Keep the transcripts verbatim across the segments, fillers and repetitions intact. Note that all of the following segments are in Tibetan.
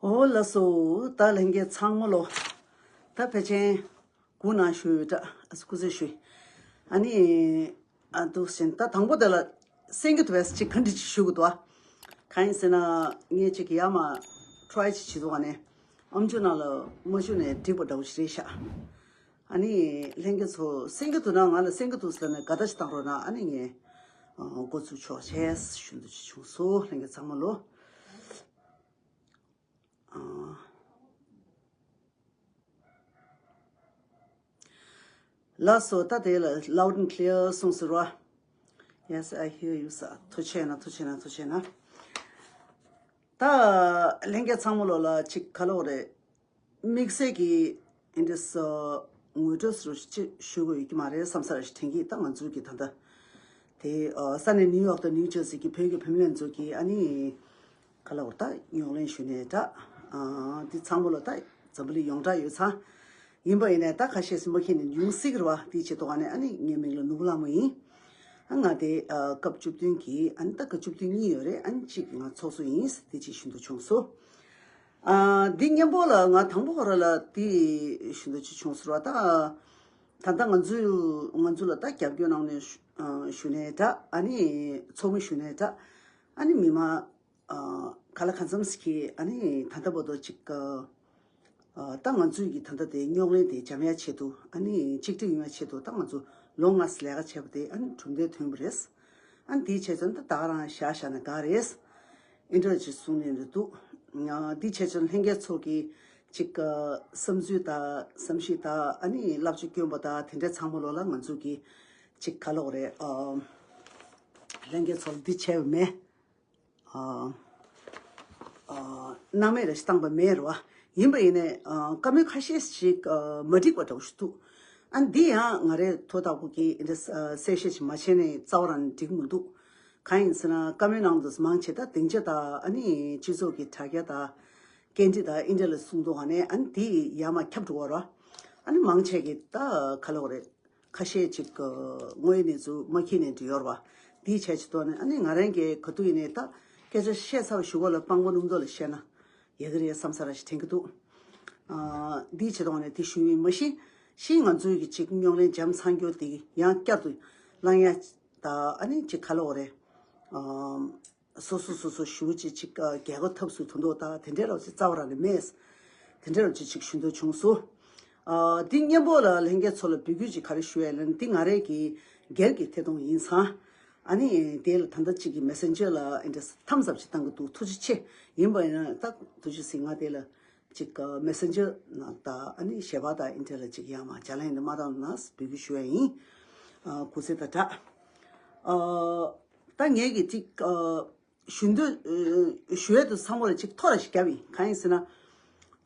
ཨོ་ལགས་སོ། ད་ལྷན་རྒྱས་ཚང་མ་ལོ། ད་ཕལ་ཆེར་སྒུག་གནང་ཞུ་ཡོད་འདྲ། ཨ་སྐུ་ཚེ་ཞུ། ཨ་ནི་ཨ་འདུག་ཟིན། ད་དང་པོ་དེ་ལ་སེང་གེ་དུ་བས་ཅིག་ག་འདྲ་ཅིག་ཞུ་དགོས་འདུག་ཨ། གང་ཡིན་ཟེར་ན་ངས་ཅིག་ཡར་མར་ཊ་རའི་ཅིག་བྱེད་འདུག་ག་ནས་ཨམ་ཅོག་ནང་ལ་མ་ཞུགས་ནས་འགྲིག་པ་འདྲ་བོ་ཞིག་རེད་ཤག་ཨ་ནི་ལྷན་རྒྱས་ཚོ་སེང་གེ་དུ་ན་ང་ལ་སེང་གེ་དུ་ཟེར་ནས་དགའ་ད་ཅིག་བཏང་རོགས་གནང་། ཨ་ནི་ངས་འགོ་ཚུགས་ཆོག་ཅེས་ཞུ་འདོད་ཅིག་བྱུང་སོང་། ལྷན་རྒྱས་ཚང་མ་ལོ། ཨ། ལགས་སོ། ད་དེ་ལ་loud and clear གསུངས་ཟེར་བ། Yes, I hear you, sir. ཐུགས་རྗེ་གནང་། ཐུགས་རྗེ་གནང་། ཐུགས་རྗེ་གནང་། ད་ལྷན་རྒྱས་ཚང་མ་ལོ་ལ་ཅིག་ག་ལོག་རེད། དམིགས་བསལ་གྱི་འདི་འདྲ་སོ་ངོ་སྤྲོད་ཟེར་ཅིག་ཞུ་དགོས་ཡོད་ཀྱི་མ་རེད་བསམ་ས་རེ་ཞིག་དྲན་གྱི། ད་ང་ཚོའི་གི་ད་ལྟ་དེ་ས་གནས་ནིའུ་ཡོག་དང་ནིའུ་ཇར་སི་གི་བོད་ཀྱི་བུད་མེད་ལྷན་ཚོགས་ཀྱི་ཨ་ནི་ག་ལ་བར་ད་རྙོག་གླེང་ཞུས་ནའི་འདྲ། ཨ་འདི་ཚང་མ་ལ་ད་འཛམ་བུ་གླིང་ཡོངས་གྲགས་ཡོད་ཙང་། ཡིན་པ་ཡིན་ནའི་ད་ཁ་ཤས་སུ་མ་མཁྱེན་ནས་ཡོང་སྲིད་ཀྱི་རེད་བ། དེའི་ཆེད་དུ་ཨ་ནི་ཨ་ནི་ངའི་མིང་ལ་ནོར་བུ་ལྷ་མོ་ཡིན། ཨ་ང་དེ་ཨ་སྐབས་བཅུ་བདུན་གྱི་ཨ་ནི་ད་སྐབས་བཅུ་བདུན་གཉིས་ཡོད་རེད། ཨ་ནི་གཅིག་ང་ཚོགས་གཙོ་ཡིན། དེ་གཅིག་ཞུ་འདོད་བྱུང་སོང་། ཨ་འདི་སྙན་པོ་ལ་ང་དང་པོ་ཁོ་ར་ལ་དེ་ཞུ་འདོད་ཅིག་བྱུང་སོང་ར། ད་ད་ལྟ་ང་ཚོའི་ང་ཚོ་ལ་ད་རྒྱབ་སྐྱོར་གནང་ནས་ཞུ་ཨ་ཞུ་ནའི་འདྲ། ཨ་ནི་ཚོགས་མི་ཞུ་ནའི་འདྲ། ཨ་ནི་མི་མང་ཨ་ག་ལ་གང་འཚམ་ཞིག་གིས་ཨ་ནི་ད་ལྟ་བར་དུ་ཅིག་ཨ་ཨ་ད་ང་ཚོའི་གི་ད་ལྟ་དེ་རྙོག་གླེང་དེ་འཇམ་ཡག་ཆེད་དུ། ཨ་ནི་གཅིག་སྒྲིལ་ཡོང་ཡག་ཆེད་དུ་ད་ང་ཚོ་ལོ་ལྔ་ཙམ་ལས་ཀ་བྱས་པ་དེ་ཨ་ནི་གྲུབ་འབྲས་ཐོན་པ་རེད། ཨ་ནི་དེའི་ཆེད་དུ་ད་ད་ག་རང་བཞག་བཞག་ན་དགའ་རེད། ཨིན་དྲ་ཅིག་གསུང་ནས་འདུག་ཨ་འདིའི་ཆེད་དུ་ལྷན་རྒྱས་ཚོ་གི་ཅིག་ཨ་བསམ་ཚུལ་དང་བསམ་གཞིག་དང་ཨ་ནི་བསླབ་བྱ་བསྐྱོན་པ་དང་དེ་འདྲ་ཚང་མ་ལོ་ལ་ང་ཚོ་གི་ཅིག་ག་ལོག་རེད། ཨ་ལྷན་རྒྱས་ཚོ་ལ་འདི་བྱས་པ་མེད། ཨ་ཨ་སྣང་མེད་ལ་བཏང་པ་མེད་རེད་བ། ཡིན་པ་ཡིན་ནའི་ཨ་བཀའ་མོལ་ཁ་ཤས་ཤིག་ཨ་མ་འགྲིག་པ་འདྲ་བོ་ཞིག་འདུག་ཨ་འདི་ཡང་ང་རའི་ཐོག་བདག་པོ་གིས་འདི་འདྲ་ཨ་གསལ་བཤད་ཅིག་མ་བྱས་ནས་རྩ་བ་རང་འགྲིག་མི་འདུག་གང་ཡིན་ཟེར་ན་བཀའ་མོལ་གནང་དུས་མང་ཆེ་ད་སྡིངས་ཆ་དང་ཨ་ནི་སྤྱི་ཚོགས་ཀྱི་དྲ་རྒྱ་དང་། སྐད་འདི་དང་ཨིན་དྲ་ལ་གསུང་འདུག་ག་ནས་ཨ་ནི་དེ་ཡར་མར་ཁྱབ་འགྲོ་བ་རེད། ཨ་ནི་མང་ཆེ་གི་ད་ག་ལ་བ་རེད། ཁ་ཤས་ཅིག་གི་དངོས་ཡོད་གནས་ཚུལ་མ་མཁྱེན་ནས་འདྲི་ཡོད་རེད་བ། དེའི་ཆ་ཅིག་ཐོག་ནས་ཨ་ནི་ང་རང་གིས་ག་དུས་ཡིན་ནའི་ད་སྐད་ཆ་བཤད་ཚར་བ་གཞུག་གུ་ལ་དཔང་པོ་སྣུམ་དོ་ལ་བཤད་ན་ཡག་གི་རེད་བསམ་ས་ར་ཞིག་དྲན་གི་འདུག་ཨ་འདིའི་ཆེད་དུ་ནས་དེ་ཞུ་ཡིན། མ་གཞི་གཞི་ང་ཚོའི་གི་ཅིག་རྙོག་གླེང་འཇམ་ཚང་རྒྱུ་དེ་ཡང་བསྐྱར་དུ་བསླང་ཡ་ད་ཨ་ནི་ཅིག་ག་ལ་བ་རེད། ཨ་སོ་སོ་སོ་སོ་ཞུ་ཅིག་ཅིག་ཨ་རྒྱལ་ཁ་ཐབས་སུ་དོན་དོ་ད་དེ་འདྲའི་རོགས་ཅིག་རྩ་བ་རང་ནས་མེད། དེ་འདྲའི་རོགས་ཅིག་ཅིག་ཞུ་འདོད་བྱུང་སོང་། ཨ་འདི་སྙན་པོ་ལ་ལྷན་རྒྱས་ཚོ་ལ་འབོད་སྐུལ་ཅིག་ག་རེ་ཞུ་ཡ་ལབ་ན་འདི་ང་རའི་གི་སྒེར་གྱི་ཐད་གཏོང་ཡིན་ཙང་། ཨ་ནི་དེ་ལ་ད་ལྟ་ཅིག་གི་མེ་སེན་ཇར་ལ་ཨེ་འདྲ་ཐམ་སབ་ཅིག་བཏང་གི་འདུག་ཐུགས་རྗེ་ཆེ། ཡིན་པ་ཡིན་ན་ད་ཐུགས་རྗེ་གཟིགས། ང་དེ་ལ་ཅིག་ཨ་མེ་སེན་ཇར་ནང་ད་ཨ་ནི་ཞལ་པར་དང་ཨིན་དྲ་ལ་ཅིག་ཡང་མ་ཅ་ལག་ཡིན་ན་མ་བཏང་ན་འབོད་སྐུལ་ཞུ་ཡ་ཡིན། ཨ་གུས་བརྩི་དང་སྦྲགས། ཨ་ད་ངས་ཀྱི་ཅིག་ཨ་ཞུ་འདོད་ཨ་ཞུ་ཡ་དུ་ཚང་མ་ལ་ཅིག་ཐོ་རེ་ཞིག་བརྒྱབ་ཡིན། གང་ཡིན་ཟེར་ན།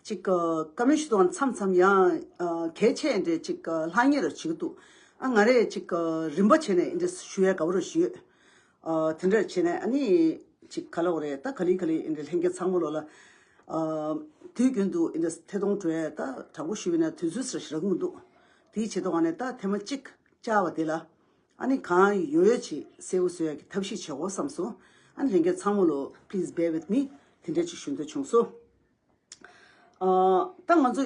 ཅིག་ཨ་བཀའ་མོལ་ཞུ་དུས་མཚམས་མཚམས་ཡང་ཨ་གལ་ཆེ་འདྲ་ཅིག་ཨ་ལྷང་ངེར་བྱེད་ཀྱི་འདུག་ཨ་ང་རས་ཅིག་ཨ་རིམ་པ་བྱས་ནས་འདི་འདྲ་ཞུ་ཡ་དགའ་པོ་རེ་ཞུ་ཡོད། ཨ་དེ་འདྲ་བྱས་ནས་ཨ་ནི་ཅིག་ག་ལ་བ་རེད། ད་ག་ལེ་ག་ལེ་འདི་འདྲ་ལྷན་རྒྱས་ཚང་མ་ལོ་ལ་ཨ་དུས་རྒྱུན་དུ་འདི་འདྲ་ཐད་གཏོང་འགྲོ་ཡ་ད་དྲང་པོ་ཞུས་པ་ཡིན་ན་དུས་ཚོད་ཟེར་ཞིག་རག་གི་མི་འདུག་དེའི་ཆེད་དུ་ཨ་ནི་ད་ཐེངས་མ་གཅིག་བཅར་བ་དེ་ལ་ཨ་ནི་གང་ཡོད་ཡོད་ཅིག་གསལ་པོ་བཟོ་ཡ་གི་ཐབས་ཤེས་བྱེད་དགོས་བསམ་སོང་། ཨ་ནི་ལྷན་རྒྱས་ཚང་མ་ལོ་please bear with me། དེ་འདྲ་ཅིག་ཞུ་འདོད་བྱུང་སོང་། ཨ་ད་ང་ཚོ་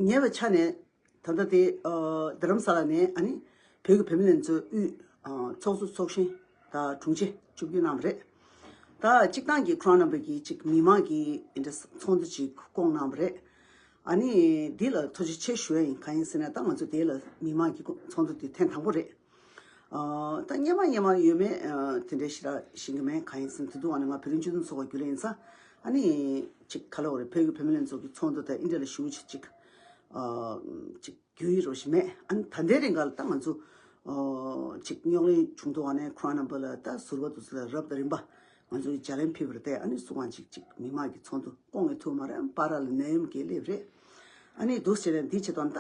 ཉེ་བའི་ཆ་ནས་ད་ལྟ་དེ་ཨ་རྡ་རམ་ས་ལ་ནས་ཨ་ནི་བོད་ཀྱི་བུད་མེད་ལྷན་ཚོགས་དབུས་ཨ་ཚོགས་གཙོ་ཚོགས་གཞོན་དང་དྲུང་ཆེ་བཅུ་བདུན་གནང་བ་རེད། ད་སྤྱིར་བཏང་གི་ཁོ་རང་རྣམ་པ་གིས་ཅིག་མི་མང་གི་ཨེ་འདྲ་ཚོགས་འདུ་ཅིག་བསྐོངས་གནང་བ་རེད། ཨ་ནི་འདི་ལ་ཐུགས་རྗེ་ཆེ་ཞུ་ཡ་ཡིན། གང་ཡིན་ཟེར་ན་ད་ང་ཚོ་དེ་ལ་མི་མང་གི་ཚོགས་འདུ་དེ་ཐེངས་དང་པོ་རེད། ཨ་ད་སྔོན་མ་སྔོན་མ་ཡོད་མེད་ཨ་དེ་འདྲའི་ཞེ་དྲག་ཤེས་ཀྱི་མེད། གང་ཡིན་ཟེར་ན་དེ་དུས་ཨ་ནི་ང་བོད་རིགས་སྤྱི་མཐུན་ཚོགས་པ་རྒྱུན་ལས་ཡིན་ཙང་ཨ་ནི་ཅིག་ག་ལ་བ་རེད། བོད་ཀྱི་བུད་མེད་ལྷན་ཚོགས་ཀྱི་ཚོགས་འདུ་དང་ཨེ་འདྲ་ལ་ཞུ་ཅིག་ཅིག་ཨ་ཅིག་རྒྱུ་ཡི་རོ་ཞིག་མེད། ཨ་ནི་ད་ལྟའི་རིང་ག་ལ་ད་ང་ཚོ་ཨ་ཅིག་རྙོག་གླེང་བྱུང་དུས་ཨ་ནི་ཁོ་རང་རྣམ་པ་ལ་ད་ཟུར་པ་དུ་ཚོ་ལ་རབ་དང་རིམ་པ་ང་ཚོ་གི་ལྗགས་ལན་ཕུལ་བ་རེད་དེ། ཨ་ནི་སུ་གང་ཅིག་ཅིག་མི་མང་གི་ཚོགས་འདུ་སྐོང་ངེ་ཐུབ་མ་རེད། ཨ་ནི་པར་ལ་ནད་ཡམས་ཀྱི་སླེབས་རེད། ཨ་ནི་འདུག་ཟེར་ནས་འདི་བྱེད་དོན་ད་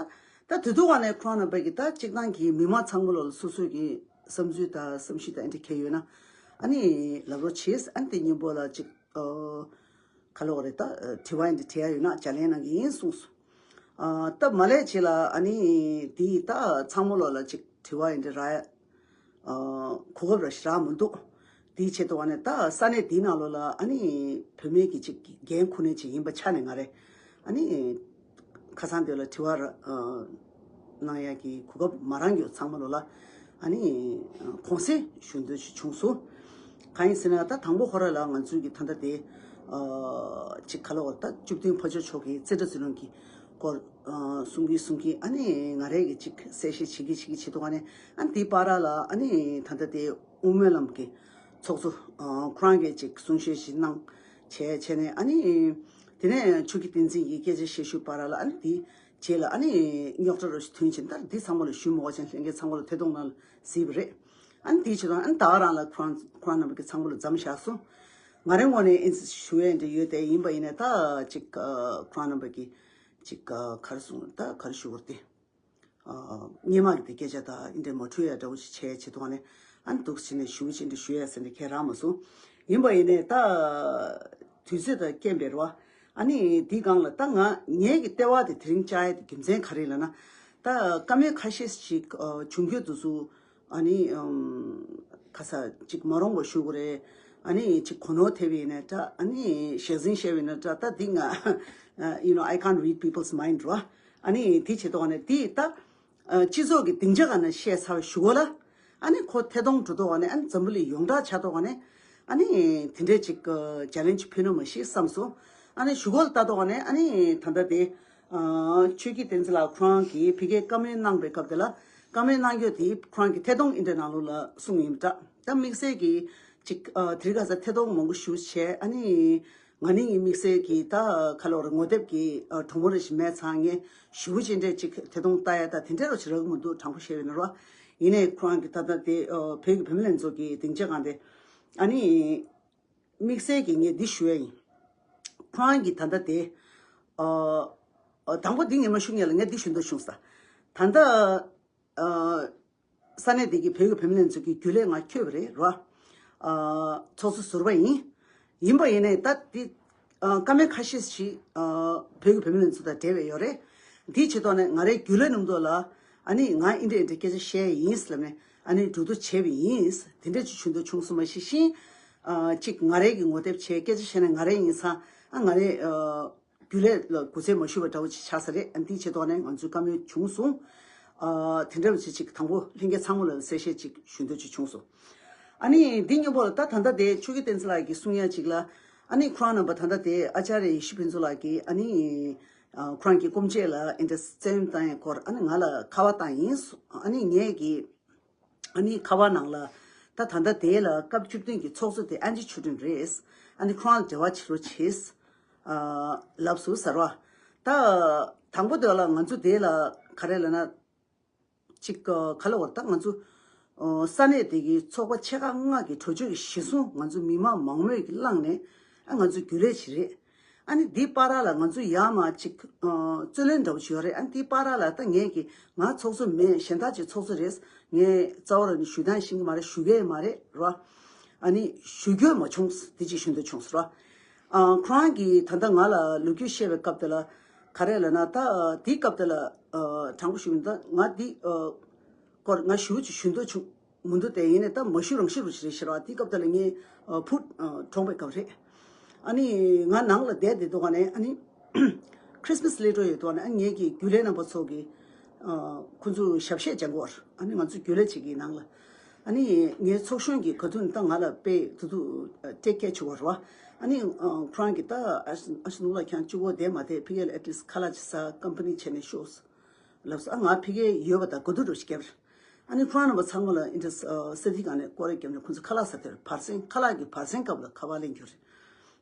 ད་དེ་དུས་ཨ་ནི་ཁོ་རང་རྣམ་པ་གི་ད་སྤྱིར་བཏང་གི་མི་མང་ཚང་མ་ལོ་ལ་སོ་སོ་གི་བསམ་ཚུལ་དང་བསམ་གཞིག་དང་ཨེ་འདྲ་གལ་ཡོད་ན་ཨ་ནི་ལབ་རོགས་བྱེད། ཨ་ནི་དེ་སྙིང་པོ་ལ་ཅིག་ཨ་ག་ལོག་རེད། ད་དྲི་བ་ཡིན་དྲ་དྲི་ཡ་ཡོད་ན་ལྗགས་ལན་གནང་གི་ཡིན་གསུངས་སོང་། ཨ་ད་མ་ལས་བྱེད་ལ་ཨ་ནི་དེ་ད་ཚང་མ་ལོ་ལ་ཅིག་དྲི་བ་ཡིན་དྲ་རག་ཡ་ཨ་གོ་སྐབས་ར་ཞིག་རག་མི་འདུག་དེའི་ཆེད་དུ་ཨ་ནི་ད་ས་གནས་དེའི་ནང་ལོགས་ལ་ཨ་ནི་བུད་མེད་ཀྱི་ཅིག་འགན་འཁུར་མཁན་ཅིག་ཡིན་པ་ཆ་ནས་ང་རེ་ཨ་ནི་ཁ་སང་དེ་ལ་དྲི་བ་ར་ཨ་གནང་ཡག་གི་གོ་སྐབས་མ་རག་མཁན་ཚང་མ་ལོགས་ལ་ཨ་ནི་ཨ་གུང་སེང་ཞུ་འདོད་ཅིག་བྱུང་སོང་། གང་ཡིན་ཟེར་ན་ད་དང་པོ་ཁོ་ར་ལ་ང་ཚོའི་གི་ད་ལྟ་དེ་ཨ་ཅིག་ག་ལ་བར་ད་བཅུ་བདུན་ཕ་ཇོ་མཆོག་གི་རྩེ་གྲ་འཛིན་ལུང་གི་སྐོར་ཨ་གསུང་གིན་གསུང་གིན་ཨ་ནི་ང་རེ་གི་ཅིག་གསལ་བཤད་བྱེད་ཀྱི་བྱེད་ཀྱི་བྱེད་དུས་ཨ་ནི་ཨ་ནི་དེའི་བར་ལ་ཨ་ནི་ད་ལྟ་དེ་དབུ་མའི་ལམ་གྱི་ཚོགས་གཙོ་ཨ་ཁོ་རང་གིས་ཅིག་གསུང་བཤད་ཞིག་གནང་བྱས་བྱས་ནས་ཨ་ནི་དེ་ནས་ཆོས་ཀྱི་བསྟན་འཛིན་གྱིས་སྐད་ཆ་བཤད་ཞུས་པ་ར་ལ་ཨ་ནི་དེའི་རྗེས་ལ་ཨ་ནི་རྙོག་དྲ་རོ་ཞིག་ཐོན་ཕྱིན་ད་འདི་ཚང་མ་ལ་ཞུ་མི་དགོས་ཅན་ལྷན་རྒྱས་ཚང་མ་ལ་ཐད་གཏོང་ནང་ལ་གཟིགས་པ་རེད། ཨ་ནི་དེའི་ཕྱིར་ཨ་ནི་ད་ག་རང་ལ་ཁོ་རང་ཁོ་རང་རྣམ་པ་གི་ཚང་མ་ལ་མཚམས་བཞག་སོང་། ང་རའི་ངོས་ནས་ཨིན་ཞུ་ཡས་འདྲ་ཡོད་དེ་ཡིན་པ་ཡིན་ནས་ད་ཅིག་ཁོ་རང་རྣམ་པ་གི་ཅིག་ག་རེ་གསུང་ད་ག་རེ་ཞུ་དགོས་རེད་དེ། སྔོན་མ་གི་དེ་སྐད་ཆ་དང་ཨིན་འདྲ་མ་འཁྲུལ་ཡ་འདྲ་བོ་ཞིག་བྱས་བྱེད་དུས་ནས་ཨ་ནི་འདུག་བྱས་ནས་ཞུ་ཅིག་འདྲ་ཞུ་ཡ་ཟེར་ནས་ཁྱེད་རང་མ་གསུང་། ཡིན་པ་ཡིན་ནས་ད་དུས་ཚོད་དང་རྐྱེན་པས་རེད་བ། ཨ་ནི་དེའི་སྒང་ལ་ད་ང་ངེད་ཀྱི་ལྟེ་བ་དེ་དེ་རིང་བཅར་ཡ་དེ་རྒྱུ་མཚན་ག་རེ་ལབ་ན། ད་བཀའ་མོལ་ཁ་ཤས་ཤིག་བྱུང་རྒྱུ་དུས་སུ་ཨ་ནི་ཁ་ས་ཅིག་མ་རུང་བ་ཞུ་དགོས་རེད། ཨ་ནི་ཅིག་གོ་ནོར་ཐེབས་ཡིན་ན་འདྲ་ཨ་ནི་ཞལ་འཛིན་བཤད་པ་ཡིན་ན་འདྲ་ད་འདི་ང་you know I can't read people's mind རོ། ཨ་ནི་དེ་བྱེད་དོགས་ནས་དེ་ད་སྤྱི་ཚོགས་ཀྱི་སྡིངས་ཆ་ག་ན་བཤད་ཚར་བ་ཞུ་གོ་ལ། ཨ་ནི་ཁོ་ཐད་གཏོང་འགྲོ་དོགས་ནས་ཨ་ནི་འཛམ་བུ་གླིང་ཡོངས་གྲགས་ཆགས་དོགས་ནས་ཨ་ནི་དེ་འདྲས་ཅིག་ཅེ་ལེན་ཇི་ཕུལ་ནོ་མ་ཤེས་བསམ་སོང་། ཨ་ནི་ཞུ་གོ་ལ་ལྟ་དོགས་ནས་ཨ་ནི་ད་ལྟ་དེ། ཆོས་སྐྱིད་བསྟན་འཛིན་ལགས་ཁོ་རང་གིས་ཕ་གིར་བཀའ་མོལ་གནང་པའི་སྐབས་དེ་ལ་བཀའ་མོལ་གནང་རྒྱུ་དེ་ཁོ་རང་གི་ཐད་གཏོང་ཨིན་ཏེར་ནང་ལོགས་ལ་གསུངས་ཡིན་པ་འདྲ། ད་དམིགས་བསལ་གྱིས་ཅིག་དེ་རིང་ཁ་སང་ཐད་གཏོང་མང་པོ་ཞུ་བྱས་ཨ་ནི་ང་ནི་ངའི་དམིགས་བསལ་གྱིས་ད་ག་ལོར་ངོ་དེབ་ཀྱི་གྲོགས་མོ་རེ་ཞིག་མེད་ཚང་ངས་ཞུ་བོ་ཅན་འདྲས་ཅིག་ཐད་གཏོང་ལྟ་ཡ་ད་དེ་འདྲས་རོ་ཞིག་རག་གི་མི་འདུག་དྲང་པོ་བཤད་པ་ཡིན་ན་རོ། ཡིན་ནའི་ཁོ་རང་གི་ད་ལྟ་དེ་བོད་ཀྱི་བུད་མེད་ལྷན་ཚོགས་ཀྱི་སྡིངས་ཆ་སྒང་དེ་ཨ་ནི། དམིགས་བསལ་གྱིས་ངས་འདི་ཞུ་ཡ་ཡིན། ཁོ་རང་གིས་ད་ལྟ་དེ། ཨ། ཨ། དང་པོ་འདི་ངས་མ་ཞུ་ཉན་ལ་ངས་འདི་ཞུ་འདོད་བྱུང་ས། ད་ལྟ། ཨ། ས་གནས་འདི་གི་བོད་ཀྱི་བུད་མེད་ལྷན་ཚོགས་ཀྱི་རྒྱུན་ལས་ང་འཁྱོལ་བ་རེད་རོ། ཨ། ཚོགས་གཙོ་ཟུར་པ་ཡིན། ཡིན་པ་ཡིན་ནའི་ད་འདི། ཨ། བཀའ་མོལ་ཁ་ཤས་ཤིག་ཨ། བོད་ཀྱི་བུད་མེད་ལྷན་ཚོགས་དང་འབྲེལ་བའི་ཡོད་རེད། འདིའི་ཆེད་ཐོག་ནས་ང་རའི་རྒྱུན་ལས་རྣམ་ཐོག་ལ། ཨ་ནི་ང་འདི་འདྲ་འདི་འདྲ་སྐད་ཆ་བཤད་ཡིན་ལབ་ནས་ཨ་ནི་འགྲོ་འདུག་བྱས་པ་ཡིན། དེ་འདྲ་ཅིག་ཞུ་འདོད་བྱུང་སོང་མ་གཞི་ཤིང་། ཨ། གཅིག་ང་རའི་གི་ངོ་དེབ་བྱས་སྐད་ཆ་བཤད་ན་ང་རའི་ཡིན་ཙང་ཨ་ང་རའི་ཨ། རྒྱུན་ལས་ལ་དགོས་ཚད་མ་ཞུ་བ་འདྲ་བོ་ཅིག་ཆགས་ས་རེད། ཨ་འདིའི་ཆེད་ཐོག་ནས་ང་ཚོའི་བཀའ་མོལ་བྱུང་སོང་། ཨ། དེ་འདྲ་བ་ཅིག་ཅིག་དང་པོ་ལྷན་རྒྱས་ཚང་མ་ལ་གསལ་བཤད་ཅིག་ཞུ་འདོད་ཅིག་བྱུང་སོང་། ཨ་ནི་འདི་སྔོན་པོ་ལ་ད་ད་ལྟ་དེ་ཆོས་སྐྱིད་བསྟན་འཛིན་ལགས་ཀྱིས་གསུང་ཡ་ཅིག་ལ། ཨ་ནི་ཁོ་རང་རྣམ་པ་ད་ལྟ་དེ་ཨ་ཅཱརྱ་ཡེ་ཤེས་ཕུན་ཚོགས་ལགས་ཀྱིས་ཨ་ནི། ཨ། ཁོ་རང་གི་སྐུ་མཆེད་ལ་ཨེ་འདྲ་བཙན་གཡེམ་བཏང་ཡའི་སྐོར་ཨ་ནི་ང་ལ་ཁ་པར་བཏང་ཡིན། ཨ་ནི་ངས་ཀྱིས་ཨ་ནི་ཁ་པར་ནང་ལ་ད་ད་ལྟ་དེ་ལ་སྐབས་བཅུ་བདུན་གྱི་ཚོགས་གཙོ་དེ་ཨན་ཅི་ཆོས་སྒྲོན་རེད། ཨ་ནི་ཁོ་རང་ལ་འབྲེལ་བ་བྱེད་རོགས་བྱེད། ཨ། ལབ་སོང་ཟེར་བ། ད་དང་པོ་དེ་ལ་ང་ཚོ་དེ་ལ་ག་རེ་ལབ་ན། ཅིག་ག་ལ་བར་ད་ང་ཚོ་ས་གནས་དེ་གི་ཚོགས་པ་ཆེ་ཁག་ལྔ་གི་གྲོས་ཆོད་ཀྱི་གཞི་བཟུང་ང་ཚོ་མི་མང་མང་མོས་ཀྱིས་བླངས་ནས་ཨ་ང་ཚོ་རྒྱུན་ལས་བྱེད་རེད། ཨ་ནི་འདི་བར་ལ་ང་ཚོ་ཡར་མར་ཅིག་རྩོད་ལེན་འདྲ་བོ་ཞིག་ཡོད་རེད། ཨ་ནི་འདི་བར་ལ་ད་ངས་ཀྱི་ང་ཚོགས་གཙོ་མེད་གཞན་དག་ཅིག་ཚོགས་གཙོ་རེད། ངས་རྩ་བ་རང་ནས་ཞུ་སྟངས་ཤེས་ཀྱི་མ་རེད། ཞུ་གི་མ་རེད་རོ། ཨ་ནི་ཞུ་རྒྱུ་མ་བྱུང་། འདི་ཅིག་ཞུ་འདོད་བྱུང་སོང་རོ། ཨ། ཁོ་རང་གིས་ད་ལྟ་ང་ལ་ལོ་རྒྱུས་བཤད་པའི་སྐབས་དེ་ལ་ག་རེ་ལབ་ན་ད་འདིའི་སྐབས་དེ་ལ་ཨ། དྲང་པོ་ཞུ་ཡིན་ད་ང་འདི་ཨ། སྐོར་ང་ཞུ་ཅིག་ཞུ་འདོད་བྱུང་མི་འདུག་དེ་ཡིན་ནའི་ད་མ་ཞུ་རང་ཞུ་རུ་ཞིག་རེད་ཤི་ར། འདིའི་སྐབས་དེ་ལ་ངས་ཨ། བུ་ཨ། གྲོངས་པའི་སྐབས་རེད། ཨ་ནི་ང་ནང་ལ་བསྡད་བསྡད་འདུག་ག་ནས་ཨ་ནི་ཁྲིས་མས་སླེབས་འགྲོ་ཡོད་འདུག་ག་ནས་ཨ་ངེད་ཀྱི་རྒྱུན་ལས་རྣམ་པ་ཚོ་གིས་ཨ། ཁོ་ཚོ་ཞབས་གཞས་སྦྱང་གི་ཡོད་རེད། ཨ་ནི་ང་ཚོ་རྒྱུན་ལས་བྱེད་ཀྱི་ནང་ལ། ཨ་ནི་ངའི་ཚོགས་གཞོན་གྱིས་ག་དུས་ནས་ད་ང་ལ་དཔེ་དུ་དུ་ཨ། ཊེག་ཀེར་བྱེད་པ་རེད་བ། ཨ་ནི་ཨ། ཁོ་རང་གིས་ད་ཨ་ཨ་ཞེ་ནུ་ལ་ཁྱེད་གཅིག་པོ་བསྡད་མ་བསྡད། ཕ་གི་ལ་ཨེཊ་ལིསྚ་ཁ་ལག་ཅིག་ཟ། ཀམ་པ་ནི་བྱས་ནས་ཤོག་ལབ་སོང་། ཨ་ང་ཕ་གི་ཡོད་པ་དང་ག་དུས་འགྲོ་ཞིག་བརྒྱབ་རེད། ཨ་ནི་ཁོ་རང་རྣམ་པ་ཚང་མ་ལ་ཨེ་འདྲ་ཨ། ས་ཐིག་སྒང་ནས་སྐོར་ར་བརྒྱབ་ནས་ཁོ་ཚོ་ཁ་ལག་ཟ་དེར་བར་གསེང་ཁ་ལག་གི་བར་གསེང་སྐབས་ལ་ཁ་པར་ལེན་རྒྱུ་རེད།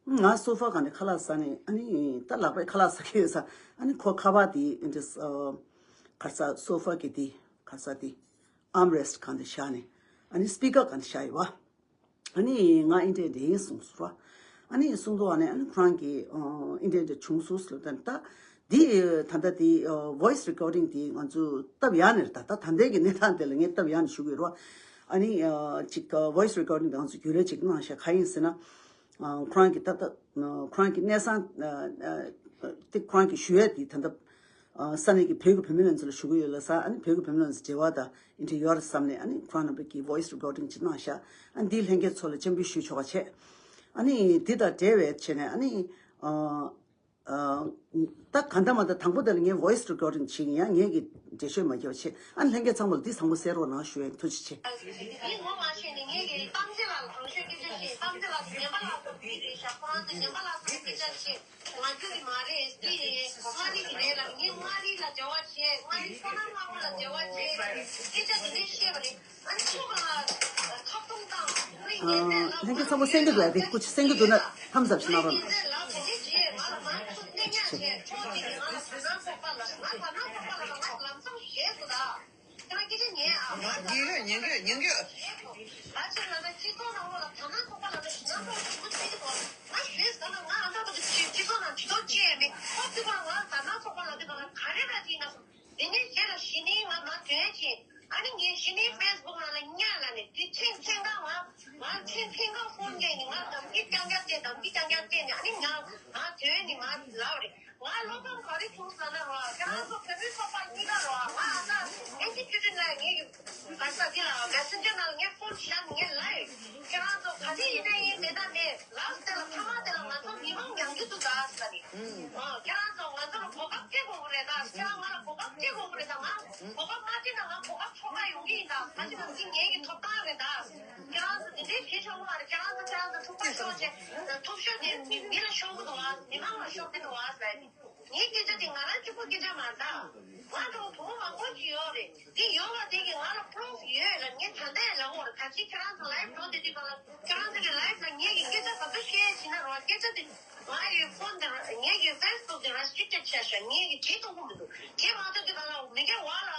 ང་སོ་ཕ་སྒང་ནས་ཁ་ལག་ཟ་ནས་ཨ་ནི་ད་ལག་པས་ཁ་ལག་ཟ་གི་ཡོད་ས། ཨ་ནི་ཁོ་ཁ་པར་དེ་ཨེ་འདྲ་ཨ། ག་རེ་ཟ། སོ་ཕ་གི་དེ་ག་རེ་ཟ་དེ། ཨམ་རེ་སི་ཊི་སྒང་དེ་བཞག་ནས་ཨ་ནི་སི་པི་ཀར་སྒང་དེ་བཞག་ཡོད་བ། ཨ་ནི་ང་ཨེ་འདྲ་འདྲ་ཡིན་གསུངས་སོང་ར། ཨ་ནི་གསུངས་དུས་ཨ་ནི་ཨ་ནི་ཁོ་རང་གིས་ཨ། ཨེ་འདྲ་འདྲ་བྱུང་སོང་ཟེར་ལབ་ད་ད་འདི་ད་ལྟ་འདི་ཨ། ཝོ་ཡི་སི་རི་ཀོར་ཌིང་འདི་ང་ཚོ་སྟབས་ཡག་ནས་རེད། ད་ད་ད་ལྟའི་གི་གནས་སྟངས་དེ་ལ་ངས་སྟབས་ཡག་ནས་ཞུ་གི་ཡོད་ར། ཨ་ནི་ཨ། ཅིག་ཨ། ཝོ་ཡི་སི་རི་ཀོར་ཌིང་འདི་ང་ཚོ་རྒྱུན་ལས་ཅིག་གནང་བཞག་ག་ཡིན་ཟེར་ན། ཨ། ཁོ་རང་གིས་ད་ལྟ་ཨ། ཁོ་རང་གི་གནས་ཚང་ཨ། ཨ། དེ་ཁོ་རང་གིས་ཞུ་ཡ་དེ་ད་ལྟ་ ཨ་ས་གནས་ཀྱི་བོད་ཀྱི་བུད་མེད་ལྷན་ཚོགས་ལ་ཞུ་གི་ཡོད་ལ་ས། ཨ་ནི་བོད་ཀྱི་བུད་མེད་ལྷན་ཚོགས་འབྲེལ་བ་དང་ཨེ་འདྲ་ཡོད་རེད་བསམ་ནས། ཨ་ནི་ཁོ་རང་རྣམ་པ་གིས་voice recording ཅིག་གནང་ཤག་ཨ་ནི་འདིའི་ལྷན་རྒྱས་ཚོ་ལ་སྤྱན་འབུལ་ཞུ་ཆོག་པ་བྱས། ཨ་ནི་འདི་དང་འབྲེལ་བའི་བྱས་ནས། ཨ་ནི་ཨ་ཨ་ད་ག་འདྲ་མ་འདྲ། དང་པོ་དེ་ལ་ངས་voice recording ཅིག་ཡིན། ཡང་ངས་ཀྱི་འགྲེལ་བཤད་མ་བརྒྱབ་པ་བྱས། ཨ་ནི་ལྷན་རྒྱས་ཚང་མ་ལ་འདི་བཟང་པོ་གསན་རོགས་གནང་ཞུ་ཡ་ཡིན། ཐུགས་རྗེ་ཆེ། ངས་ངོ་མ་ཤེས་ནས། ངས་ཀྱི་གཏམ་རྒྱུད་ལ་ལངས་ཤོད་སྐད་ཆ་བཤད། གཏམ་རྒྱུད་ལ་ཉན་པ་ལ་སོགས་པའི་རེད་ཤག་ཁོ་རང་ཚོ་ཉན་པ་ལ་སོགས་སྐད་ཆ་བཤད། ང་རྒྱུད་ཀྱི་མ་རེད། འདི་རེད། མངའ་རིས་ཀྱི་རེད་ལབ། ངས་མངའ་རིས་ལ་འབྲེལ་བ་བྱས། མངའ་རིས་བསོད་ནམས་ལྷ་མོ་ལ་འབྲེལ་བ་བྱས། སྐད་ཆ་དེ་འདྲས་བཤད་པ་རེད། ཨ་ནི་ཕྱོགས་ལ་ཁ་བཏུང་བཏང་། ཨ་ནི་ངས་ལྷན་རྒྱས་ཚང་མ་གསན་གྱི་འདུག་ཡ། དེ་སྐུ་མཁྱེན་གསན་གྱི་འདུག་ན་ཧམ་ཟབ་ཞིག་གནང་རོགས་གནང་། ཁྱེད་རང་སྐད་ཆ་ཉན་ཨ། ང་ད་ནང་ཚོགས་པ་ལ་ང་ད་ནང་ཚོགས་པ་ལ་ང་ལམ་སང་བཤད་དགོས་ད། ཁྱེད་རང་སྐད་ཆ་ཉན་ཨ། ང་ཉན་གི་ཡོད། ཉན་གི་ཡོད། ཉན་གི་ཡོད། ད་ཕྱིར་ལ་ད་སྤྱི་ཚོགས་ནང་ལོགས་ལ་ད་ནང་ཚོགས་པ་ལ་ད་ཞི་ན་ཚོགས་ཞུ་གི་ཡོད། ང་ཞུས་ཟེར་ན་ང་ཨ་ད་ད་སྤྱི་ཚོགས་ནང་ཇུས་གཏོགས་བྱེད་ཡ་མེད། ཁོ་ཚོས་ང་ད་ནང་ཚོགས་པ་ལ་དེ་ང་ག་རེ་ལ་དེ་ཡིན་ན་སོང་། དེ་ནས་རྗེས་ལ་གཞི་ནས་ང་མ་དོན་ཆེ། ཨ་ནི་ངས་གཞི་ནས་Facebook་ནང་ལ་ཉར་ལ་ནས་དེ་ཐེངས་ཐེངས་གང་ང་ང་ཐེངས་ཐེངས་གང་ཕོན་རྒྱག་ནས་ང་དམ་གི་རྐྱང་རྐྱང་བལྟས། དམ་གི་རྐྱང་རྐྱང་བལྟས་ནས། ཨ་ནི་ང་ང་དོན་ནི་ང་ལབ་རེད། ང་བློ་ཕམ་ག་རེ་བྱུང་ཟེར་ན་རོ། ཁྱེད་རང་ཚོ་བོད་མི་ཚོགས་པ་གཉིས་ཀ་རོ། ང་ཨ་ད་ཨེན་ཅི་ཁྲི་ཁྲི་ལ་ངས་ཀྱི་ག་ས་དེ་ལ་Messenger་ནང་ངས་ཕོན་བཞག་ནས་ངས་ལབ་ཡོད། ཁྱེད་རང་ཚོ་ག་ནས་ཡིན་ན་ཡིན། དེ་ད་མེད་ལབ་དེ་ལ་ཐ་མ་དེ་ལ་ང་ཚོ་མི་མང་མྱང་རྒྱུ་འདུག་ད་ཟེར་ནས། ཨོ་ཁྱེད་རང་ཚོ་ང་ཚོ་ལ་གོ་སྐབས་སྤྲད་དགོས་ཀྱི་རེད་ད། ཁྱེད་རང་ང་ལ་གོ་སྐབས་སྤྲད་དགོས་ཀྱི་རེད་ད། ང་གོ་སྐབས་མ་སྤྲད་ན་ང་གོ་སྐབས་འཕྲོག་ག་ཡོང་གི་ཡིན་ད། ང་ཅི་ང་ཅི་ངེད་ཀྱི་ཐོབ་ཐང་རེད་ད། ཁྱེད་རང་ཚོ་དེ་འདྲའི་བྱེད་ཆོག་གི་མ་རེད། ཁྱེད་རང་ཚོ་ཁྱེད་རང་ཚོ་ཐུག་པ་ཤོག་བྱས། ཐུག་ཤོག་དེ་མི་མི་ལ་ཤོག་གི་འདུག་བ། མི་མང་ལ་ཤོག་གི་འདུག་བ་ཟེར་ནས། ངའི་སྐད་ཆ་དེ་ང་རང་གཅིག་པོ་སྐད་ཆ་མ་རེད་ད། ང་འདྲ་བོ་བུ་མོ་མང་པོ་ཅིག་ཡོད་རེད། དེ་ཡོད་པ་དེ་གིས་ང་ལ་proof་ཡོད་ལ། ངས་ད་ལྟ་ཡང་ལབ་ཡོད་རེད། ད་ཅི་ཁྱེད་རང་ཚོ་live་འགྲོ་བསྡད་དུས་ག་ལ་ཁྱེད་རང་ཚོ་གི་live་ལ་ངེད་ཀྱི་སྐད་ཆ་ག་ཚོད་བཤད་ཡིན་ན་རོ། སྐད་ཆ་དེ་ང་ཡི་phone་དེ་ངེད་ཀྱི་Facebook་དེ་restricted་བྱས་ཤག་ངེད་ཀྱིས་བྲིས་གཏོང་གི་མི་འདུག་དེ་མ་གཏོགས་དེ་ག་ལ་མི་སྒེར་བ་ལ་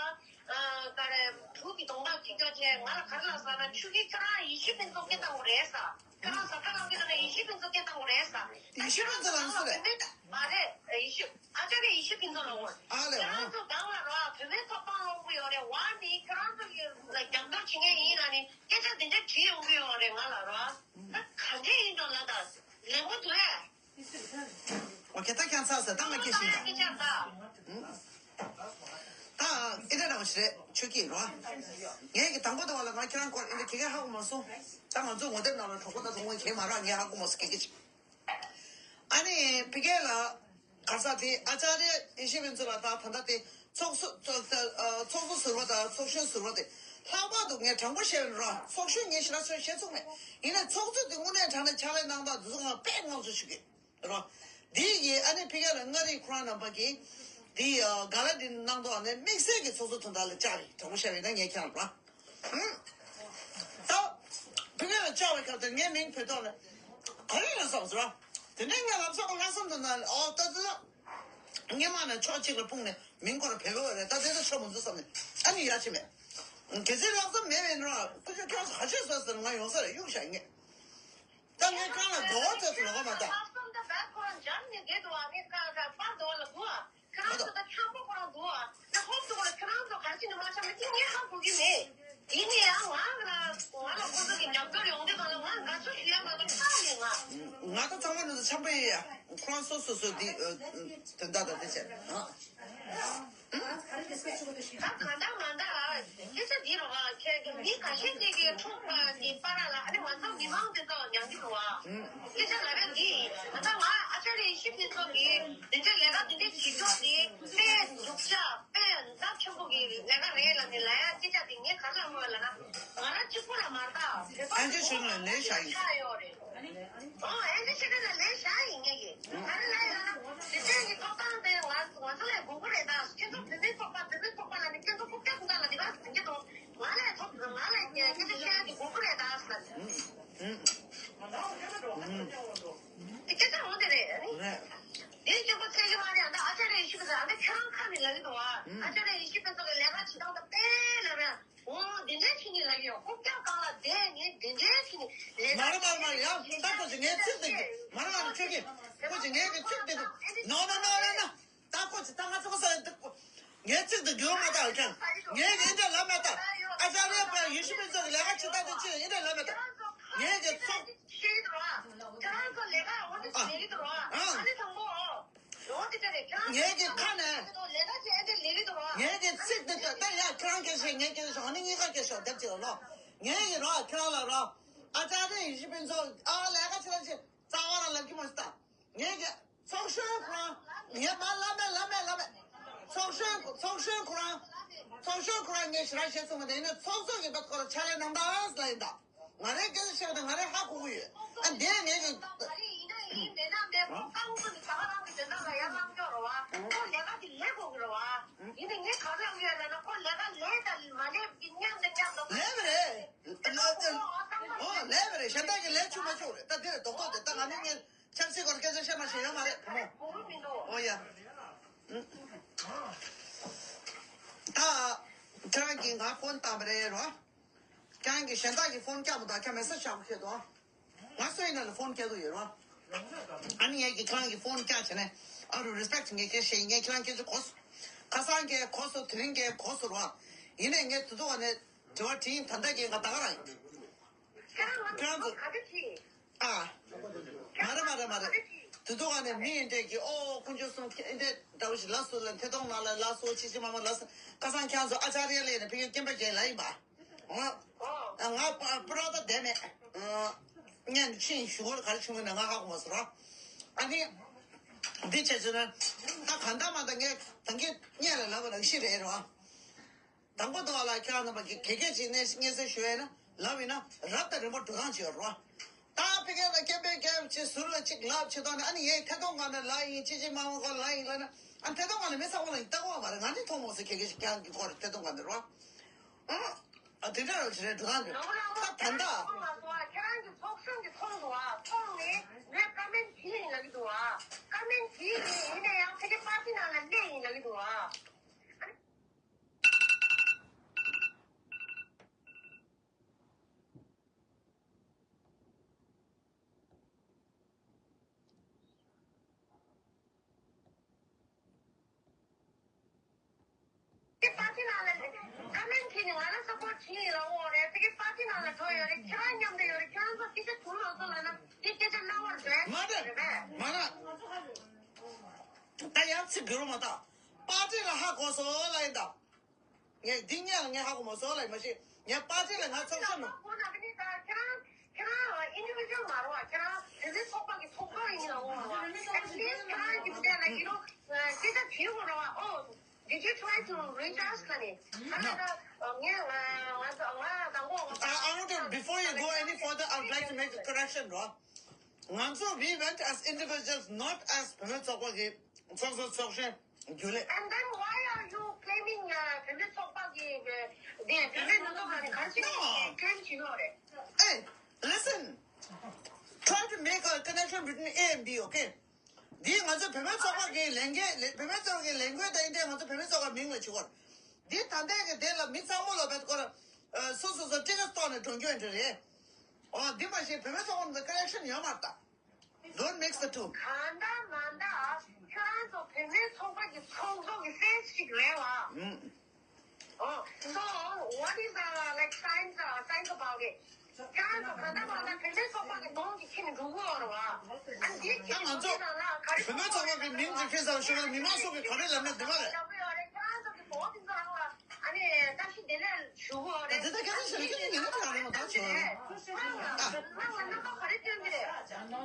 ཨ་ག་རེ་དྲུག་གི་གདོང་པ་ཁྱེར་ཀྱོག་བྱས། ང་ལ་ག་རེ་ལབ་ཟེར་ན། ཆུ་ཁྱི་ཁྱོད་རང་ཡེ་ཤུ་ཕུན་ཚོགས་སྐད་བཏང་དགོས་རེད་ཟེར། ཁྱོད་རང་ཟ་ཁང་ནང་གི་ནང་ལ་ཡེ་ཤུ་ཕུན་ཚོགས་སྐད་བཏང་དགོས་རེད་ཟེར། ཡེ་ཤུ་ཕུན་ཚོགས་ལ་སུ་རེད། མ་རེད། ཡེ་ཤུ་ཨ་ཅག་གི་ཡེ་ཤུ་ཕུན་ཚོགས་ལ་འོ། ཨ་ལེ། ཁྱེད་རང་ཚོ་སྒང་ལ་རོ། བུད་མེད་ཚོགས་པ་སློང་གི་ཡོད་རེད། བ་ནི་ཁྱེད་རང་ཚོ་གི་ལ་རྒྱབ་སྐྱོར་བྱེད་མཁན་ཡིན་ན་ནི་སྐད་ཆ་འདི་འདྲ་དྲིས་ཡོང་གི་ཡོད་རེད་ང་ལ་རོ། ད་ག་འདྲས་ཡིན་འགྲོ་ལ་ད་ལེན་གོ་འདུག་ཨེ། ཨོ་ཁེ། ད་ཁྱང་ཚ་ཟེར་ད་ང་ཁྱེད་ཤིང་ད། ད་ཨེ་འདྲ་རང་ཞིག་རེད་ཆོས་སྐྱིད་རོ། ངས་ཀྱི་དང་པོ་དང་བ་ལ་ང་ཁྱེད་རང་སྐོར་ཨེ་འདྲ་གེ་གེ་ཧ་གོ་མ་སོང་། ད་ང་ཚོ་ངོ་དེབ་ནང་ལ་གྲོགས་པོ་ད་ཚོ་ངོ་གེ་མ་རག་ངས་ཧ་གོ་མ་སོང་གེ་གེ་ཅིག་ཨ་ནི་ཕི་གེ་ལ་ག་ས་དེ་ཨ་ཅཱརྱ་ཡེ་ཤེས་ཕུན་ཚོགས་ལ་ད་ད་ལྟ་དེ་ཚོགས་གཙོ་ཚོགས་གཙོ་ཟུར་པ་དང་ཚོགས་གཞོན་ཟུར་པ་དེ་ལྷག་པར་དུ་ངས་དྲང་པོ་བཤད་པ་རོ། ཚོགས་གཞོན་ངས་ཞེ་དྲག་ཚོད་བཤད་ཚུགས་མེད། ཡིན་ནའི་ཚོགས་གཙོ་དེ་དངོས་གནས་དྲང་གནས་ཕྱག་ལས་གནང་སྟངས་དེ་ཚོ་ང་དཔེ་བསྔགས་བརྗོད་ཞུ་གི་རོ། དེ་ཡིས་ཨ་ནི་ཕི་གེ་ལ་མངའ་རིས་ཁོ་རང་རྣམ་པ་གིས་དེ་ག་ལ་དེ་གནང་དོགས་ནས་དམིགས་བསལ་གྱི་ཚོགས་གཙོ་དོན་དག་ལ་བཅར་རེད། དྲང་པོ་བཤད་པ་ཡིན་ན་ངས་ཁྱེད་རང་རོ། ད་ཕི་གེ་ལ་བཅར་བའི་སྐབས་དེར་ངའི་མིང་བོས་ཐོག་ནས་ག་རེ་ལ་བསམ་ཟེར་བ། དེ་ནས་ངས་ལམ་སང་ལྷག་བསམ་དུ་ན་ཨོ་ད་ད་ད། སྔོན་མ་ནས་ཕྱོགས་གཅིག་ལ་སྤུངས་ནས་མིང་ཁོ་ར་བོད་པ་རེད། ད་དེ་ཚོ་ཆོ་མི་འདུག་བསམ་ནས་ཨ་ནི་ཡ་ཆེ་མེད། གལ་སྲིད་ལྷག་བསམ་མེད་པའི་ནོ་ཀུ་ཅོ་ཁྱོད་ཚོ་ག་ཆོས་ཟ་ཟེར་ང་ཡོང་ས་རེད་གཡུག་བཞག་ངས། ད་ངས་ཁང་ལ་མགོ་བོ་ཚོས་སུ་ལོག་མ་ད། ལྷག་བསམ་ད་བད་ཁོ་རང་འཇམ་ནས་བསྡད་འདུག་ཨ། ངས་ཁ་ཁ་པར་འདུག་ལ་སྒུག་ཨ། ཁྱོད་རང་ཚོ་ད་འཆམ་པོ་ཁོ་རང་འདུག་ཨ། ད་ཧོབ་ཏུ་ཁོ་ལ་ཁྱོད་རང་ཚོ་ག་ཅི་ནས་མ་འཆམ་ནས་དེ་ངས་ཧ་གོ་གི་མེད། དེ་ནས་ཡང་ང་ལ་ང་ལ་ཁོ་ཚོ་གི་རྒྱབ་སྐྱོར་ཡོང་དུས་གང་ལ་ང་དགའ་བསུ་ཞུ་ཡ་མ་གཏོགས་ཁག་མེད་ང་། ང་ད་ཚང་མ་ནང་དུ་འཆམ་པོ་ཡིན་ཡ། ཁོ་རང་སོ་སོ་སོ་དེ་དོན་དག་དང་དེ་བྱས། ད་གང་ལྟར་མ་ལྟར་སྐད་ཆ་འདི་རུ་བ་ཁྱེད་ཀྱི་མི་ཁ་ཤས་ཅིག་གིས་འཁྲུག་པ་གི་བར་ལ་ཨ་ནི་ང་ཚོ་མི་མང་འདི་ཚོ་ལ་མྱང་གི་འདུག་བ། སྐད་ཆ་ལབ་ཡ་འདི་ཡིན། ད་ལྟ་ང་ཨ་ཅཱརྱ་ཡེ་ཤེས་ཕུན་ཚོགས་ཀྱིས་འདི་འདྲའི་ལས་ཀ་འདི་འདྲའི་བྱེད་ཕྱོགས་འདི་དཔེ་སྡུག་ཅག་དཔེ་འདབ་ཆེན་པོ་གི་ལས་ཀ་རེད་ལབ་ནས་ལབ་ཡ་སྐད་ཆ་འདི་ངས་ག་ལ་མོལ་ལབ་ན་ང་རང་གཅིག་པུ་ལ་མ་ལྟ། ཨན་ཅི་ཆོས་ལ་ལས་བྱ་ཡིན། ཆགས་ཡོད་རེད། ཨོ་ཨན་ཅི་ཆོས་ལ་ལས་བྱ་ཡིན་ངེས་ཀྱི། ང་རང་ལ་ཡང་དེ་འདྲའི་གི་ཐོབ་ཐང་དེ་ང་ང་ཚོ་ལས་དགོས་ཀྱི་རེད་ད། ཁྱེད་ཚོ་བོད་མིའི་ཚོགས་པ་བོད་མིའི་ཚོགས་པ་ལ་ནི་ཁྱེད་ཚོ་རྐུབ་བཀྱག་ཁུག་ཐག་ལ་འདི་ག་ཟེར་གྱི་འདུག་ང་ལས་ཐོབ་ང་ལས་སྐད་ཆ་བཤད་ཡ་གི་དགོས་ཀྱི་རེད་ད་ཟེར། དེ་སྐད་ཆ་འོང་དེ་རེད། རེད། དེ་སྐྱོ་པོ་ཚད་ཀྱི་མ་རེད། ཨ་ད་ཨ་ཅཱརྱ་ཡེ་ཤེས་ཕུན་ཚོགས་ཨ་ད་ཁྱེད་རང་ཁ་ནས་ལབ་ཀྱི་འདུག་ཨ། ཨ་ཅཱརྱ་ཡེ་ཤེས་ཕུན་ཚོགས་ཀྱི་ལས་ཀ་བྱེད་སྟངས་དང་དཔེ་ལབ་ཡ། འོ་འདི་འདྲའི་ཕྱི་ནས་ལབ་ཀྱི་ཡོད། རྐུབ་བཀྱག་སྒང་ལ་བསྡད་ངས་འདི་འདྲའི་ཕྱི་ནས་ལས་མ་རེད་མ་རེད་མ་རེད། ཡང་ད་ཁོ་ཅིག་ངའི་ཚིག་དེ་མ་རེད་མ་རེད་ཆོས་སྐྱིད། ཁོ་ཅིག་ངའི་གི་ཚིག་དེ་ནོ་ནོ་ནོ་ནོ་ནོ། ད་ཁོ་ཅིག་ད་ང་ཚོ་ས་དེ་ངའི་ཚིག་དེ་འགྱུར་མ་ད་ཀྱང་ངས་འདི་འདྲ་ལབ་མ་ད། ཨ་ཅཱརྱ་པ་ཡེ་ཤེས་ཕུན་ཚོགས་ཀྱི་ལས་ཀ་བྱེད་སྟངས་དེ་ཅི་ཡིན་འདི་འདྲ་ལབ་མ་ད། ངས་ཀྱི་ཚོགས། ཁྱེད་རང་ཚོ་ལས་ཀ་འོ་འདི་བྱེད་ཀྱི་འདུག་ཨ། ཨ་ནི་དང་པོ་འོ། ངས་ཀྱི་ཁ་ནས་ངས་ཀྱི་ཚིག་འདི་ལྟ་ལྟ་ཡ་ཁྱེད་རང་སྐད་ཆ་ངས་སྐད་ཆ་ཨ་ནི་གཉིས་ཀ་སྐད་ཆ་དེབ་ཅིག་ལ་ལོ། ངས་ཀྱི་རོ་ཁྱེད་རང་ལ་རོ། ཨ་ཅག་རེ་ཡིན་ཞིག་པིན་ཚོ་ཨ་ལས་ཀ་ཆེ་ལ་ཆེ་རྩ་བ་རང་ལབ་ཀྱི་མ་ཤི་ད། ངས་ཀྱི་ཚོགས་གཞོན་ཁོ་རང་ངས་མ་ལབ་མེད་ལབ་མེད་ལབ་མེད། ཚོགས་གཞོན་ཚོགས་གཞོན་ཁོ་རང་ཚོགས་གཞོན་ཁོ་རང་ངས་ཞེ་དྲག་བཤད་ཚོད་མ་དེ་ནས་ཚོགས་གཙོ་གི་བ་ཁོ་ལ་ཕྱག་ལས་གནང་དང་ལབ་ཡིན་ད། ང་རའི་སྐད་ཆ་བཤད་པ་དང་ང་རའི་ཧ་གོ་གི་ཡོད། ཨ་འདས་ངས་ཀྱི། ང་རེ་ཡིན་ན་ཡིན་མེད་ན་མེད་ཁོ་རྐང་ཁོ་ནི་ད་ག་རང་གི་དོན་དག་ལ་ཡར་ལངས་ཀྱོག་རེད་བ། ཁོ་ལས་ཀ་དེ་ལས་དགོས་གི་རེད་བ། ཡིན་ནའི་ངས་ག་རེ་ཡོད་ལབ་ན་ཁོ་ལས་ཀ་ལས་དང་མ་ལས་ཀྱི་མཉམ་དུ་མཉམ་དུ། ལས་པ་རེད། ཨོ་ལས་པ་རེད། གཞན་དག་གི་ལས་ཆུ་མ་ཆུ་རེད། ད་འདི་རེད་རྡོག་རྡོག་དེ་ད་ང་ནི་ངས་ཆབ་སྲིད་སྐོར་སྐད་ཆ་བཤད་མ་ཤེས་ཡོད་མ་རེད་བུ་མོ། ཨོ་ཡ། ད་ཁྱེད་རང་གིས་ང་ཕོན་བཏང་པ་རེད་རོ། ཁྱེད་རང་གིས་གཞན་དག་གི་ཕོན་བཀྱག་མ་གཏོགས་ཁྱེད་མེ་སེ་ཇི་བཞག་མཁན་འདུག་ང་སུ་ཡིན་ན་ལ་ཕོན་བཀྱག་གི་ཡོད་རོ། ཨ་ནི་ངས་ཀྱིས་ཁྱེད་རང་གི་ཕོན་བཀྱག་བྱས་ནས་out of respect ངས་ཁྱེད་བཤད་ཡིན། ངས་ཁྱེད་རང་སྐད་ཆ་གོ་སོང་། ཁ་སང་ཁྱེད་གོ་སོང་། དེ་རིང་ཁྱེད་གོ་སོང་རོ། ཡིན་ནའི་ངས་དེ་ཚོ་བ་ནས་དྲི་བ་དྲིས་ཡིན། ད་ལྟ་ཁྱེད་ང་ད་ག་རང་ཡིན། ཁྱེད་རང་ཚོ་ཨ། མ་རེད་མ་རེད་མ་རེད། དེ་ཚོ་བ་ནས་མི་ཡིན་འདྲས་ཀྱི་ཨོ་དཀོན་མཆོག་གསུམ་ཁྱེད་འདྲས་འདྲ་བོ་ཞིག་ལ་སོ་ལ་ཐེ་གཏོང་ནང་ལ་ལ་སོ་ཅི་ཅི་མ་མ་ལ་སོ། ཁ་སང་ཁྱེད་རང་ཚོ་ཨ་ཅར་ཡ་ལས་ནས་ཕ་གིར་སྐྱེན་པ་རྒྱལ་ལ་ཡིན་པ། ང་ང་པ་པ་ར་ད་བསྡད་མེད། ངས་ཕྱིན་ཞུ་བར་ག་རེ་བྱུང་མིན་ན་ང་ཧ་གོ་མ་སོང་ར། ཨ་ནི་འདི་བྱས་ཚོད་ན་ད་ག་འདྲ་མ་ད་ངས་ད་གིན་སྔོན་ལ་ལབ་པ་ནང་བཞིན་རེད་རོ། དང་པོ་དེ་ལ་ཁྱེད་རང་རྣམ་པ་གི་གལ་གལ་ཅིག་གནས་སྙན་སེང་ཞུ་ཡས་ན་ལབ་ཡིན་ན་རབ་དང་རིམ་པ་འགྲོ་སྟངས་ཅིག་ཡོད་རོ། ད་ཕ་གི་ལ་སྐད་འབོད་རྒྱབ་ཅིག་ཟུར་ལ་ཅིག་ལབ་ཅིག་བཏང་ནས་ཨ་ནི་ཡས་ཐད་གཏོང་སྒང་ནས་ལབ་ཡིན། ཅི་ཅི་མ་མ་གོ་ལབ་ཡིན་ལབ་ན་ཨ་ཐད་གཏོང་སྒང་ནས་མི་ཚང་མ་ལ་ཡིན་ལྟ་གོ་བ་མ་རེད། ང་ནི་མཐོང་མ་སོང་ཁྱེད་ཀྱི་ཁྱེད་རང་གི་སྐོར་ཐད་གཏོང་སྒང་ནས་རོ། ཨ་དེ་འདྲ་རོ་ཅི་རེད་འགྲོ་སྟངས་རེད། ད་ད་ལྟ་ཁྱེད་རང་གི་ཚོགས་གཞོན་གྱི་ཚོགས་འདུ་བ་ཚོགས་ནས་ངས་ཀ་མེན་བྲིས་ཡིན་ལབ་ཀྱི་འདུག་བ། ཀ་མེན་བྲིས་ཡིན། ཡིན་ན་ཡང་ཕ་གི་པར་ཊི་ནང་ལ་སླེབས་ཡིན་ལབ་ཀྱི་འདུག་བ། དེ་པར་ཊི་ནང་ལ་ཀ་མེན་ཁྱེད་ནི་ང་ལ་སབ་པོར་ཊི་བྱེད་ཡིན་ལ་འོ་རེད། དེ་གི་པར་ཊི་ནང་ལ་འགྲོ་ཡོད་རེད། ཁྱེད་རང་མཉམ་དུ་ཡོད་རེད། ཁྱེད་རང་ཚོ་སྐད་ཆ་དུ་ལོ་ཚོ་ལ་ན་དེ་སྐད་ཆ་རྣ་བར་འགྲོ་ཡ་མ་རེད་རེད་པས། མ་རེད། ད་ཡང་ཚིག་དགོས་རོ་མ་ད། པར་ཊི་ལ་ཧ་གོ་སོང་ལ་ཡིན་ད། ངས་འདི་སྔོན་ལ་ངས་ཧ་གོ་མ་སོང་ལ་མ་ཤེས། ངས་པར་ཊི་ལ་ང་ཚོགས་ཤོར་ནོ། ཁྱེད་རང་ཁྱེད་རང་ཨིན་ཌི་བི་ཇུ་ཨལ་མ་རེད་བ། ཁྱེད་རང་བུད་མེད་ཚོགས་པ་གི་ཚོགས་གཙོ་ཡིན་ལ་འོ་རེད་བ། At least ཁྱེད་རང་གི་མི་དེ་ལ་ཡིན་རུང་སྐད་ཆ་དྲིས་དགོས་རེད་བ། Oh, did you try to reach us? ལ་ནི་ཨ་ན་ད་ངས་ང་ང་ང་དང་པོ། I, I want to, before you go any further, I would like to make a correction, རོ། ང་ཚོ་we went as individuals, not as བུད་མེད་ཚོགས་པ་གི་ཚོགས་གཙོ་ཚོགས་གཞོན། རྒྱུ་ལས། And then why are you claiming, uh, བུད་མེད་ཚོགས་པ་གི་དེ་བུད་མེད་ནུས་སྟོབས་ལ་ནི་ག་རེ་བྱེད་ཀྱི་claim བྱེད་ཀྱི་ཡོད་རེད། Hey, listen. Try to make a connection between A and B, okay? འདི་ང་ཚོ་བུད་མེད་ཚོགས་པ་གི་ལས་འགན་ལས་བུད་མེད་ཚོགས་པ་གི་ལས་འགུལ་དང་འདི་ང་ཚོ་བུད་མེད་ཚོགས་པ་མིང་ལ་བྱེད་དགོས། འདི་ད་ལྟའི་གི་དེ་ལ་མི་ཚང་མ་ལ་བེད་སྐོར་སོ་སོ་སོ་ཊི་ཀེ་ཊི་བཏོན་ནས་འགྲོ་རྒྱུ་འདྲ་རེད། ཨོ་འདི་མ་གཞི་བུད་མེད་ཚོགས་པ་ནང་ལ་ཀ་ནེག་ཤན་ཡོད་མ་རེད་ད། Don't mix the two. གང་ལྟར་མ་ལྟར་ཁྱེད་རང་ཚོ་བུད་མེད་ཚོགས་པ་གི་ཚོགས་གཙོ་གི་ཕེས་ཅིག་རེད་བ། ཨོ། So what is the, like, science, uh, science about it? ཁྱེད་རང་ཚོ་གང་ལྟར་མ་ལྟར་བུད་མེད་ཚོགས་པ་གི་གདོང་གི་ཁྱེར་ནས་འགྲོ་གི་ཡོད་རེད་བ། ཨ་ནི་དེ་ཁྱེར་ནས་འགྲོ་དུས་ནང་ལ་ག་རེ་བུད་མེད་ཚོགས་པ་གི་མིང་ཅིག་ཁྱེར་ཙང་ཞུ་གི་མི་མང་ཚོ་གི་ག་རེ་ལབ་ན་འདི་མ་རེད། ཁྱེད་རང་ཚོ་གི་གདོང་དེ་ཚོ་རང་ལ་ཨ་ནི་བཀྲ་ཤིས་བདེ་ལེགས། ཞུ་གོ་རེད། ད་ལྟ་སྐད་ཆ་བཤད་ན་ཁྱེད་ཀྱི་ཉན་ན་ཁྱེད་རང་རེད་མ་གཏོགས་ཆོག་རེད། ཁྱེད་རང་ལ་རྣམ་པ་ག་རེ་སྟོན་གྱི་རེད།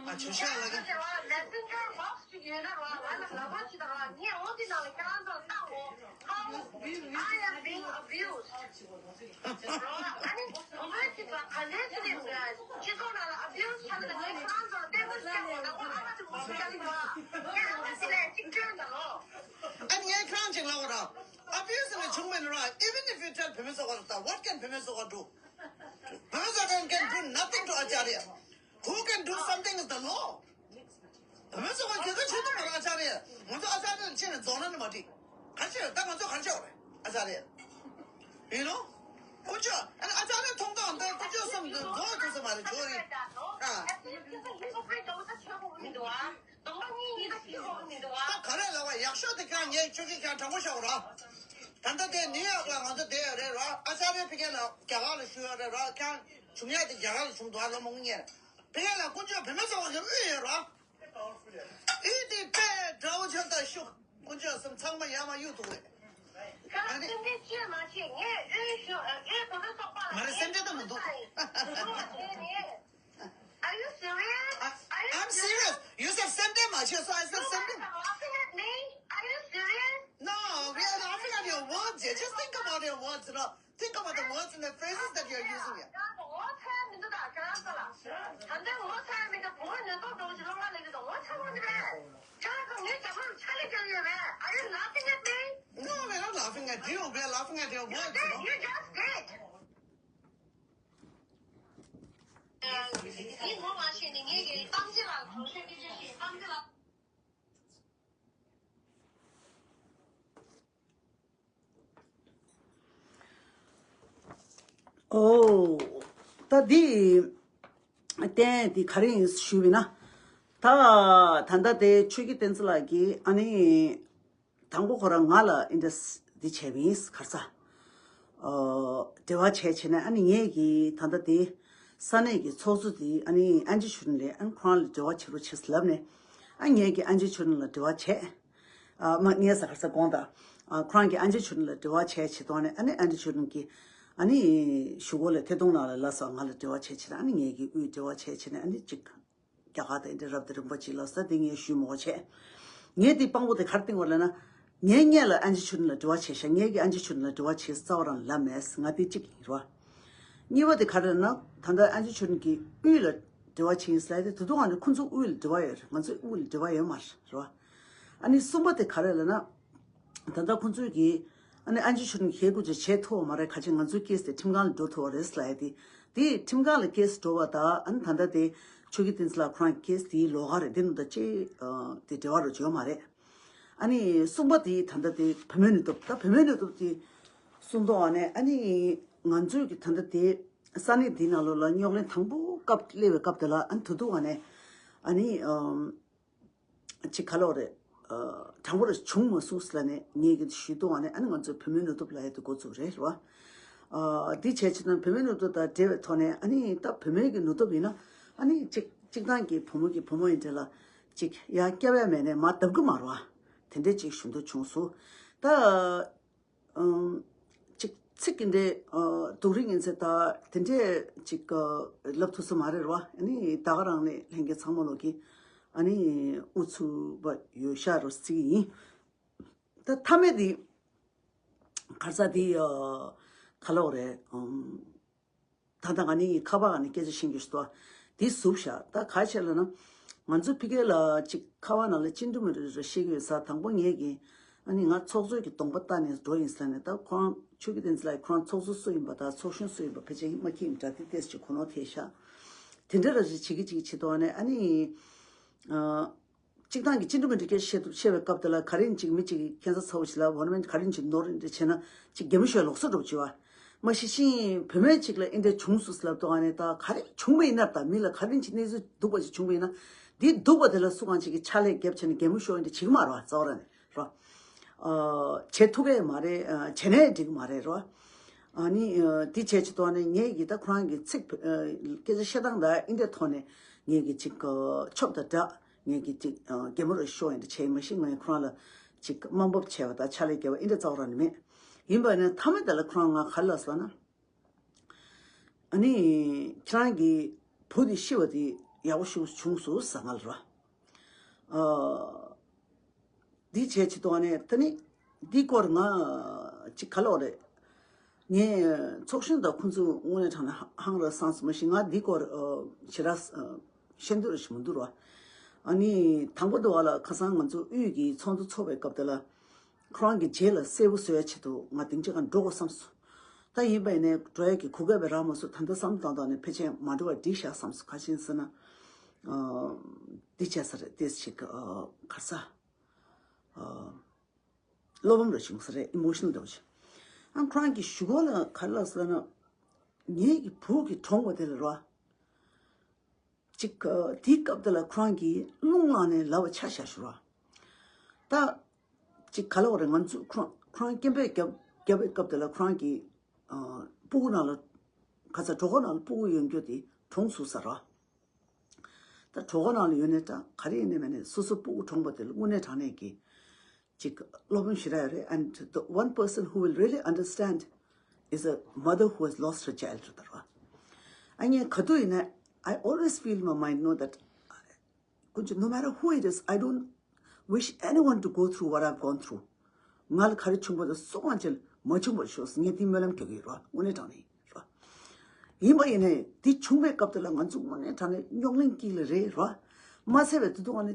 ཨ་ཆོག་ཤག་ལ་གི། Messenger box ཅིག་ཡོད་ན་རོ། ང་ལ་ལབ་པ་ཅིག་དང་རོ། ངས་འོ་དེ་ནང་ལ་ཁྱེད་རང་ཚོར་བལྟ་འོ། How I am being abused. རོ། ཨ་ནི་བུ་མོ་ཅིག་ལ་ག་ནས་ཅི་ནས་སྤྱི་ཚོགས་ནང་ལ་abuse བྱ་ལ་ངས་ཁྱེད་རང་ཚོར་བལྟས་པ་ཤེས་འོ། ད་ཁོ་ཨ་མ་ཅིག་མོ་ཅིག་ལ་ཡིན་རོ། ཁྱེད་རང་ཚོ་དེ་ལས་གཅིག་སྐྱོན་དང་རོ། ཨ་ནི་ངས་ཁྱེད་རང་ཅིག་ལབ་འོ་རོ། Abuse ནི་བྱུང་མེད་ནི་རོ། Even if you tell བུད་མེད་ཚོགས་པ་ལ་ད། What can བུད་མེད་ཚོགས་པ་do? བུད་མེད་ཚོགས་པ་can do nothing to ཨ་ཅར་ཡ། Who can do something is the law. བུད་མེད་ཚོགས་པ་གལ་ཆེ་ཆེ་དུ་མ་རེད་ཨ་ཅར་ཡ། ང་ཚོ་ཨ་ཅར་ཡ་ཕྱིན་ནས་རྫོགས་ན་ནི་མ་འགྲིག་ག་རེ་བྱེད་ད་ང་ཚོ་ག་རེ་བྱེད་རེད་ཨ་ཅར་ཡ། You know? དཀོན་མཆོག་ཨ་ནི་ཨ་ཅར་ཡ་མཐོང་སྟངས་འདི་དཀོན་མཆོག་གསུམ་འདི་རྫོགས་ཐུབ་ས་མ་རེད་ཇོ་རེད། ཨ། གདོང་པ་གཉིས་གཉིས་ཀ་ཤི་དགོས་ཀྱི་མི་འདུག་ཨ། གདོང་པ་གཉིས་གཉིས་ཀ་ཤི་དགོས་ཀྱི་མི་འདུག་ཨ། ད་ག་རེ་ལབ་པ་ཡག་ཤོས་དེ་ཁྱེད་རང་ངས་ཁྱོད་ཀྱིས་ཁྱེད་རང་དྲང་པོ་བཤད་རོགས། ད་ལྟ་དེ་ནིའུ་ཡོག་ལ་ང་ཚོ་བསྡད་ཡོད་རེད་རོགས། ཨ་ཅག་རེ་ཕ་གི་ལ་རྒྱ་གར་ལ་བཞུགས་ཡོད་རེད་རོགས། ཁྱེད་རང་བྱུང་ཡག་དེ་རྒྱ་གར་ལ་བྱུང་འདུག་ཨ། ལོ་མང་པོ་ངས་ཕ་གི་ལ་དཀོན་མཆོག་བུད་མེད་ཚོགས་པ་ཞིག་དབུས་ཡོད་རོགས། དབུས་དེ་དཔེ་དགྲ་བོ་ཆགས་ད་ཤུགས། མ་གཡུག་འདུག་རེད། ཁྱེད་རང་སེམས་ཁྲལ་ཅི་ཡང་མ་བྱེད། ངས་ཨུའི་ཞུ་ཨུའི་གོ་ཐོས་ཚོགས་པ་ལ། མ་རེད། སེམས་ཁྲལ་ད་མི་འདུག Are you serious? I- I'm serious. You said སེམས་ཁྲལ་མ་བྱེད། So I said སེམས་ཁྲལ། Laughing at me? Are you serious? No, we are laughing at your words here. Just think about your words, you know. Think about the words and the phrases that you're using here. ངོ་ཚ་མི་འདུག་ད་ཁྱེད་རང་ཚོ་ལ། ད་ལྟ་ངོ་ཚ་མི་འདུག་བུ་ནི་ཏོག་ཏོག་ཞིག་ལོང་ང་ལེགས་འདུག་ངོ་ཚ་བ་འདི་རེད། ཁྱེད་རང་ཚོ་ངའི་རྒྱབ་ལ་ཆ་ལེ་རྒྱབ་ཡོད་རེད། Are you laughing at me? No, we're not laughing at you. We're laughing at your words, you know. You just did. ཡིན་ངོ་མ་ཤེས་ནས་ངས་ཀྱི་གཏམ་ཅི་ལ་གང་ཤོད་ཀྱི་ཅི་ཞིག་གཏམ་ཅི་ལ། ཨོ། ད་འདི་བསྟན་འདི་ག་རེ་ཡིན་ཞུས་པ་ཡིན་ན། ད་ད་ལྟ་དེ་ཆོས་ཀྱི་བསྟན་འཛིན་ལགས་ཀྱིས་ཨ་ནི། དང་པོ་ཁོ་རང་ང་ལ་ཨིན་དྲས་འདི་བྱས་པ་ཡིན་ག་རེ་ཟ། ཨོ། འབྲེལ་བ་བྱས་བྱས་ནས་ཨ་ནི་ངས་ཀྱིས་ད་ལྟ་དེ་ས་གནས་ཀྱི་ཚོགས་གཙོ་དེ་ཨ་ནི་ཨན་ཅི་ཆོས་སྒྲོན་ལགས་ཨ་ནི་ཁོ་རང་ལ་འབྲེལ་བ་བྱེད་རོགས་བྱེད་ཟེར་ལབ་ནས། ཨ་ངས་ཀྱིས་ཨན་ཅི་ཆོས་སྒྲོན་ལ་འབྲེལ་བ་བྱས། ཨ་མ་ངས་ཟ་ག་རེ་ཟ་དགོངས་དག་ཨ་ཁོ་རང་གིས་ཨན་ཅི་ཆོས་སྒྲོན་ལ་འབྲེལ་བ་བྱས་བྱེད་དོན་ནས་ཨ་ནི་ཨན་ཅི་ཆོས་སྒྲོན་གྱིས་ཨ་ནི་གཞུག་གུ་ལ་ཐད་གཏོང་ནང་ལ་ལ་སོགས་ང་ལ་འབྲེལ་བ་བྱས་བྱེད་ཨ་ནི་ངས་ཀྱིས་དབུས་འབྲེལ་བ་བྱས་བྱེད་ནས་ཨ་ནི་གཅིག་རྒྱ་གར་དང་འདི་རབ་དང་རིམ་པ་ཅིག་ལ་ས་དེ་ངས་ཞུས་མོ་བྱས། ངས་དེ་དཔང་པོ་དེ་གར་བཏིང་བ་ལ་ན། ངས་ངས་ལ་ཨན་ཅི་ཆོས་སྒྲོན་ལ་འབྲེལ་བ་བྱས་ཤག་ངས་ཀྱི་ཨན་ཅི་ཆོས་སྒྲོན་ལ་འབྲེལ་བ་བྱས་རྩ་བ་རང་ལབ་མེད་ང་དེ་གཅིག་ཡིན་རོ། གཉིས་པ་དེ་ག་རེ་ན་ད་ལྟ་ཨན་ཅི་ཆོས་སྒྲོན་གྱི་དབུས་ལ་འབྲེལ་བ་བྱས་ཡིན་ཟེར་ཏེ་དེ་དུས་ང་ནི་ཁོང་ཚོ་དབུས་ལ་འབྲེལ་བ་ཡོད་རེད། ང་ཚོའི་དབུས་ལ་འབྲེལ་བ་ཡོད་མ་རེད་རོ། ཨ་ནི་གསུམ་པ་དེ་ག་རེ་ལ་ན། ད་ལྟ་ཁོང་ཚོས་ཀྱིས་ཨ་ནི་ཨན་ཅི་ཆོས་སྒྲོན་གྱིས་སྐུ་མཁྱེན་བྱེད་ཐུབ་པ་མ་རེད། ཁ་ཆེ་ང་ཚོའི་ཀེས་དེ་ཁྲིམས་ཁང་ལ་འགྲོ་ཐུབ་པ་རེད་ལབ་ཡ་དེ། དེ་ཁྲིམས་ཁང་ལ་ཀེས་འགྲོ་བ་དང་ཨ་ནི་ད་ལྟ་དེ་ཆོས་ཀྱི་བསྟན་འཛིན་ལགས་ཁོ་རང་ཀེས་དེའི་ལོགས་ཀ་རེད། དེ་ནང་དང་ཅི་དེ་འབྲེལ་བ་རུ་བྱོན་མ་རེད། ཨ་ནི་གསུམ་པ་དེ་ད་ལྟ་དེ་བུད་མེད་ནུས་སྟོབས་ད་བུད་མེད་ནུས་སྟོབས་དེ་གསུང་དོགས་ཨ་ནི་ཨ་ནི་ང་ཚོས་ཀྱི་ད་ལྟ་དེ་ས་གནས་དེའི་ནང་ལོགས་ལ་རྙོག་གླེང་དང་པོ་སྐབས་སླེབས་པའི་སྐབས་དེ་ལ་ཨ་ནི་དུ་དུ་ཨ་ནི་ཨ་ནི། ཅིག་ག་ལོག་རེད། དྲང་པོ་རེ་བྱུང་མ་སོང་ཟེར་ལ་ནས་ངས་ཀྱི་ཞུས་དོ་བ་ནས་ཨ་ནི་ང་ཚོའི་བུད་མེད་ནུས་སྟོབས་ལ་ཡ་དེ་འགོ་ཚུགས་རེད་རེད་བ། འདི་བྱས་ཕྱིན་ན་བུད་མེད་ནུས་སྟོབས་དང་འབྲེལ་བའི་ཐོག་ནས་ཨ་ནི་ད་བུད་མེད་ཀྱི་ནུས་སྟོབས་ཡིན་ན་ཨ་ནི་ཅིག་ཅིག་ཐང་གི་བུ་མོ་གི་བུ་མོ་ཡིན་དེ་ལ་ཅིག་ཡ་སྐྱབས་ཡ་མེད་ནས་མ་བརྡབ་གི་མ་རེད་བ། དེ་འདྲས་ཅིག་ཞུ་འདོད་བྱུང་སོང་། ད། ཨམ། ཅིག་ཚིག་གི་འདྲེ་ཨ་སྡུག་རིགས་ཡིན་ཚེ་ད་དེ་འདྲས་ཅིག་ཨ་ལབ་ཐུབ་ས་མ་རེད་བ། ཨ་ནི་ད་ག་རང་ནས་ལྷན་རྒྱས་ཚང་མ་ལོག་གི་ཨ་ནི་ཨུ་ཚུགས་པ་ཡོད་ཤག་རོ་ཚིག་ཡིན། ད་མཐའ་མེད་དེ་གར་ས་དེ་ཨ་ག་ལོག་རེད། ཨམ། ད་ལྟ་ང་ནི་ཁ་པར་ནས་སྐད་ཆ་ཤེས་རྒྱུ་ཞིག་འདུག་དེ་ཟུབ་བཞག་ད་ག་བྱས་ལབ་ན། ང་ཚོ་ཕི་གེ་ལ་ཅིག་ཁ་པར་ནང་ལ་ཅི་འདྲ་མི་འདྲ་རེ་བཤད་ཀྱི་ཡོད་ས། དང་པོ་ངས་ཀྱིས་ཨ་ནི་ང་ཚོགས་གཙོས་ཀྱི་གདོང་པ་བལྟ་ནས་འགྲོ་ཡིན་ཟེར་ནས། ད་ཁོ་རང་ཆོས་ཀྱི་བསྟན་འཛིན་ལགས་ཁོ་རང་ཚོགས་གཙོ་སུ་ཡིན་པ་དང་ཚོགས་གཞོན་སུ་ཡིན་པ་ཕལ་ཆེར་མ་མཁྱེན་འདྲ། དེ་ཏོག་ཙམ་གོ་ནོར་ཐེབས་ཤག་དེ་འདྲ་ར་ཅིག་བྱེད་ཀྱི་ཅིག་བྱེད་དོ་ཨ་ནི་ཨ་ནི། ཨ། སྤྱིར་བཏང་གི་ཅི་འདྲ་མི་འདྲ་སྐད་ཆ་བཤད་ཐུབ་བཤད་པའི་སྐབས་དེ་ལ་ག་རེ་ཡིན་ཅིག་མི་ཅིག་གི་ཁྱད་མཚར་ཚ་བོ་ཞིག་ལ་འོ་ན་མི་ག་རེ་ཡིན་ཅིག་ནོར་འདྲ་བྱས་ན་ཅིག་གད་མོ་ཤོར་ལོག་སོ་འགྲོ་བྱེད་བ། མ་གཞི་ཤིང་བུད་མེད་ཅིག་ལ་ཨེ་འདྲ་བྱུང་སོང་ལབ་དོ་ཨ་ནི་ད་ག་རེ་བྱུང་བ་ཡིན་ན་ད་མི་ལ་ག་རེ་ཡིན་ཅིག་གནས་ཚུལ་སྡུག་པ་ཞིག་བྱུང་བ་ཡིན་ན་འདི་སྡུག་པ་དེ་ལ་སུ་གང་ཅིག་གི་ཕྱག་ལས་རྒྱབ་བྱས་ནས་གད་མོ་ཤོར་འདྲ་བྱེད་ཀྱི་མ་རེད་བ། རྩ་བ་ར་ནས་རོ། བྱེད་ཐུབ་ཀྱི་མ་རེད། བྱས་ནས་འགྲིག་གི་མ་རེད་རོ། ཨ་ནི་འདི་བྱས་ཅི་ཐོག་ནས་ངས་ཀྱི་ད་ཁོ་རང་གི་ཚིག་སྐད་ཆ་བཤད་སྟངས་ད་ཨེ་འདྲ་ཐོག་ནས་ངས་ཀྱི་ཅིག་ཆོབ་དང་འདྲ། ངས་ཀྱི་ཅིག་གད་མོ་རུ་ཤོར་ཡིན་འདྲ་བྱས་མ་གཞི་ངས་ཁོ་རང་ལ་ཅིག་དམའ་འབེབས་བྱས་པ་དང་ཕྱག་ལས་བརྒྱབ་པ་ཨེ་འདྲ་རྩ་བ་རང་ནས་མེད། ཡིན་པ་ནི་མཐའ་མའི་དེ་ལ་ཁོ་རང་ང་ག་རེ་ལབ་སོང་ན། ཨ་ནི་ཁྱེད་རང་གི་བུ་དེ་ཤི་བ་དེ་ཡག་པོ་ཞིག་བྱུང་སོང་ཟེར་ང་ལ་ར། འདི་བྱས་ཅི་ཐོག་ནས་ད་ནི་འདི་སྐོར་ང་ཅིག་ག་ལོག་རེད། ངས་ཚོགས་གཞོན་དང་ཁོང་ཚོ་དངོས་གནས་དྲང་གནས་ཧང་ར་སངས་སུ་མ་ཤེས། ང་འདི་སྐོར་ཞེ་དྲག་ཤེས་འདོད་ར་ཞིག་མི་འདུག་ར། ཨ་ནི་དང་པོ་དུ་བ་ལ་ཁ་སང་ང་ཚོ་དབུས་ཀྱི་ཚོགས་འདུ་ཚོགས་པའི་སྐབས་དེ་ལ་ཁོ་རང་གི་རྗེས་ལ་གསལ་པོ་བཟོ་ཡ་ཆེད་དུ་ང་དེང་ཅི་གང་འགྲོ་དགོས་བསམ་སོང་། ད་ཡིན་པ་ཡིན་ནའི་འགྲོ་ཡ་གི་གོ་སྐབས་རག་མ་སོང་། ད་ལྟ་བསམ་བཏང་བཏང་ནས་ཕལ་ཆེར་མ་འགྲོ་བ་འགྲིག་ཤག་བསམ་སོང་། ག་ཅི་ཡིན་ཟེར་ན། འདི་བྱས་ས་རེད་ཏེས་ཅིག་ག་རེ་ཟ། བློ་ཕམ་འདྲ་བྱུང་ས་རེད། ཨི་མོ་ཤི་ནལ་འདྲ་བོ་ཞིག་ཨ་ཁོ་རང་གི་གཞུག་གུ་ལ་ག་རེ་ལབ་ཟེར་ན། ངེད་ཀྱི་བུ་གི་གྲོངས་པ་དེ་ལ་རོ། ཅིག་དེའི་སྐབས་དེ་ལ་ཁོ་རང་གིས་རླུང་ལངས་ནས་ལབ་པ་ཆ་བཞག་ཞུ་རོ། ད་ཅིག་ག་ལབ་དགོས་རེད། ང་ཚོ་ཁོ་རང་ཁོ་རང་སྐད་འབོད་རྒྱབ་རྒྱབ་པའི་སྐབས་དེ་ལ་ཁོ་རང་གི་སྤུ་གུ་ནང་ལ་ག་ཚ་གྲོད་ཁོག་ནང་ལ་སྤུ་གུ་ཡོད་རྒྱུ་དེ་གྲོངས་སོང་ཟེར་རོ། ད་གྲོད་ཁོག་ནང་ལ་ཡོད་ནས་ད་ག་རེ་ཡིན་ནས་མེད་ནས་སོ་སོ་སྤུ་གུ་གྲོངས་པ་དེ་ལ་དངོས་གནས་དྲང་གནས་ཀྱི་ ཅིག་སློབ་དཔོན་ཞེ་དྲག་རེད། And the one person who will really understand is a mother who has lost her child རེད་ད་ར། ཨ་ངས་ག་དུས་ཡིན་ན། I always feel in my mind, know that དཀོན་མཆོག, no matter who it is, I don't wish anyone to go through what I've gone through. ང་ལ་ག་རེ་བྱུང་བ་དང་སུ་གང་ཅིག་མ་བྱུང་བར་ཤོག་ངས་དེ་སྨོན་ལམ་རྒྱག་གི་ཡོད་ར། དངོས་གནས་དྲང་གནས་ར། ཡིན་པ་ཡིན་ནའི་དེ་བྱུང་བའི་སྐབས་དེ་ལ་ང་ཚོ་དངོས་གནས་དྲང་གནས་རྙོག་གླེང་དཀྱིལ་ལ་རེད་ར། མ་ཚད་པའི་དེ་དུས་ང་ནི་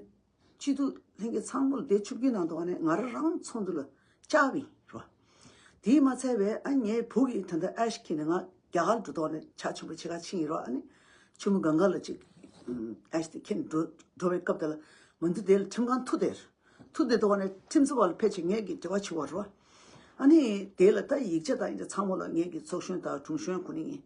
སྤྱི་འཐུས་ལྷན་རྒྱས་ཚང་མ་ལ་དེ་ཆུ་རྒྱུན་ནང་དུ་ང་ནི་ང་རང་རང་ཚོགས་འདུ་ལ་བཅར་བ་ཡིན་ར། དེས་མ་ཚད་པའི་ཨ་ངའི་བུ་གིས་ད་ལྟ་ཨེ་ཤི་ཁྱེར་ནས་ང་རྒྱ་གར་འགྲོ་ཐོག་ནས་ཆ་ཆུང་པོ་ཆེ་ཁ་ཕྱིན་ཡིན་རོགས། ཨ་ནི་ཆུ་མོ་གང་ག་ལ་ཅིག་ཨེ་ཤི་དེ་ཁྱེར་འགྲོ་འགྲོ་བའི་སྐབས་དེ་ལ་ང་ཚོ་དེ་ལ་ཁྲིམས་ཁང་ཐུག་དེར་ཐུག་དེ་ཐོག་ནས་ཁྲིམས་རྩོད་པ་ལ་ཕལ་ཆེར་ངས་ཀྱི་འབྲེལ་བ་བྱེད་པ་རོགས། ཨ་ནི་དེ་ལ་ད་ཡིག་ཆ་དང་ཡིན་ད་ཚང་མ་ལ་ངས་ཀྱི་ཚོགས་གཞོན་དང་དྲུང་གཞོན་ཁོ་ནི་ཡིན།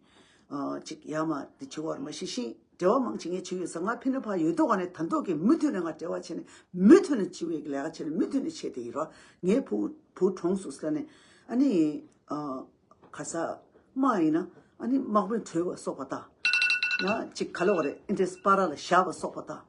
ཅིག་ཡ་མ་དེ་བྱེད་པར་མ་ཤི་ཤིང་འབྲེལ་བ་མང་ཆེ་ངས་བྱེད་ཡོད་ས། ང་ཕི་ནི་ཕ་ཡོད་དོ་ག་ནས་ད་མདོ་གི་མུ་མཐུད་ནས་ང་འབྲེལ་བ་བྱས་ནས་མུ་མཐུད་ནས་སྤྱི་བའི་ལས་ཀ་བྱས་ནས་མུ་མཐུད་ནས་བྱས་དེ་ཡིན་རོགས། ངའི་བུ་བུ་གྲོངས་སོང་ཟེར་ནས་ཨ་ནི་ག་ས་མ་ཡིན་ན་ཨ་ནི་དམག་དཔོན་བྲོས་བ་སོགས་པ་དང་ཡང་ཅིག་ག་ལ་བ་རེད། ཨིན་ཏེ་སྤ་ར་ལ་བཞག་པ་སོགས་པ་དང་།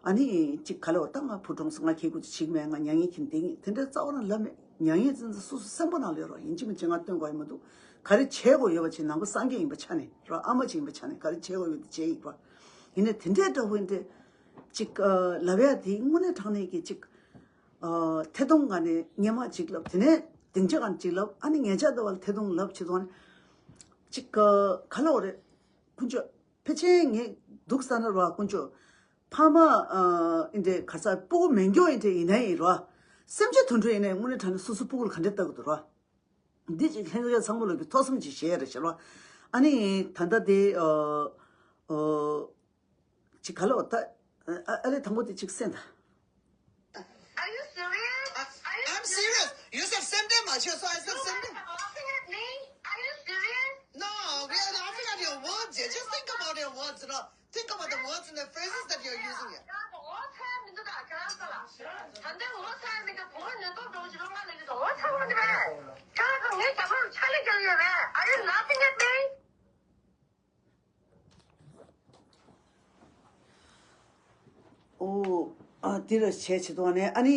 ཨ་ནི་ཅིག་ག་ལ་བ་ད་ང་བུ་གྲོངས་སོང་། ང་ཁྱེད་ཀུ་ཅིག་བྱིག་མེད། ང་མྱ་ངན་ཁྱིམ་དེ་ངས་དེ་འདྲའི་རྩ་བ་ན་ལབ་མེད། མྱ་ངན་ཙན་ཙན་སོ་སོ་སེམས་པ་ནང་ལས་རོགས་ཡིན་གཅིག་མིན་གཅིག་ང་སྟོན་དགོས་ཡིན་མ་འདུག་ག་རེ་བྱེད་དགོས་ཡོད་པ་ཆེ་ནང་པ་སངས་རྒྱས་ཡིན་པ་ཆ་ནས་ར། ཨ་མ་ཅིག་ཡིན་པ་ཆ་ནས་ག་རེ་བྱེད་དགོས་ཡོད་དེ་བྱེད་ཡིན་པ། ཡིན་ནའི་དེ་འདྲའི་འདྲ་བོ་འདི་ཅིག་ལབ་ཡ་དེ་དངོས་གནས་དྲང་གནས་ཀྱི་ཅིག་ཐད་གཏོང་ག་ནས་སྔན་མ་ཅིག་ལབ། དེ་ནས་སྡིངས་ཆ་ག་ནས་ཅིག་ལབ། ཨ་ནི་ཉེ་ཆར་འདི་བ་ལ་ཐད་གཏོང་ལབ་བྱེད་དོན་ཅིག་ག་ལ་བ་རེད། དཀོན་མཆོག་ཕལ་ཆེར་ངས་སྡུག་ས་ན་ར་དཀོན་མཆོག་ཕ་མ་ཨིན་དྲེ་ག་ས་སྤུ་གུ་མེད་མགྱོགས་ཡིན་དྲེ་ཡིན་ན་ཡིན་ར། སེམས་ཅན་དུད་འགྲོ་ཡིན་ནའི་དངོས་གནས་དྲང་གནས་སོ་སོ་སྤུ་གུ་ལ་ག་འདྲ་ལྟ་གི་འདུག་ར། འདི་ཅིག་ལྷན་རྒྱས་ཚང་མ་ལོག་གི་ཐོག་བསམ་ཅིག་བཞེས་རེ་བྱེད་རོགས། ཨ་ནི་ད་ལྟ་དེ་ཨ་ཨ་ཅིག་ག་ལ་བ་ད་ཨ་ཨ་ལས་དང་པོ་དེ་ཅིག་གསན་ད། Are you serious? Are you I'm serious. You said same day, Machi, so I said same day. You guys are laughing at me? Are you serious? No, we are laughing at your words. Just think about your words, you know. Think about the words and the phrases that you're using here. ཨོ། ཨ་འདི་ལ་བྱས་བྱེད་དོ་ནས་ཨ་ནི་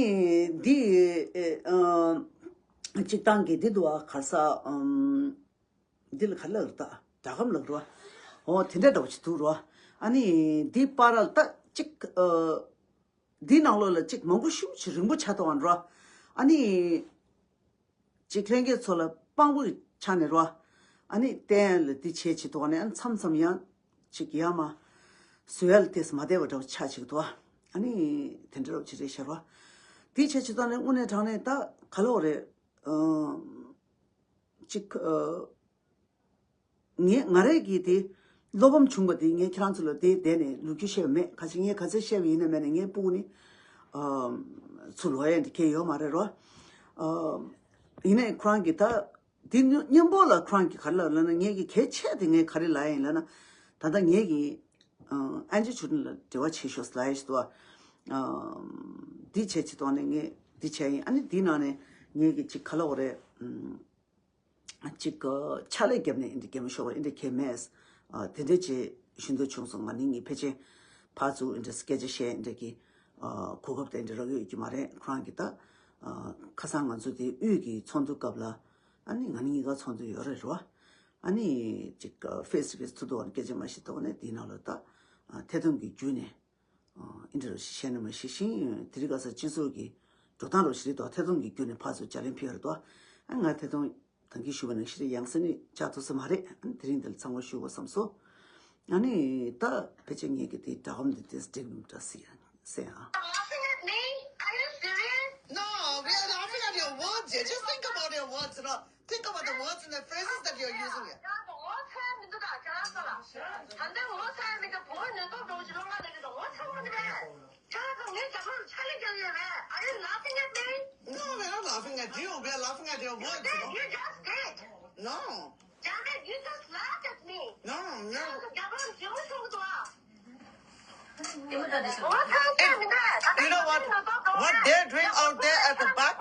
འདི་ཨ་སྤྱིར་བཏང་གི་འདི་འདུག་ཨ་ག་ས་ཨམ། འདི་ལ་ག་ལ་ད་སྒྲ་སྒམ་ལ་རོ། ཨོ་དེ་འདྲ་འདྲ་བོ་ཞིག་འདུག་རོ། ཨ་ནི་འདི་པར་ལ་ད་ཅིག་ཨ་འདི་ནང་ལོགས་ལ་ཅིག་མང་པོ་ཤུགས་ཆེ་རིང་པོ་ཆགས་འདུག་ཨ་རོ། ཨ་ནི་ཅིག་ལྷན་རྒྱས་ཚོ་ལ་དཔང་པོ་ཆགས་ནས་རོ། ཨ་ནི་བསྟན་ལ་འདི་བྱས་བྱེད་འདུག་ཨ་ནི་ཨ་ནི་མཚམས་མཚམས་ཡང་ཅིག་ཡ་མ་བཟོ་ཡ་ལ་དེས་མ་བསྡད་པ་འདྲ་བོ་ཆགས་ཅིག་འདུག་ཨ་ནི་དེ་འདྲ་རོ་ཅི་རེད་ཤེས་རོ། འདི་བྱས་བྱེད་འདུག་ཨ་ནི་དངོས་གནས་དྲང་གནས་ད་ག་ལོག་རེད། ཨ་ཅིག་ཨ། ངས་ང་རང་གིས་དེ་བློ་ཕམ་བྱུང་བ་དེ་ངས་ཁྱེད་རང་ཚོ་ལ་དེ་བསྡད་ནས་ལོ་རྒྱུས་བཤད་པ་མེད། ཁ་ཅིག་ངས་ག་ཚོད་བཤད་པ་ཡིན་ན་མེད་ན་ངའི་སྤུ་གུ་ནི་ཨ་ཚུར་ལོག་ཡ་འདི་གས་ཡོད་མ་རེད་རོ། ཨ་ཡིན་ནའི་ཁོ་རང་གིས་ད་དེ་མཉམ་པོ་ལ་ཁོ་རང་གིས་ག་རེ་ལབ་ལབ་ན། ངས་ཀྱི་གལ་ཆེ་དེ་ངས་ག་རེ་ལབ་ཡ་ཡིན་ལབ་ན། ད་ལྟ་ངས་ཀྱི་ཨ་ཨན་ཅི་ཆུ་ནི་ལ་འབྲེལ་བ་བྱེད་ཤོག་ལབ་ཡ་ཞིག་འདུག་ཨ་འདི་བྱས་ཅི་ཐོག་ནས་ངས་འདི་བྱས་ཡིན། ཨ་ནི་འདི་ནང་ནས་ངས་ཀྱི་ཅིག་ག་ལབ་དགོས་རེད། ཅིག་ཕྱག་ལས་བརྒྱབ་ནས་འདི་གད་མོ་ཤོར་བ་འདི་གལ་མེད། དེ་འདྲ་ཅིག་ཞུ་འདོད་བྱུང་སོང་། ང་ནི་ངའི་ཕལ་ཆེར་ཕར་ཚུར་འདི་སྐད་ཆ་བཤད་འདི་གི་གོ་སྐབས་དེ་འདྲ་རག་ཡོད་ཀྱི་མ་རེད། ཁོ་རང་གིས་ད་ཁ་སང་ང་ཚོ་དེ་དབུས་ཀྱི་ཚོགས་འདུ་སྐབས་ལ་ཨ་ནི་ང་ནི་གཉིས་ཀ་ཚོགས་འདུ་ཡོད་རེད་རོ། ཨ་ནི་ཅིག་ཕེས་ཊུ་ཕེས་ཐུག་འདུག་ཨ་ནི་སྐད་ཆ་མ་བཤད་ཐོག་ནས་དེའི་ནང་ལ་ད་ཐད་གཏོང་གི་བརྒྱུད་ནས། ཨིན་དྲ་ཞེས་ནས་མ་ཤེས་ཤིང་དེ་རིང་ཁ་སང་སྤྱི་ཚོགས་ཀྱི་འགྲོ་སྟངས་རོ་ཞིག་རེད་དོ། ཐད་གཏོང་གི་བརྒྱུད་ནས་ཕར་ཚུར་བརྒྱ་ལན་ཕུལ་ཡོད་རེད་དོ། ཨ་ང་ཐད་གཏོང་ད་གིན་ཞུས་པ་ནང་བཞིན་ཡང་སེ་ནི་བཅར་ཐུབ་ས་མ་རེད། ཨ་དེ་རིང་འདི་ལ་ཚང་མ་ཞུ་དགོས་བསམ་སོང་། ཨ་ནི་ད་ཕལ་ཆེར་ངས་ཀྱི་དེ་སྒྲ་སྒམ་འདི་དེ་འགྲིག་མི་འདྲ་སི་ཡང་སེ་ཨ། Laughing at me? Are you serious? No, we are laughing at your words here. Just think about your words, you know. Think about the words and the phrases that you're using here. ཁྱེད་རང་ཚོ་ངོ་ཚ་མི་འདུག་ད། ཁྱེད་རང་ཚོ་ལ་ད་ལྟ་ངོ་ཚ་མི་འདུག་བུ་ནུས་སྟོབས་འགྲོ་ཞིག་ལོང་ང་ལ་ཡོད་དོ། ངོ་ཚ་བ་འདི་རེད། ཁྱེད་རང་ཚོ་ངའི་རྒྱབ་ལོགས་ཕྱག་ལས་རྒྱག་ཡོད་རེད། Are you laughing at me? No, we're not laughing at you. We are laughing at your words, you know? You just did. No. Damn it, you just laughed at me. No, no. ཁྱེད་རང་ཚོ་རྒྱབ་ལོགས་ཇེ་མོ་ཆུང་གི་འདུག་ཨ། You know what? What they're doing out there at the back?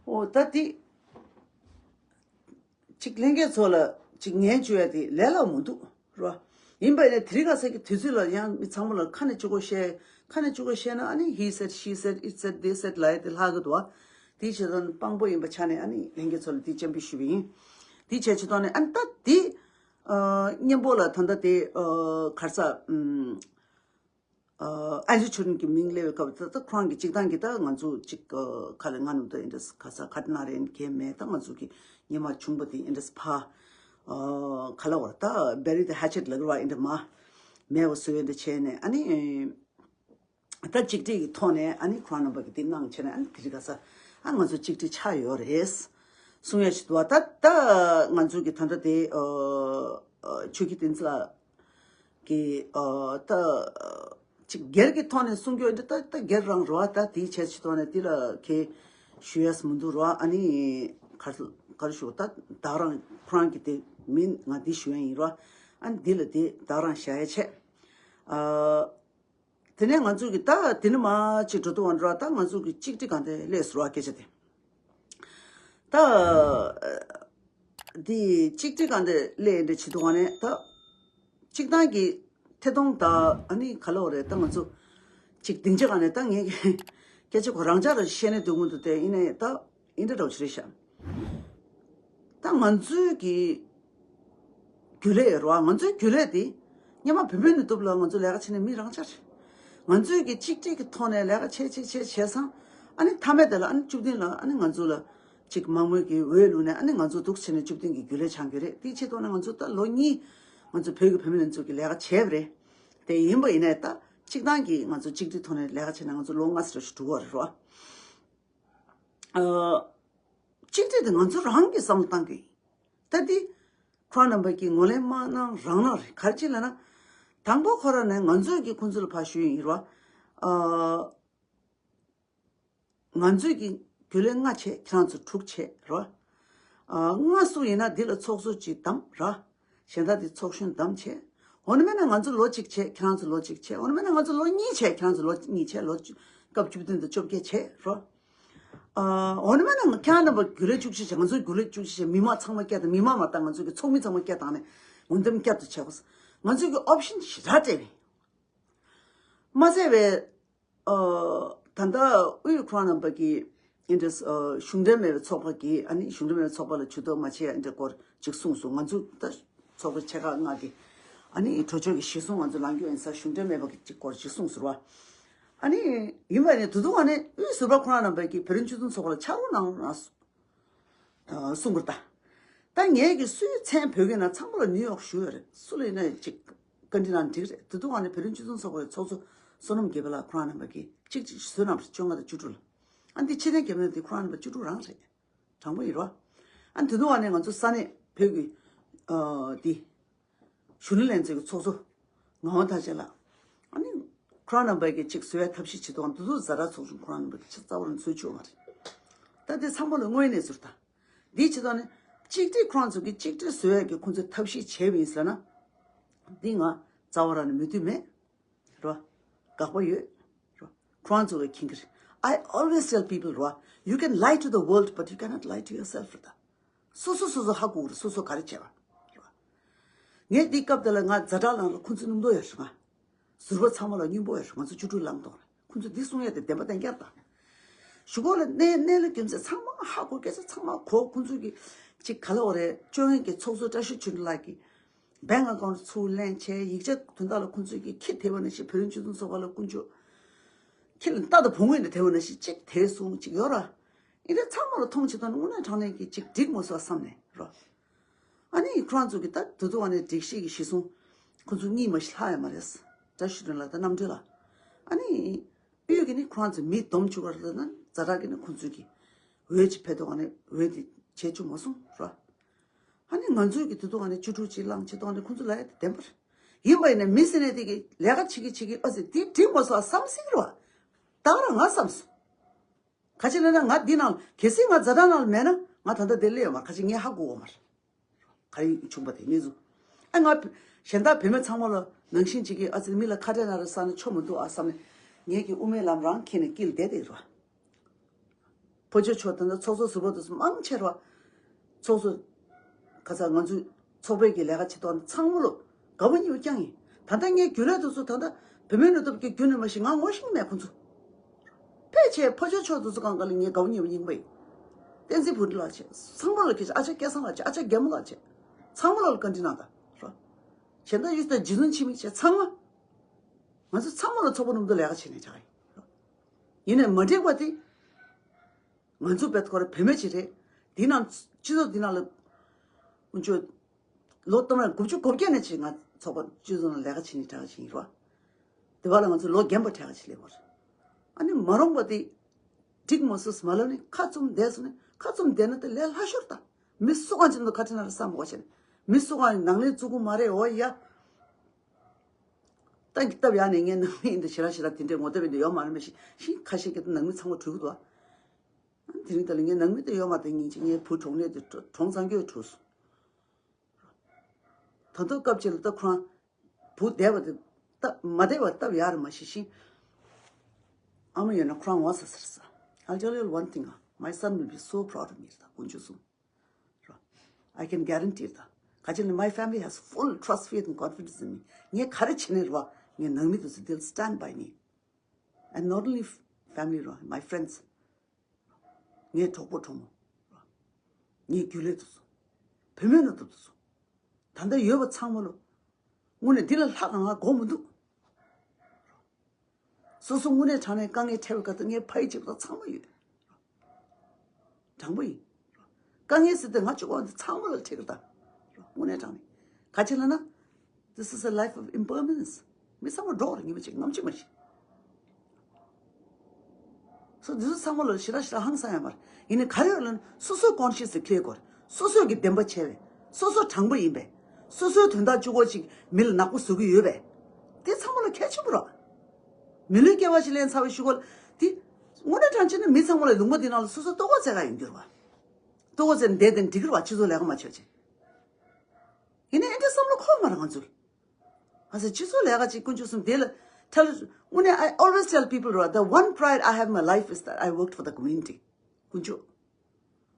ཨོ་ད་དེ་ཅིག་ལྷན་རྒྱས་ཚོ་ལ་ཅིག་ངན་བྱུས་ཡ་དེ་ལས་སླ་མོ་འདུག་རོ། ཡིན་པ་ཡིན་ན་དེ་རིང་ཁ་སང་གི་དུས་ཚོད་ལ་ཡང་མི་ཚང་མ་ལ་ཁ་ནས་གཅིག་པོ་བཤད། ཁ་ནས་གཅིག་པོ་བཤད་ན་ཨ་ནི་he said, she said, it said, they said ལབ་ཡ་དེ་ལྷག་གི་འདུག་བ། དེའི་ཆེད་དུ་དཔང་པོ་ཡིན་པ་ཆ་ནས་ཨ་ནི་ལྷན་རྒྱས་ཚོ་ལ་དེ་སྤྱན་འབུལ་ཞུས་པ་ཡིན། དེའི་ཆེད་ཆེད་དུ་ནས་ཨ་ནི་ད་དེ་ཨ་སྙན་པོ་ལ་ད་ལྟ་དེ་ཨ་ག་རེ་ཟ། ཨ་ཨན་ཇི་ཆོས་སྒྲོན་གྱི་མིང་སླེབས་པའི་སྐབས་ད་ད་ཁོ་རང་གི་སྤྱིར་བཏང་གི་ད་ང་ཚོ་གཅིག་ཨ་ཁ་ལ་ང་ནུབ་ད་ཨིན་ཌས་ཁ་ས་ཁ་ཏི་ན་རེ་གན་མེད། ད་ང་ཚོ་གི་སྔོན་མ་བྱུང་པ་དེ་ཨིན་ཌས་ཕ་ཨ་ག་ལ་བར་ད་bury the hatchet ལ་གི་ར་ཨིན་ཌས་མ་མེད་པ་བཟོས་ཨིན་ཌས་བྱས་ནས་ཨ་ནི་ད་གཅིག་སྒྲིལ་གྱི་ཐོག་ནས་ཨ་ནི་ཁོ་རང་རྣམ་པ་གི་དེ་གནང་བྱས་ནས་ཨ་ནི་དེ་རིང་ཁ་ས་ཨ་ང་ཚོ་གཅིག་སྒྲིལ་ཆགས་ཡོད་རེད་གསུང་ཡ་ཞིག་འདུག་བ། ད་ད་ང་ཚོ་གི་ད་ལྟ་དེ་ཨ་ཨ་ཆོས་ཀྱི་བསྟན་འཛིན་ལགས། གི་ཨ་ད་ཅིག་སྒེར་གྱི་ཐོག་ནས་གསུང་རྒྱུ་འདི་ད་ད་སྒེར་རང་རེད་བ། ད་དེའི་ཆེད་ཀྱི་ཐོག་ནས་འདི་ལ་གི་ཞུ་ཡས་མི་འདུག་རེད་བ། ཨ་ནི་གར་གར་ཞུ་ད་བདག་རང་ཁོ་རང་གི་དེ་མིན་ང་འདི་ཞུ་ཡས་ཡིན་རེད་བ། ཨ་ནི་འདི་ལ་དེ་བདག་རང་བཞག་ཡས་བྱས། ཨ་དེ་ནས་ང་ཚོ་གི་ད་དེ་ནི་མ་ཅིག་འགྲོ་དུས་བ་འགྲོ་བ། ད་ང་ཚོ་གི་གཅིག་སྒྲིལ་གང་དེ་ལས་ཟེར་བ་སྐད་ཆ་དེ། ད་འདི་གཅིག་སྒྲིལ་གང་དེ་ལས་འདི་བྱེད་དུས་ག་ནས་ད་གཅིག་ཏང་གི་ཐད་གཏོང་ད་ཨ་ནི་ག་ལ་བ་རེད། ད་ང་ཚོ་གཅིག་སྡིངས་ཆ་ག་ནས་ད་ངས་སྐད་ཆ་གོ་རང་ཅག་ལ་བཤད་ནས་སྡོད་ཀུན་འདུག་སྟེ་ཡིན་ནའི་ད་ཡིན་འདྲ་འདྲ་བོ་ཞིག་རེད་ཤག་ད་ང་ཚོའི་གི་རྒྱུན་ལས་ཡོད་རེད་བ། ང་ཚོའི་རྒྱུན་ལས་དེ་སྔོན་མ་བོད་མི་ནུས་སྟོབས་ལ་ང་ཚོ་ལས་ཀ་བྱེད་ནས་མི་རང་ཅག་རེད། ང་ཚོའི་གི་གཅིག་སྒྲིལ་གི་ཐོག་ནས་ལས་ཀ་བྱེད་བྱེད་བྱེད་བྱས་སང་ཨ་ནི་མཐའ་མའི་དེ་ལ་ཨ་ནི་བཅུ་བདུན་ལ་ཨ་ནི་ང་ཚོ་ལ་ཅིག་མང་མོས་ཀྱི་འོས་བླུགས་ནས་ཨ་ནི་ང་ཚོ་འདུག་བྱས་ནས་བཅུ་བདུན་གི་རྒྱུན་ལས་ཆགས་རྒྱུ་རེད། དེའི་ཆེད་དུ་ནས་ང་ཚོ་ད་ལོ་གཉིས་ང་ཚོ་བོད་ཀྱི་བུད་མེད་ལྷན་ཚོགས་ཀྱི་ལས་ཀ་བྱས་པ་རེད། དེ་ཡིན་པ་ཡིན་ནའི་ད་གཅིག་ཏང་གི་ང་ཚོ་གཅིག་སྒྲིལ་ཐོག་ནས་ལས་ཀ་བྱས་ནས་ང་ཚོ་ལོ་ལྔ་ཙམ་ཞིག་འགྲོ་བ་རེད་རོ། ཨ། གཅིག་སྒྲིལ་དེ་ང་ཚོ་རང་གིས་བསམ་བློ་བཏང་གི་ཡིན། ད་འདི་ཁོ་རང་རྣམ་པ་གིས་ངོས་ལེན་མ་གནང་རང་གནང་རེད། ག་རེ་བྱས་ལབ་ན། དང་པོ་ཁོ་རང་ནས་ང་ཚོས་ཀྱིས་ཁོང་ཚོ་ལ་ཕར་ཞུས་ཡིན་རོ། ཨ། ང་ཚོས་ཀྱིས་རྒྱུན་ལས་ལྔ་བྱས་ཁྱེད་རང་ཚོ་དྲུག་བྱས་རོ། ཨ། ལྔ་སུ་ཡིན་ན་འདི་ལ་ཚོགས་གཙོ་གཅིག་བདམས་ར། གཞན་དག་དེ་ཚོགས་གཞོན་བདམས་བྱས། འོ་ན་མེད་ན་ང་ཚོ་ལོ་གཅིག་བྱས་ཁྱེད་རང་ཚོ་ལོ་གཅིག་བྱས། འོ་ན་མེད་ན་ང་ཚོ་ལོ་གཉིས་བྱས་ཁྱེད་རང་ཚོ་ལོ་གཉིས་བྱས། ལོ་གཅིག་སྐབས་བཅུ་བདུན་དང་བཅོ་བརྒྱད་བྱས་རོ། ཨ། འོ་ན་མེད་ན་ང་ཁྱེད་རྣམ་པ་རྒྱུན་ལས་བཅུ་གཅིག་བྱས། ང་ཚོ་རྒྱུན་ལས་བཅུ་གཅིག་བྱས། མི་མང་ཚང་མ་བསྐྱར་དང་། མི་མང་མ་དང་ང་ཚོ་གི་ཚོགས་མི་ཚང་མ་བསྐྱར་དང་ནས་འོས་འདེམས་བསྐྱར་དུ་བྱས་པ། ང་ཚོ་གི་ཨོབ་ཤན་ཞེ་དྲག་སྤྲད་པས་མ་ཟད་པའི། ཨ། ད་ལྟ་དབུས་ཁོ་རང་རྣམ་པ་གིས་ཨིན་ཌས། ཨ། གཞུང་འབྲེལ་མེད་པའི་ཚོགས་པ་གིས། ཨ་ནི་གཞུང་འབྲེལ་མེད་པའི་ཚོགས་པ་ལ་ཇུས་གཏོགས་མ་བྱེད་ཡ་འདྲ་སྐོར་ཅིག་གསུངས་སོང་། ང་ཚོ་ད་ཚོགས་པ་ཆེ་ཁག་ལྔ་གི་ཨ་ནི་གྲོས་ཆོད་ཀྱི་གཞིར་བཟུང་ང་ཚོ་ལངས་རྒྱུ་ཡིན་ས། གཞུང་འབྲེལ་མེད་པ་གི་ཅིག་སྐོར་ཅིག་གསུངས་སོང་བ། ཨ་ནི་ཡིན་པ་ནི་དེ་དུས་ཨ་ནི་དབུས་ཟུར་པ་ཁོ་རང་རྣམ་པ་གིས་བོད་རིགས་སྤྱི་མཐུན་ཚོགས་པ་ལ་ཕྱག་རོགས་གནང་རོགས་གནང་། ཨ། གསུང་གི་རེད་ད། ད་ངས་ཀྱི་སུའི་མཚན་འབོད་ཀྱི་ན་ཚང་མ་ལ་ནིའུ་ཡོག་ཞུ་ཡོད་རེད། སུ་ལ་ཡིན་ན་ཅིག་བཀའ་འདྲི་གནང་འགྲིག་རེད། དེ་དུས་ཨ་ནི་བོད་རིགས་སྤྱི་མཐུན་ཚོགས་པའི་ཚོགས་གཙོ་བསོད་ནམས་རྒྱལ་པོ་ལགས་ཁོ་རང་རྣམ་པ་གིས་གཅིག་གཅིག་བཟོས་གནང་བ་རེད། བཅོ་ལྔ་དང་བཅུ་དྲུག་ལ། ཨ་ནི་འདི་ཕྱི་ནས་རྒྱབ་ན་འདི་ཁོ་རང་རྣམ་པ་བཅུ་དྲུག་རང་རེད། དྲང་པོ་ཡིན་རོ། ཨ་ནི་དེ་དུས་ཨ་ནི་ང་ཚོ་ས་གནས་བོད་ཀྱི་ཨ་འདི་གཞོན་ནུ་ལྷན་ཚོགས་ཀྱི་ཚོགས་གཙོ་ངག་དབང་ཐར་རྒྱན་ལགས། ཨ་ནི་ཁོ་རང་རྣམ་པ་གིས་ཅིག་བཟོ་བའི་ཐབས་ཤེས་བྱེད་དུས་ཨ་ནི་དེ་དུས་ཛ་དྲག་ཚོགས་ཆུང་ཁོ་རང་རྣམ་པ་གིས་ཅིག་རྩ་བ་རང་བཟོ་བཅུག་མ་རེད། ད་འདི་ཚང་མ་ལ་དངོས་གནས་ཟུར་ད། འདིའི་ཕྱི་ཐོག་ནས་གཅིག་སྒྲིལ་ཁོ་རང་ཚོ་གིས་གཅིག་སྒྲིལ་བཟོ་ཡག་གི་ཁོང་ཚོས་ཐབས་ཤེས་བྱས་པ་ཡིན་ཟེར་ན། འདི་ང་རྩ་བ་རང་ནས་མོས་མཐུན་མེད། རོ། དགག་པ་ཡོད། རོ། ཁོ་རང་ཚོ་གིས་མཁྱེན་གྱི་རེད། I always tell people རོ། You can lie to the world, but you cannot lie to yourself རེད་ད། སོ་སོ་སོ་སོ་ཧ་གོ་གི་རེད། སོ་སོ་ག་རེ་བྱས་པ། རོ། ངས་འདི་སྐབས་དེ་ལ་ང་ཛ་དྲག་ལངས་ལ་ཁོང་ཚོ་སྙིང་པོ་ཡོད་རེད་ང་། ཟུར་པ་ཚང་མ་ལ་སྙིང་པོ་ཡོད་རེད། ང་ཚོ་བཅུ་དྲུག་ལངས་གཏོང་རེད། ཁོང་ཚོས་འདི་གསུང་ཡ་དེ་བདེན་པ་བདེན་རྐྱང་དང་། གཞུག་གུ་ལ་གནས་གནས་ལུགས་རྒྱུ་མཚན་ཚང་མ་ཧ་གོ། སྐད་ཆ་ཚང་མ་གོ། ཁོང་ཚོས་ཀྱི་ཅིག་ག་ལ་བ་རེད། སྤྱོད་ཡོན་གྱི་ཚོགས་གཙོ་བཀྲ་ཤིས་ཆོས་སྒྲོན་ལགས་ཀྱིས་bank account ཚུར་ལེན་བྱས། ཡིག་ཆ་དོན་དག་ལ་ཁོང་ཚོས་ཀྱི་ཁྱི་དེད་པ་ནང་བཞིན། བོད་རིགས་སྤྱི་མཐུན་ཚོགས་པ་ལ་དཀོན་མཆོག་ཁྱི་ལ་རྟ་དང་བོང་བུ་འདྲ་དེད་པ་ནང་བཞིན་ཅིག་དེད་སོང་ཅིག་ཡོད་ར། ཡིན་ནའི་ཚང་མ་ལ་མཐོང་བྱེད་དོན་དངོས་གནས་དྲང་གནས་ཀྱི་ཅིག་འགྲིག་མ་སོང་བསམ་ནས་རོ། ཨ་ནི་ཁོ་རང་ཚོ་གི་ད་དུ་དུ་ཨ་ནི་སྒྲིག་གཞི་གི་གཞི་བཟུང་ཁོ་ཚོ་གཉིས་མ་ཞིག་ལྷག་ཡ་མ་རེད། བཀྲ་ཤིས་སྒྲོན་ལགས་དང་རྣམ་གྲོལ་ལགས། ཨ་ནི་དབུས་ཀྱི་ནི་ཁོ་རང་ཚོ་མི་སྡོམ་བཅུག་ག་རེད་ན་ཛ་དྲག་གི་ནི་ཁོ་ཚོ་གི་འོས་ཅིག་ཕེབས་དུས་ཨ་ནི་འོས་དེ་བྱེད་བཅུག་མ་སོང་ར། ཨ་ནི་ང་ཚོས་ཀྱི་དུ་དུ་ཨ་ནི་བཅུ་དྲུག་ཅིག་བླངས་བྱེད་དུས་ཨ་ནི་ཁོ་ཚོ་ལ་ཡ་དེ་བདེན་པ་རེད། ཡིན་པ་ཡིན་ན་མི་ཟེར་ནས་དེ་གི་ལས་ཀ་བྱེད་ཀྱི་བྱེད་ཀྱི་ཨ་ཙི་དེ་འགྲིག་མ་སོང་བསམ་སྲིད་ཀྱི་རེད་བ། ད་ག་རང་ང་བསམ་སོང་། ག་ཅི་ལབ་ན་ང་འདི་ནང་གལ་སྲིད་ང་ཛ་དྲག་ནང་ལ་མེད་ན་ང་ད་ལྟ་འདིར་སླེབས་ཡོད་མ་རེད། ག་ཅི་ངས་ཧ་གོ་ཡོད་མ་རེད། ག་རེ་བྱུང་པ་དེ་གནས་ཚུལ། ཨ་ང་གཞན་དག་བུད་མེད་ཚང་མ་ལ་ནང་བཞིན་བྱེད་ཀྱི་ཨ་ཙི་མི་ལ་ཁ་བྲལ་ན་རེ་བསམ་ན་ཆོ་མི་འདུག་ཨ་བསམ་ནས་ངས་ཀྱི་དབུ་མའི་ལམ་རང་འཁྱེར་ནས་དཀྱིལ་བསྡད་དེ་རོ། ཕོ་ཆོས་ཆོ་དེ་འདྲ་ཚོགས་གཙོ་ཟུར་པ་དེ་ཚོ་མང་ཆེ་རོ། ཚོགས་གཙོ་ག་ཚ་ང་ཚོའི་ཚོགས་པའི་གི་ལས་ཀ་བྱེད་སྟངས་ཚང་མ་ལོ་དགའ་པོ་ཉེ་པོ་རྐྱང་ཡིན། ད་ལྟ་ངའི་རྒྱུན་ལས་དེ་ཚོ་ད་ལྟ་བུད་མེད་ནུས་སྟོབས་ཀྱི་རྒྱུན་ནས་མ་གཞི་ང་ངོ་ཤེས་མེད་ཁོང་ཚོ། ཕལ་ཆེར་ཕོ་ཆོས་ཕྱོགས་དེ་ཚོ་གང་ག་ལ་ངའི་དགའ་བོ་ཉེ་བོ་རྙིང་པ་ཡིན། བསྟན་འཛིན་བུ་ལགས་བྱས། ཚང་མ་ལ་སྐད་ཆ། ཨ་ཅག་སྐལ་བཟང་ལགས་བྱས། ཨ་ཅག་རྒྱལ་མོ་ལགས་བྱས། ཚང་མ་ལ་བཀའ་འདྲི་གནང་དང་རོ། གཞན་དག་ཡུལ་དང་རྗེ་བཙུན་འཆི་མེད་བྱས། ཚང་མ། ང་ཚོ་ཚང་མ་ལ་ཚོགས་པ་ནུབ་ཏུ་ལས་ཀ་བྱེད་ནས་བྱ་གི་ཡིན། ཡིན་ནའི་མ་འགྲིག་པ་དེ། ང་ཚོ་བེད་ཁོ་ར་བུད་མེད་ཅིག་རེད། འདི་ནང་སྤྱི་ཚོགས་འདི་ནང་ལ། ཀུན་སྤྱོད། ལོ་སྟོང་ཕྲག་དགུ་བཅུ་གོ་བརྒྱད་ནས་ཅིག་ང་ཚོགས་པ་སྤྱི་ཚོགས་ནང་ལས་ཀ་བྱེད་ནས་གྲགས་ཅིག་ཡིན་རོ། དེ་བ་ལ་ང་ཚོ་ལོ་རྒན་པ་གྲགས་ཅིག་སླེབས་པ་རེད། ཨ་ནི་མ་རུང་པ་དེ། འགྲིག་མ་སོང་མ་ལབ་ནས་ཁ་བཙུམ་བསྡད་སོང་ནས། ཁ་བཙུམ་བསྡད་ན་དེ་ལས་སླ་ཤོར་ད། མི་སུ་གང་ཅིག་ནང་ཁ་ཁྲིད་ན་ར་བསམ་དགོས་བྱས་ནས། མི་སུ་གང་ནང་ལས་བཙུགས་གི་མ་རེད། འོ་ཡ། ཏང་གི་སྟབས་ཡག་ནས་ངའི་ནང་མི་ཡིན་དུ་ཞེ་དྲག་ཞེ་དྲག་དེ་འདྲའི་ངོ་དེབ་ཡིན་དུ་ཡོད་མ་རེད། མ་གཞི་ཤིང་ཁ་ཤས་ཀྱི་ནང་མི་ཚང་མ་གྲོལ་གི་འདུག་ཨ། དེ་རིང་ད་ལ་ངའི་ནང་མི་དེ་ཡོད་མ་རེད། ད་ཉིན་གཅིག་ངའི་བུ་གྲོངས་ནས་དེ་གྲོངས་ཚང་གི་གྲོལ་སོང་། ད་དུང་སྐབས་གཅིག་ལ་ད་ཁོ་རང་བུ་བསྡད་པ་དེ་སྟབས་མ་བསྡད་པ་སྟབས་ཡག་རེད། མ་གཞི་ཤིང་ཨ་མ་ཡོད་ན་ཁོ་རང་ངོ་ཚ་ཟེར་ས། I'll tell you one thing, my son will be so proud of me. ད་དཀོན་མཆོག་གསུམ། I can guarantee that. ག་ཅི་ལ། my family has full trust, faith and confidence in me. ངས་ག་རེ་བྱས་ནས་རེད་བ། ངའི་ནང་མི་དེ་ཚོ། they'll stand by me. And not only family རེད་བ། my friends. ངའི་གྲོགས་པོ་གྲོགས་མོ། ངའི་རྒྱུན་ལས་དེ་ཚོ། བུད་མེད་ནུས་སྟོབས་དེ་ཚོ། ད་ལྟ་ཡོད་པ་ཚང་མ་ལོ། དངོས་གནས་འདི་ལ་ལྷག་ག་ང་དགོས་མི་འདུག་སོ་སོ་དངོས་གནས་དྲང་གནས་དཀའ་ངལ་འཕྲད་པའི་སྐབས་དུ་ངའི་ཕ་ཡི་བྱེད་པ་དང་ཚང་མ་ཡོད། དྲང་པོ་ཡིན། དཀའ་ངལ་ཟེར་དུས་ང་གཅིག་པོ་འདི་ཚང་མ་ལ་འཕྲད་ཀྱི་རེད་ད། དངོས་གནས་དྲང་གནས། ག་ཅི་ལབ་ན། This is a life of impermanence. མི་ཚང་མ་འགྲོ་བ་རེད། ཉི་མ་གཅིག་ནམ་གཅིག་མ་གཏོགས། སོ་འདི་ཚོ་ཚང་མ་ལ་ཞེ་དྲག་ཞེ་དྲག་ཧང་སང་ཡོད་མ་རེད། ཡིན་ནའི་ག་རེ་ཡོད་ལབ་ན། སོ་སོའི་conscience དེ་clear དགོས་རེད། སོ་སོས་ཀྱི་བདེན་པ་བྱས་པས། སོ་སོ་དྲང་པོ་ཡིན་པས། སོ་སོའི་དོན་དག་གཅིག་པོ་གཅིག་མི་ལ་ནག་པོ་བཟོ་གི་ཡོད་པས། དེ་ཚང་མ་ལ་གལ་ཆེན་པོ་རེད། མི་ལུས་སྐྱེ་བ་ཞིག་ལེན་ཚར་བའི་གཞུག་གུ་ལ་དེ། དངོས་གནས་དྲང་བྱས་ན་མི་ཚང་མ་ལ་ལུང་པ་འདི་ནང་ལ་སོ་སོ་ལྟོ་གོས་བཙལ་ག་ཡོང་རྒྱུ་རེད་བ། ལྟོ་གོས་བཙལ་ནས་བསྡད་དེ་འགྲིག་གི་རེད་བ། སྤྱི་ཚོགས་ལས་ཀ་མ་བྱས་བྱས། ཡིན་ནའི་ཨེ་འདྲ་བསམ་བློ་འཁོར་མ་རེད་ང་ཚོར། ཨ་ཙི། སྤྱི་ཚོགས་ལས་ཀ་ཅིག་དཀོན་མཆོག་གསུམ། དེ་ལ་ཐལ། དངོས་གནས་I always tell people རེད་བ། The one pride I have in my life is that I worked for the community. དཀོན་མཆོག་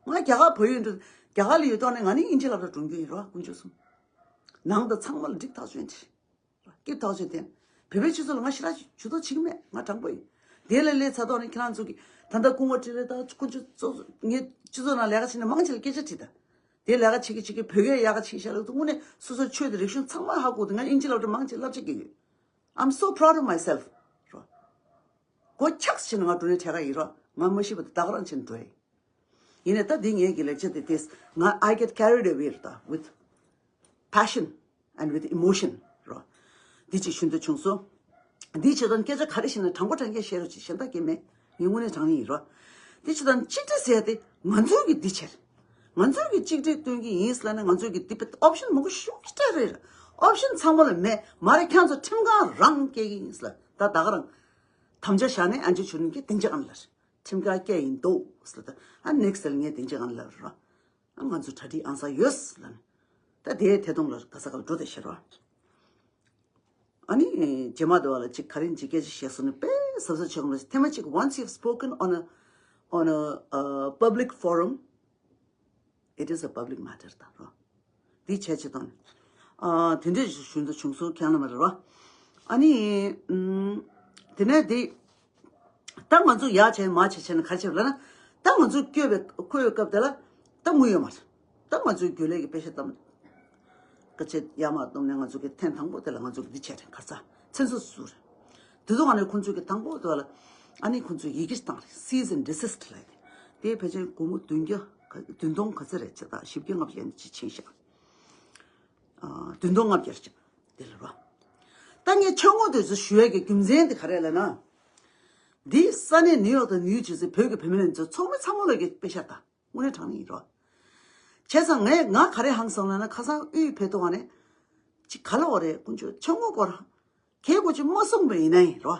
ང་རྒྱ་གར་བལ་ཡུལ་འགྲོ། རྒྱ་གར་ལ་ཡོད་དུས་ནས་ང་ནི་དབྱིན་ཇི་སློབ་གྲྭ་འགྲོ་མཁན་ཡིན་རེད་བ། དཀོན་མཆོག་གསུམ། ནང་དང་ཚང་མ་ལ་འགྲིག་ཐག་ཆོད་ཡིན། སྐྱིད་ཐག་ཆོད་དེ། བོད་པའི་སྤྱི་ཚོགས་ལ་ང་ཞེ་དྲག་ཇུས་གཏོགས་བྱེད་ཀྱི་མེད། ང་དྲང་པོ་ཡིན། དེ་ལ་སླེབས་ཚར་དུས་ནས་ཁྱེད་རང་ཚོ་གིས་ད་ལྟ་སྐུ་ངོ་ཀྲི་རེ་དང་དཀོན་མཆོག་ཚོ་ངའི་སྤྱི་ཚོགས་ནང་ལས་ཀ་བྱེད་ནས་མང་ཆེ་ལ་སྐད་ཆ་དྲིས་དང་། དེ་ལས་ཀ་བྱེད་ཀྱི་བྱེད་ཀྱི་བོད་སྐད་ཡག་ག་བྱེད་ཤག་ལབ་དུས་དངོས་གནས་སོ་སོའི་ཆོས་དང་རིག་གཞུང་ཚང་མ་ཧ་གོ་དུས་ང་དབྱིན་ཇི་སློབ་གྲྭ་མང་ཆེ་བསླབ་བྱ་སྐྱེལ་གྱི་ཡོད། I'm so proud of myself. རོ། སྒོ་འཁྱགས་ཕྱིན་ནས་ང་འགྲོ་ནས་བྲེལ་ག་ཡིན་རོ། ང་མ་ཤི་བར་དུ་ད་ག་རང་བྱས་ནས་འགྲོ་ཡིན། ཡིན་ནའི་ད་འདི་ངའི་གི་ལེགས་ཆ་དེ་དེས་ང་I get carried away རེད་ད། With passion and with emotion རོ། འདི་ཅིག་ཞུ་འདོད་བྱུང་སོང་། འདི་བྱེད་དོན་སྐད་ཆ་ག་རེ་བཤད་ན་དྲང་པོ་དྲང་རྐྱང་བཤད་རོགས་བྱེད། གཞན་དག་གི་མེད། ངས་དངོས་གནས་དྲང་གནས་ཡིན་རོ། འདི་བྱེད་དོན་གཅིག་སྒྲིལ་ཟེར་ཡ་དེ་ང་ཚོའི་གི་འདི་བྱེད། ང་ཚོའི་གི་གཅིག་སྒྲིལ་སྟོན་གི་ཡིན་ཟེར་ལབ་ན། ང་ཚོའི་གི་འདི་དཔེ་ཨོབ་ཤན་མང་པོ་ཞེ་དྲག་རེད། ཨོབ་ཤན་ཚང་མ་ལ་མེད་མ་རེད། ཁྱེད་ཚོ་ཁྲིམས་ཁང་རང་སྐྱེལ་གི་ཡིན་ཟེར་ལབ། ད་ད་ག་རང་དམ་བཅའ་བཞག་ནས་ཨན་ཅི་ཆོས་སྒྲོན་གྱིས་སྡིངས་ཆ་སྒང་ལ་ཁྲིམས་ཁང་སྐྱེལ་ཡིན་འདུག་ཟེར་ལབ། ད་ཨ་next ལ་ངས་སྡིངས་ཆ་སྒང་ལ་རོ། ཨ་ང་ཚོ་གྲ་སྒྲིག་ཨང་གསར་ཡོད་ཟེར་ལབ་ནས། ད་དེའི་ཐད་གཏོང་ལ་ག་ས་ག་ལ་འགྲོ་བསྡད་ཤག་རོ། ཨ་ནི་རྗེས་མ་དེ་བ་ལ་ཅིག་ག་རེ་ཅིག་སྐད་ཆ་བཤད་སོང་ནས་དཔེ་གཟབ་གཟབ་བྱེད་དགོས་མ་རེད། ཐེངས་མ་གཅིག once you've spoken on a, on a, uh, public forum, it is a public matter ད་རོ། འདི་བྱས་བྱེད་དང་། ཨ་དེ་འདྲས་ཞུ་འདོད་བྱུང་སོང་། ཁྱེད་རང་མ་རེད་རོ། ཨ་ནི་ཨམ། དེ་ནས་དེ། ད་ང་ཚོ་ཡག་བྱས་མ་བྱས་བྱས་ན་ག་རེ་བྱས་པ་ལབ་ན། ད་ང་ཚོ་བསྐྱོད་པའི་ཁོའི་སྐབས་དེ་ལ་ད་དངུལ་ཡོད་མ་རེད། ད་ང་ཚོའི་རྒྱུན་ལས་ཀྱི་པེ་ཤ་བཏང་། སྐད་ཆ་ཡར་མར་བཏང་ནས་ང་ཚོ་གི་ཐེངས་དང་པོ་དེ་ལ་ང་ཚོ་གི་འདི་བྱས་རེད། ག་རེ་ཟ། ཚེ་སྲོག་བསུ་རེད། དེ་དུས་ང་ནས་ཁོང་ཚོ་གི་དང་པོ་དེ་ལ་ཨ་ནི་ཁོང་ཚོས་ཡི་གེ་བཏང་རེད། Cease and desist ལབ་ཡ་དེ། དེ་ཕལ་ཆེར་སྒོར་མོ་བདུན་བརྒྱ་ག་བདུན་སྟོང་ག་ཚོད་རེད་ཅེས་དང་། བཞི་བརྒྱ་ལྔ་བརྒྱ་ཅིག་ཕྱིན་ཤག་ཨ་བདུན་སྟོང་ལྔ་བརྒྱ་ཅིག་དེ་ལ་རོ། ད་ངས་ཆུ་ངོ་དེ་ཚོ་ཞུ་ཡས་ཀྱི་རྒྱུ་མཚན་དེ་ག་རེ་ལབ་ན། འདི་ས་གནས་ནིའུ་ཡོག་དང་ནིའུ་ཇར་སི་བོད་ཀྱི་བུད་མེད་ལྷན་ཚོགས་ཚོགས་མི་ཚང་མ་ལ་གི་པེ་ཤ་ད། དངོས་གནས་དྲང་གནས་ཡིན་རོ། བྱས་ཙང་ངས་ང་ག་རེ་ཧང་སང་ལབ་ན། ཁ་སང་དབུས་ཕེབས་དུས་ནས་ཅིག་ག་ལབ་པ་རེད། དཀོན་མཆོག་ཆུ་ངོ་སྐོར་གལ་དགོས་ཅིག་མ་གསུངས་པ་ཡིན་ན་ཡིན་རོ།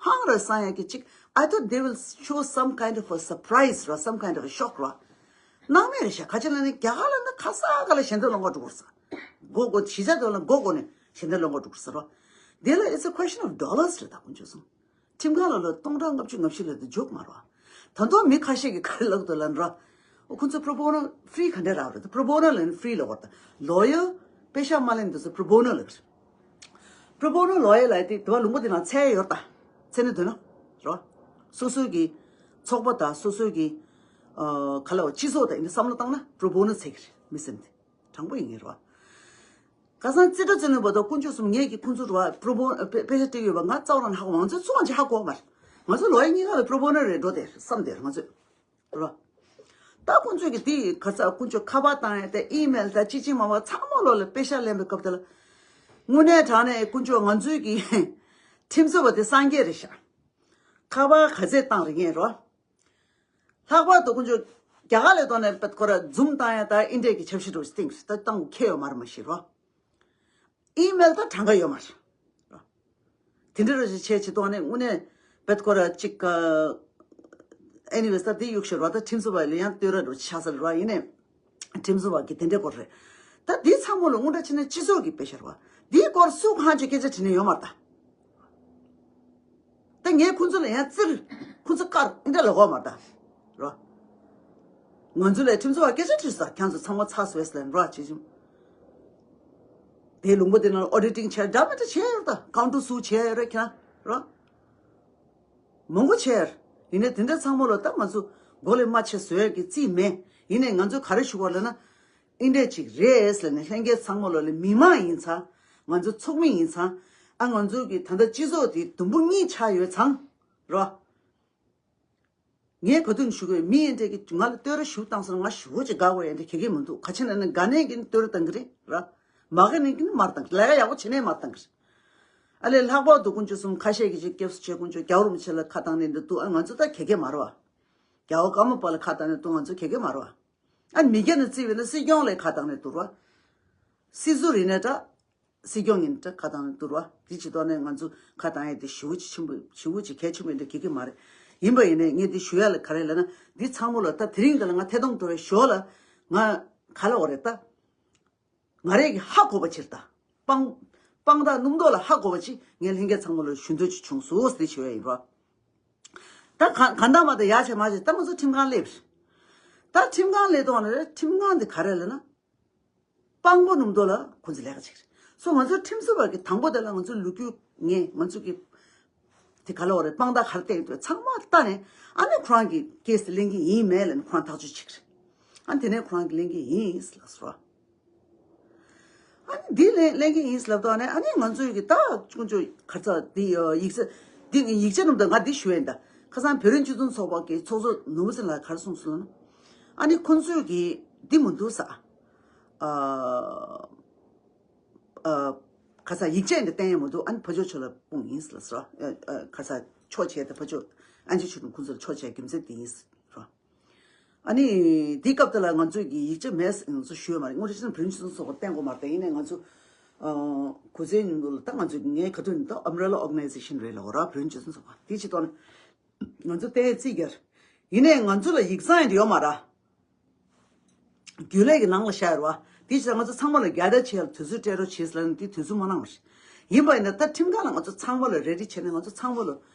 ཧང་ར་སང་ཡ་གི་ཅིག I thought they will show some kind of a surprise རོ། Some kind of a shock རོ། སྣང་མེད་རེད་ཤག་ག་ཅི་ལབ་ན་རྒྱ་གར་ལ་ན་ག་ས་ག་ལ་ཞལ་འདོན་སློང་ག་འགྲོ་དགོས་ས། སྒོ་སྒོ་གཞིས་ཆགས་དེ་ལ་སྒོ་སྒོ་ནས་ཞལ་འདོན་སློང་ག་འགྲོ་དགོས་ས་རོ། དེ་ལ་it's a question of dollars རེད་ད། དཀོན་མཆོག་གསུམ། ཁྲིམས་ཁང་ལ་ལོ་སྟོང་ཕྲག་ལྔ་བཅུ་ང་བཞི་ལ་དེ་འཇོག་མ་རོ། ད་དུང་མི་ཁ་ཤས་ཀྱིས་ག་རེ་ལབ་འདུག་ལབ་ན་རོ། ཁོང་ཚོ་pro bono free ག་འདྲ་རག་རེད། pro bono ལབ་ན་free ལབ་དགོས་རེད། ད་ལོ་ཡར་པེ་ཤག་མ་ལེན་དུས་སུ་pro bono ལབ་རེད། པྲོ་བོ་ནོ་ལོ་ཡར་ལབ་ཡ་དེ་དེ་བ་ལུང་པ་དེ་ནང་ཚད་ཡོད་ད། ཚད་ནི་འདོད་ན། རོ། སོ་སོའི་གི་ཚོགས་པ་དང་སོ་སོའི་གི་ཨ་ག་ལ་བ་སྤྱི་ཚོགས་དང་ཡིན་ན་བསམ་བློ་བཏང་ན་པྲོ་བོ་ནོ་ཚད་གི་རེད། མི་སེམས་དེ་དྲང་པོ་ཡིན་ངེས་རོ། ཁ་སང་རྩིས་ཁྲ་བཙོན་ནས་བར་དུ་དཀོན་མཆོག་གསུམ་ངེད་ཀྱི་ཁོང་ཚོ་རོ་པྲོ་བོ་ཨ་དཔེ་དཔེ་ཆ་སྤྲད་ཡོད་པ་ང་རྩ་བ་ནས་ཧ་གོ། ང་ཚོའི་ཚོགས་ཀྱི་ཧ་གོ་མ་རེད། ང་ཚོ་ལོ་ཡར་གཉིས་ཀ་ལ་པྲོ་བོ་ནོ་རེད་འགྲོ་དེ་བསམ་དེ་ང་ཚོས། རོ། ད་ཁོང་ཚོས་ཀྱི་དེ་ག་ཚ་དཀོན་མཆོག་ཁ་པར་བཏང་ཡ་དེ་ཨི་མེལ་དང་ཅི་ཅི་མ་མ་ཚང་མ་ལོ་ལ་པེ་ཤ་ལེན་པའི་སྐབས་དེ་ལ། དངོས་གནས་དྲང་གནས་དཀོན་མཆོག་ང་ཚོའི་གི་ཁྲིམས་བཟོ་བ་དེ་སངས་རྒྱས་རེད་ཤག་ཁ་པར་ག་ཚད་བཏང་རེད་ངས་རོ། ལྷག་པར་དུ་དཀོན་མཆོག་རྒྱ་གར་ལས་ཐོག་ནས་པད་ཁོ་ར་འཛུམ་བཏང་ཡ་ད་ཨིན་འདྲས་ཀྱི་ཆབ་སྲིད་འགྲོ་སྟེང་ད་བཏང་ཁེ་ཡོད་མ་རེད་མ་ཤེས་རོ། ཨི་མེལ་ད་གྲངས་ཀ་ཡོད་མ་རེད། དེ་འདྲ་རོ་ཞིག་བྱས་བྱེད་དོགས་ནས་དངོས་གནས་བེད་ཁོ་ར་ཅིག་ཨེ་ནི་ཝེ་ས་ད་དེ་གཡུག་ཤོར་བ་ད་ཁྲིམས་བཟོ་བ་ལ་ཡང་བསྟོད་ར་རོ་ཆགས་ས་ར་ཡིན་ནས་ཁྲིམས་བཟོ་བ་གི་དེ་འདྲ་སྐོར་རེད། ད་དེ་ཚང་མ་ལ་དངོས་འབྲེལ་བྱས་ནས་སྤྱི་ཚོགས་ཀྱི་དཔེ་ཤར་བ་དེའི་སྐོར་སུ་གང་ཅིག་སྐད་ཆ་དྲིས་ནས་ཡོད་མ་རེད་ད། ད་ངས་ཁོང་ཚོ་ལ་ཡང་བཙིར། ཁོང་ཚོ་དཀར་འདྲ་ལ་གོ་མ་ད། རོ། ང་ཚོ་ལས་ཁྲིམས་བཟོ་བ་སྐད་ཆ་དྲིས་ས་ཁྱང་ཚོ་ཚང་མ་ཚ་སོས་ལན་རོ་ཅི་ཅིམ། དེའི་ལུང་པ་དེ་ནང་ཨོ་ཌི་ཊིང་བྱས་འདྲ་མི་འདྲ་བྱས་ཡོད་ད་ཀའུན་ཊར་སུ་བྱས་ཡོད་རེད་ཁྱང་རོ། མང་པོ་བྱས་ཡོད། ཡིན་ནའི་དེ་འདྲ་ཚང་མ་ལ་ད་ང་ཚོ་མགོ་ལས་མ་ཆེ་བཟོ་ཡ་གི་རྩིས་མེད། ཡིན་ནའི་ང་ཚོ་ག་རེ་ཞུ་བ་ལ་ན། ཨིན་འདྲས་ཅིག་རེད་ཟེར་ནས་ལྷན་རྒྱས་ཚང་མ་ལོ་ལ་མི་མང་ཡིན་ཚང་། ང་ཚོ་ཚོགས་མི་ཡིན་ཚང་། ཨ་ང་ཚོ་གི་ད་ལྟ་སྤྱི་ཚོགས་དེ་དུམ་བུ་གཉིས་ཆགས་ཡོད་ཚང་། རོ། ངས་ག་དུས་ཞུ་གི་མི་ཨིན་འདྲས་ཀྱི་ང་ལ་བསྟོད་ར་ཞུ་བཏང་སོང་ང་ཞུ་བོ་ཅིག་དགའ་བོ་ཨིན་འདྲས་གེ་གེ་མི་འདུག་ག་ཆེ་ན་ནི་དགའ་ནས་ཀྱི་བསྟོད་ར་བཏང་གི་རེད་ར། མ་དགའ་ནས་ཀྱི་མར་བཏང་གི་ལས་ཀ་ཡག་པོ་བྱེད་ནས་མར་བཏང་གི་རེད། ཨ་ལས་ལྷག་པར་དུ་དཀོན་མཆོག་གསུམ་ཁ་ཤས་ཀྱི་ཅིག་སྐྱབས་སུ་མཆི་དཀོན་མཆོག་རྒྱལ་བ་རིན་པོ་ཆེ་ལ་ཁ་བཏང་ནས་འདི་འདུག་ཨ་ང་ཚོ་ད་གེ་གེ་མ་རེད་བ། རྒྱལ་བ་ཀརྨ་པ་ལ་ཁ་བཏང་ནས་འདུག་ང་ཚོ་གེ་གེ་མ་རེད་བ། ཨ་མི་སྒེར་ནས་བརྩིས་པས་ན་སྲིད་སྐྱོང་ལས་ཁ་བཏང་ནས་འདུག་ར། སྲིད་ཟུར་ཡིན་ན་འདྲ། སྲིད་སྐྱོང་ཡིན་འདྲ་ཁ་བཏང་ནས་འདུག་ར། འདི་ཅི་ཐོག་ནས་ང་ཚོ་ཁ་བཏང་ཡས་དེ་ཞེ་པོ་ཅིག་ཆེན་པོ་ཞེ་པོ་ཅིག་གལ་ཆེན་པོ་ཡིན་འདྲ་གི་གི་མ་རེད། ཡིན་པ་ཡིན་ནའི་ངས་འདི་ཞུ་ཡ་ལ་ག་རེ་ལབ་ན་འདི་ཚང་མ་ལ་ད་དེ་རིང་འདི་ལ་ང་ཐད་གཏོང་འགྲོ་བའི་ཞོར་ལ་ང་ག་ལ་འོ་རེད་ད། ང་རས་ཀྱི་ཧ་གོ་བ་ཕྱིར་ད། དཔང་དཔང་རྟགས་སྣུམ་ཐོག་ལ་ཧ་གོ་བ་ཅིག་ངས་ལྷན་རྒྱས་ཚང་མ་ལ་ཞུ་འདོད་ཅིག་བྱུང་སོང་ཟེར་ཞུ་ཡ་ཡིན་ར། ད་ག་ག་འདྲ་མ་ད་ཡག་བྱས་མ་བྱས་ད་ང་ཚོ་ཁྲིམས་ཁང་སླེབས། ད་ཁྲིམས་ཁང་སླེབས་དུས་ང་ཁྲིམས་ཁང་འདི་ག་རེ་ལབ་ན། དཔང་པོ་སྣུམ་ཐོག་ལ་ཁོང་ཚོ་ལས་ཀ་བྱེད་ཀྱི་རེད། སོ་ང་ཚོ་ཁྲིམས་བཟོ་བ་གི་དང་པོ་དེ་ལ་ང་ཚོའི་ལོ་རྒྱུས་ངས་ང་ཚོ་གི་དེ་ག་ལ་བ་རེད་དཔང་རྟགས་ག་རེ་བསྟན་ཡོད་ཚང་མ་ལྟ་ནས་ཨ་ནི་ཁོ་རང་གི་ཀེ་སི་དེ་ལེན་གྱི་ཡིན་མེད་ལབ་ནས་ཁོ་རང་ཐག་གཅོད་བྱེད་ཀྱི་རེད། ཨ་ནི་དེ་ནས་ཁོ་རང་གི་ལེན་གྱི་ཡིན་ལབ་སོང་། ཨ་ནི་འདི་ལེན་ལེན་གྱི་ཡིན་ལབ་དོ་ནས་ཨ་ནི་ང་ཚོའི་གི་ད་ཁོང་ཚོ་ག་ཚ་འདི་ཡིག་ཚད་འདི་ཡིག་ཆ་རྣམས་དང་ང་འདི་ཞུ་ཡིན་ད་ཁ་སང་བོད་རིགས་སྤྱི་མཐུན་ཚོགས་པ་གི་ཚོགས་གཙོ་ནོར་བུ་ཚེ་ལགས་ག་རེ་གསུངས་སོང་ན། ཨ་ནི་ཁོང་ཚོའི་གི་འདི་མི་འདུག་ས། ཨ། ཨ། ཁ་ས་ཡིག་ཆ་འདི་བསྟན་ཡ་མི་འདུག་ཨ་ནི་ཕ་ཇོ་ཆོ་ལ་སྤུངས་ཡིན་ལ་སོ། ཨ། ཁ་ས་ཆོག་བྱས་ཏེ་ཕ་ཇོ་ཨན་ཅི་ཆོ་ནི་ཁོང་ཚོ་ལ་ཆོག་བྱས་རྒྱུ་མཚན་དེ་ཡིན་རོ། ཨ་ནི་དེའི་སྐབས་དེ་ལ་ང་ཚོས་ཀྱི་ཡིག་ཆ་མེད་ང་ཚོ་ཞུས་མ་རེད། དངོས་གནས་བྱས་ན་བོད་རིགས་སྤྱི་མཐུན་ཚོགས་པ་བསྟན་དགོས་མ་རེད། ཡིན་ནའི་ང་ཚོ་ཨ། གུང་སེང་ཉིན་མོ་ལ་ད་ང་ཚོས་ངའི་ག་དུས་ནི་ད་umbrella organization རེད་ལ་འོ་ར་བོད་རིགས་སྤྱི་མཐུན་ཚོགས་པ་དེ་ཅི་ཐོག་ནས་ང་ཚོ་བསྟན་ཡས་རྩིས་རྒྱག་ཡིན་ནའི་ང་ཚོ་ལ་ཡིག་ཚང་ཡང་ཡོད་མ་རེད། རྒྱུན་ལས་ཀྱི་ནང་ལ་བཞག་ཡོད་རེད་བ། དེ་ཕྱིར་ང་ཚོ་ཚང་མ་ལ་རྒྱལ་དར་ཆེ་ལ་དུས་ཚོད་སྤྲད་རོགས་བྱེད་ཟེར་ལབ་ནས་དེ་དུས་ཚོད་མ་གནང་བ་རེད། ཡིན་པ་ཡིན་ན་ད་ཁྲིམས་ཁང་ལ་ང་ཚོ་ཚང་མ་ལ་རེ་ཌི་བྱས་ནས་ང་ཚོ་ཚང་མ་ལ་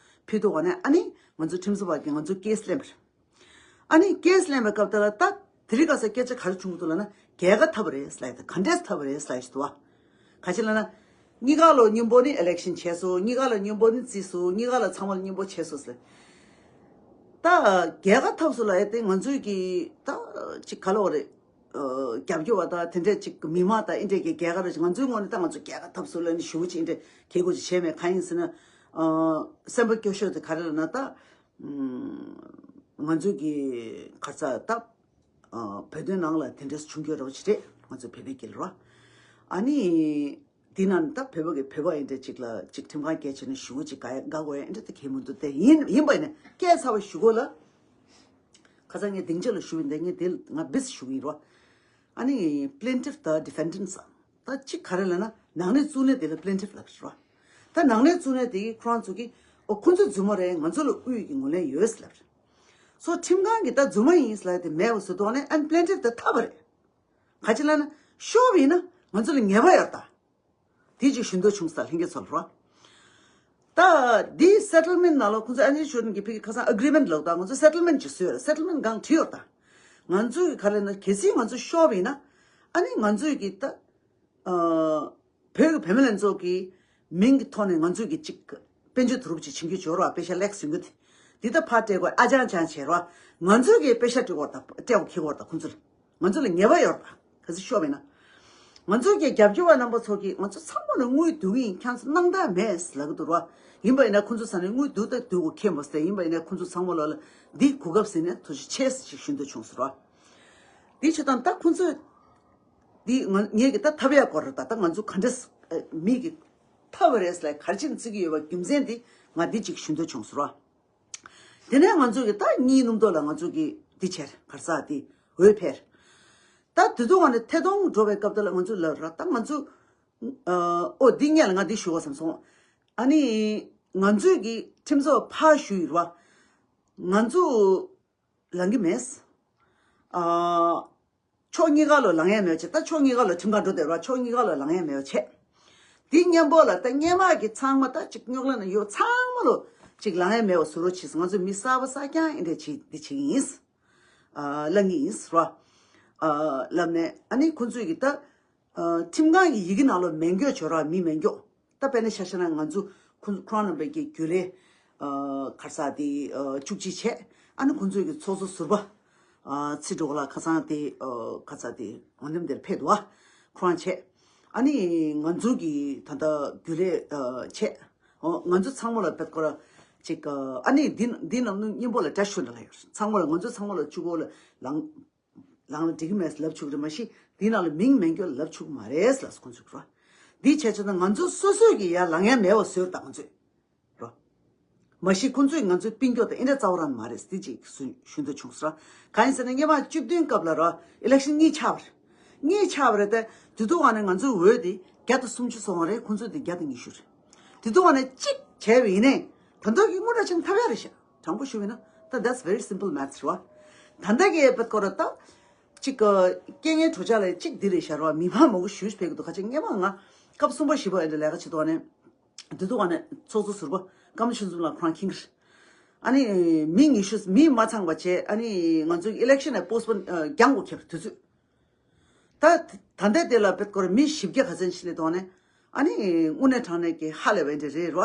ཕུལ་ཐུབ་པ་ནས་ཨ་ནི་ང་ཚོ་ཁྲིམས་བཟོ་བ་གིས་ང་ཚོ་ཀེ་སི་ལེན་པ་རེད། ཨ་ནི་ཀེ་སི་ལེན་པའི་སྐབས་དེ་ལ་ད་དེ་རིང་ཁ་སང་སྐད་ཆ་ག་རེ་བྱུང་འདུག་ལབ་ན་རྒྱལ་ཁ་ཐོབ་པ་རེད་ཟེར་ལབ་ཡ་ད་ག་འདྲས་ཐོབ་པ་རེད་ཟེར་ལབ་ཡ་ཞིག་འདུག་བ། ག་ཅི་ལབ་ན། གཉིས་ཀ་ལོ་མཉམ་པོ་ནི་ཨི་ལེག་ཤན་བྱས་སོ། གཉིས་ཀ་ལོ་མཉམ་པོ་ནི་རྩིས་སོ། གཉིས་ཀ་ལོ་ཚང་མ་ལ་མཉམ་པོ་བྱས་སོ་ཟེར། ད་རྒྱལ་ཁ་ཐོབ་སོ་ལབ་ཡ་དེ་ང་ཚོའི་གི་ད་ཅིག་ག་ལོ་རེད། ཨ། རྒྱབ་སྐྱོར་བ་ད་དེ་འདྲས་ཅིག་མི་མང་ད་ཨེ་འདྲས་ཀྱི་རྒྱལ་ཁ་རེད། ང་ཚོའི་ངོས་ནས་ད་ང་ཚོ་རྒྱལ་ཁ་ཐོབ་སོ་ལབ་ནི་ཞུ་ཅིག་ཨེ་འདྲས་གལ་དགོས་ཅིག་བྱས་མེད། གང་ཡིན་ཟེར་ན། ཨ། སེམས་པ་སྐྱོ་ཤོས་དེ་ག་རེ་ལབ་ན་ད། ང་ཚོའི་གི་ག་རེ་ཟེར་ད། ཨ། བོད་དོན་ནང་ལ་དེ་འདྲས་བྱུང་རྒྱུ་རོགས་ཅིག་རེད། ང་ཚོ་བོད་པའི་སྐད་ལ་རོ། ཨ་ནི། འདི་ན་ད་བོད་པ་གི་བོད་པ་ཡིན་འདྲ་ཅིག་ལ་ཅིག་ཁྲིམས་ཁང་སྐད་ཆ་ནི་ཞུ་ཅིག་ག་ཡ་དགའ་གོ་ཡ་འདྲ་ད་གལ་མི་འདུག་དེ་ཡིན་ཡིན་པ་ཡིན་ན་སྐད་ཚ་བ་ཞུ་གོ་ལ། ཁ་སང་ངས་སྡིངས་ཆ་ལ་ཞུ་བ་འདི་ངས་དེ་ང་བིས་ཞུ་གི་ཡིན་རོ། ཨ་ནི་plaintiff་དང་defendant ས་ད་ཅིག་ག་རེ་ལབ་ན་ནང་གནས་བཙུགས་ནས་དེ་ལ་plaintiff་ལབ་རོ། ད་ནང་གནས་བཙུགས་ནས་དེ་གི་ཁོ་རང་ཚོ་གི་ཨོ་ཁོ་ཚོ་རྫུན་མ་རེད། ང་ཚོ་ལ་དབུས་ཀྱི་ངོས་ལེན་ཡོད་ལབ་རེད། སོ་ཁྲིམས་ཁང་གི་ད་རྫུན་མ་ཡིན་ལབ་དེ་མེད་པ་བཟོ་ཐོག་ནས་ཨ་ནི་plaintiff་ད་ཐབས་རེད། ག་ཅི་ལབ་ན་ཤོར་བ་ཡིན་ན་ང་ཚོ་ལ་ཉེས་པ་ཡོད་ད། དེ་ཅིག་ཞུ་འདོད་བྱུང་ས་ལྷན་རྒྱས་ཚོ་ལ་རོ། ད་འདི་settlement་ནང་ལ་ཁོང་ཚོ་ཨ་ནི་ཞུ་ནི་གི་ཕི་གི་ཁ་སང་agreement་ལོག་ད་ང་ཚོ་settlement་ཅིག་བཟོས་ཡོད་རེད། settlement་སྒང་བྲིས་ཡོད་ད། ང་ཚོ་གི་ག་རེ་ན་གལ་སྲིད་ང་ཚོ་ཤོར་བ་ཡིན་ན་ཨ་ནི་ང་ཚོ་གི་ད་ཨ་བོད་ཀྱི་བུད་མེད་ལྷན་ཚོགས་ཀྱི་ མིང་གི་ཐོག་ནས་ང་ཚོས་ཀྱི་གཅིག་དཔལ་འབྱོར་བསྡུ་རུབ་ཅིག་བྱེད་རྒྱུ་བྱོས་རོགས། པེ་ཤ་ལེགས་ཟིན་གྱི་དེ། འདི་ད་ཕར་སྤྲད་དགོས། ཨ་ཅང་ཅང་བྱེད་རོགས། ང་ཚོས་ཀྱི་པེ་ཤ་སྤྲད་དགོས་དང་སྤྲད་དགོས་འཁྱེར་དགོས་དང་ཁོང་ཚོ་ལ། ང་ཚོ་ལ་ཉེས་པ་ཡོད་རེད་པ། ག་ཚོད་ཤོར་བ་ཡིན་ན། ང་ཚོའི་གི་རྒྱབ་སྐྱོར་བ་རྣམ་པ་ཚོ་གིས་ང་ཚོ་ཚང་མ་ལ་དངུལ་བསྡུ་གི་ཡིན། ཁྱེད་ཚོ་སྣང་དག་མེད་ལབ་ཀྱི་འདུག་ར། ཡིན་པ་ཡིན་ན་ཁོང་ཚོ་ས་ནས་དངུལ་བསྡུ་ད་བསྡུ་དགོས་ཁེལ་མ་སྟེ། ཡིན་པ་ཡིན་ན་ཁོང་ཚོ་ཚང་མ་ལ་ལ་འདི་གོ་སྐབས་ཟིན་ནས་ཐུགས་རྗེ་ཆེ་ཞིག་ཞུ་འདོད་བྱུང་སོང་ར། འདི་བྱེད་སྟངས་ད་ཁོང་ཚོས་འདི་ང་ངས་གི་ད་ཐབས་ཡག་སྐོར་ར། ད་ད་ང་ཚོ་ག་འདྲས་མི་གི་ཐབས་རེད་ལ་ག་རེ་བྱས་ནས་བརྩི་གི་ཡོད་པ་རྒྱུ་མཚན་འདི་ང་འདི་གཅིག་ཞུ་འདོད་བྱུང་སོང་ར། དེ་ནས་ང་ཚོ་གི་ད་གཉིས་སྣུམ་ཐོག་ལ་ང་ཚོ་གི་འདི་བྱས་གར་ས་འདི་འོས་འཕེན། ད་དེ་དུས་ང་ནས་ཐད་གཏོང་འགྲོ་བའི་སྐབས་དེ་ལ་ང་ཚོ་ལབ་ར། ད་ང་ཚོ་ཨོ་འདི་སྔོན་ལ་ང་འདི་ཞུ་བ་བསམ་སོང་། ཨ་ནི་ང་ཚོས་གི་ཁྲིམས་ཚོགས་ཕར་ཞུས་ཡོད་ར། ང་ཚོ་ལངས་གི་མེད། ཨ། ཕྱོགས་གཉིས་ཀ་ལོ་ལངས་ཡ་མེད་པ་བྱས། ད་ཕྱོགས་གཉིས་ཀ་ལོ་ཁྲིམས་ཁང་འགྲོ་བསྡད་ར། ཕྱོགས་གཉིས་ཀ་ལོ་ལངས་ཡ་མེད་པ་བྱས། འདི་མཉམ་པོ་ལ་ད་སྔོན་མ་གི་ཚང་མ་ད་ཅིག་རྙོག་གླེང་ན་ཡོད་ཚང་མ་ལོ་ཅིག་ལངས་ཡ་མེད་པ་བཟོ་རོགས་བྱས་སོང་། ང་ཚོ་མི་གསར་པ་གསར་རྐྱང་ཨེ་འདྲ་བྱེད་འདི་བྱེད་ཀྱི་ཡིན། ཨ། ལབ་ངེས་ཡིན་ར། ཨ། ལབ་ནས་ཨ་ནི་ཁོང་ཚོས་གི་ད། ཨ། ཁྲིམས་ཁང་གི་ཡི་གེ་ནང་ལོ་མེད་མཁན་བྱོས་ར། མི་མེད་མཁན། ད་དཔེར་ན་ཆ་བཞག་ན་ང་ཚོ་ཁོང་ཁོ་རང་རྣམ་པའི་གི་རྒྱུན་ལས། ཨ། གར་ས་དེ། ཨ། བཅུ་གཅིག་བྱས། ཨ་ནི་ཁོང་ཚོའི་གི་ཚོགས་གཙོ་ཟུར་པ། ཨ། ཚེ་སྒྲོལ་ལགས་ཁ་སང་དེ། ཨ། གར་ས་དེ་འོང་འདེམས་དེར་ཕེབས་འདུག་པ། ཁོ་རང་བྱས། ཨ་ནི་ང་ཚོ་གི་ད་ལྟ་རྒྱུན་ལས། ཨ། བྱས། ཨོ། ང་ཚོ་ཚང་མ་ལ་བེད་ཀོ་ར་ཅིག་ཨ་ནི་འདི་འདི་ནང་ནུ་མཉམ་པོ་ལ་འདྲ་ཤོས་འདྲ་ལ་ཡོད། ཚང་མ་ལ་ང་ཚོ་ཚང་མ་ལ་བཅུ་གོ་ལ་ལངས། ལངས་ལ་འགྲིག་གི་མེད་ལབ་ཆོག་གི་རེད། མ་གཞི་འདི་ནང་ལ་མིང་མེད་མཁན་ལབ་ཆོག་གི་མ་རེད་ལབ་ཁོང་ཚོས་ར། འདི་བྱས་ཆོག་ན་ང་ཚོ་སོ་སོས་ཀྱི་ཡར་ལངས་ཡ་མེད་པ་བཟོས་ད་ང་ཚོས་ར། མ་གཞི་ཁོང་ཚོས་ང་ཚོའི་སྤུན་ཀྱོག་དང་ཨེ་འདྲ་རྩ་བ་རང་མ་རེད། འདི་ཅིག་ཞུ་འདོད་བྱུང་སོང་ར། གང་ཡིན་ཟེར་ན་སྔོན་མ་བཅུ་བདུན་སྐབས་ལ་ར་ཨི་ལེག་ཤན་གཉིས་ཆགས་པ་རེད། གཉིས་ཆགས་པ་རེད་དེ། དེ་དུས་ང་ནས་ང་ཚོའི་འོས་དེ་བརྒྱ་དང་སུམ་ཅུ་སོང་བ་རེད། ཁོང་ཚོའི་དེ་བརྒྱ་དང་ཉི་ཤུ་རེད། དེ་དུས་ང་ནས་གཅིག་བྱས་པ་ཡིན་ནའི་ད་ལྟ་གི་དངུལ་ར་ཆེན་ཐབས་ཡག་རེད་ཤག་དྲང་པོ་ཞུ་བ་ཡིན་ན་ད། That's very simple maths རེད་པ། ད་ལྟ་གི་བེད་ཀོ་ར་ད་ཅིག་རྐྱེན་ངན་གྲོགས་ཆ་ལ་གཅིག་འདི་རེད་ཤག་ར། མི་མང་མང་པོ་ཞུ་ཕེབས་ཀྱི་འདུག་ཁ་ཅིག་སྔོན་མ་ང་སྐབས་གསུམ་པ་བཞི་པ་ཨེ་འདྲ་ལས་ཀ་བྱེད་དུས་ནས། དེ་དུས་ནས་ཚོགས་གཙོ་ཟུར་པ་ཀརྨ་ཆོས་འཛོམས་ལགས་ཁོ་རང་མཁྱེན་གྱི་རེད། ཨ་ནི་མི་ཉི་ཤུ་མི་མ་ཚང་བ་བྱས། ཨ་ནི་ང་ཚོའི་ཨི་ལེག་ཤན་ནས་པོ་སི་པོན་རྒྱག་དགོས་ཁེལ་དུས་ཚོད། ད་ད་ལྟའི་དེ་ལ་བེད་ཀོ་ར་མི་བཞི་བརྒྱ་ག་ཚོད་ཕྱིན་ནས་དོན་ནས། ཨ་ནི་དངོས་གནས་དྲང་གནས་ཀྱི་ཧ་ལས་པ་འདྲ་རེད་ར།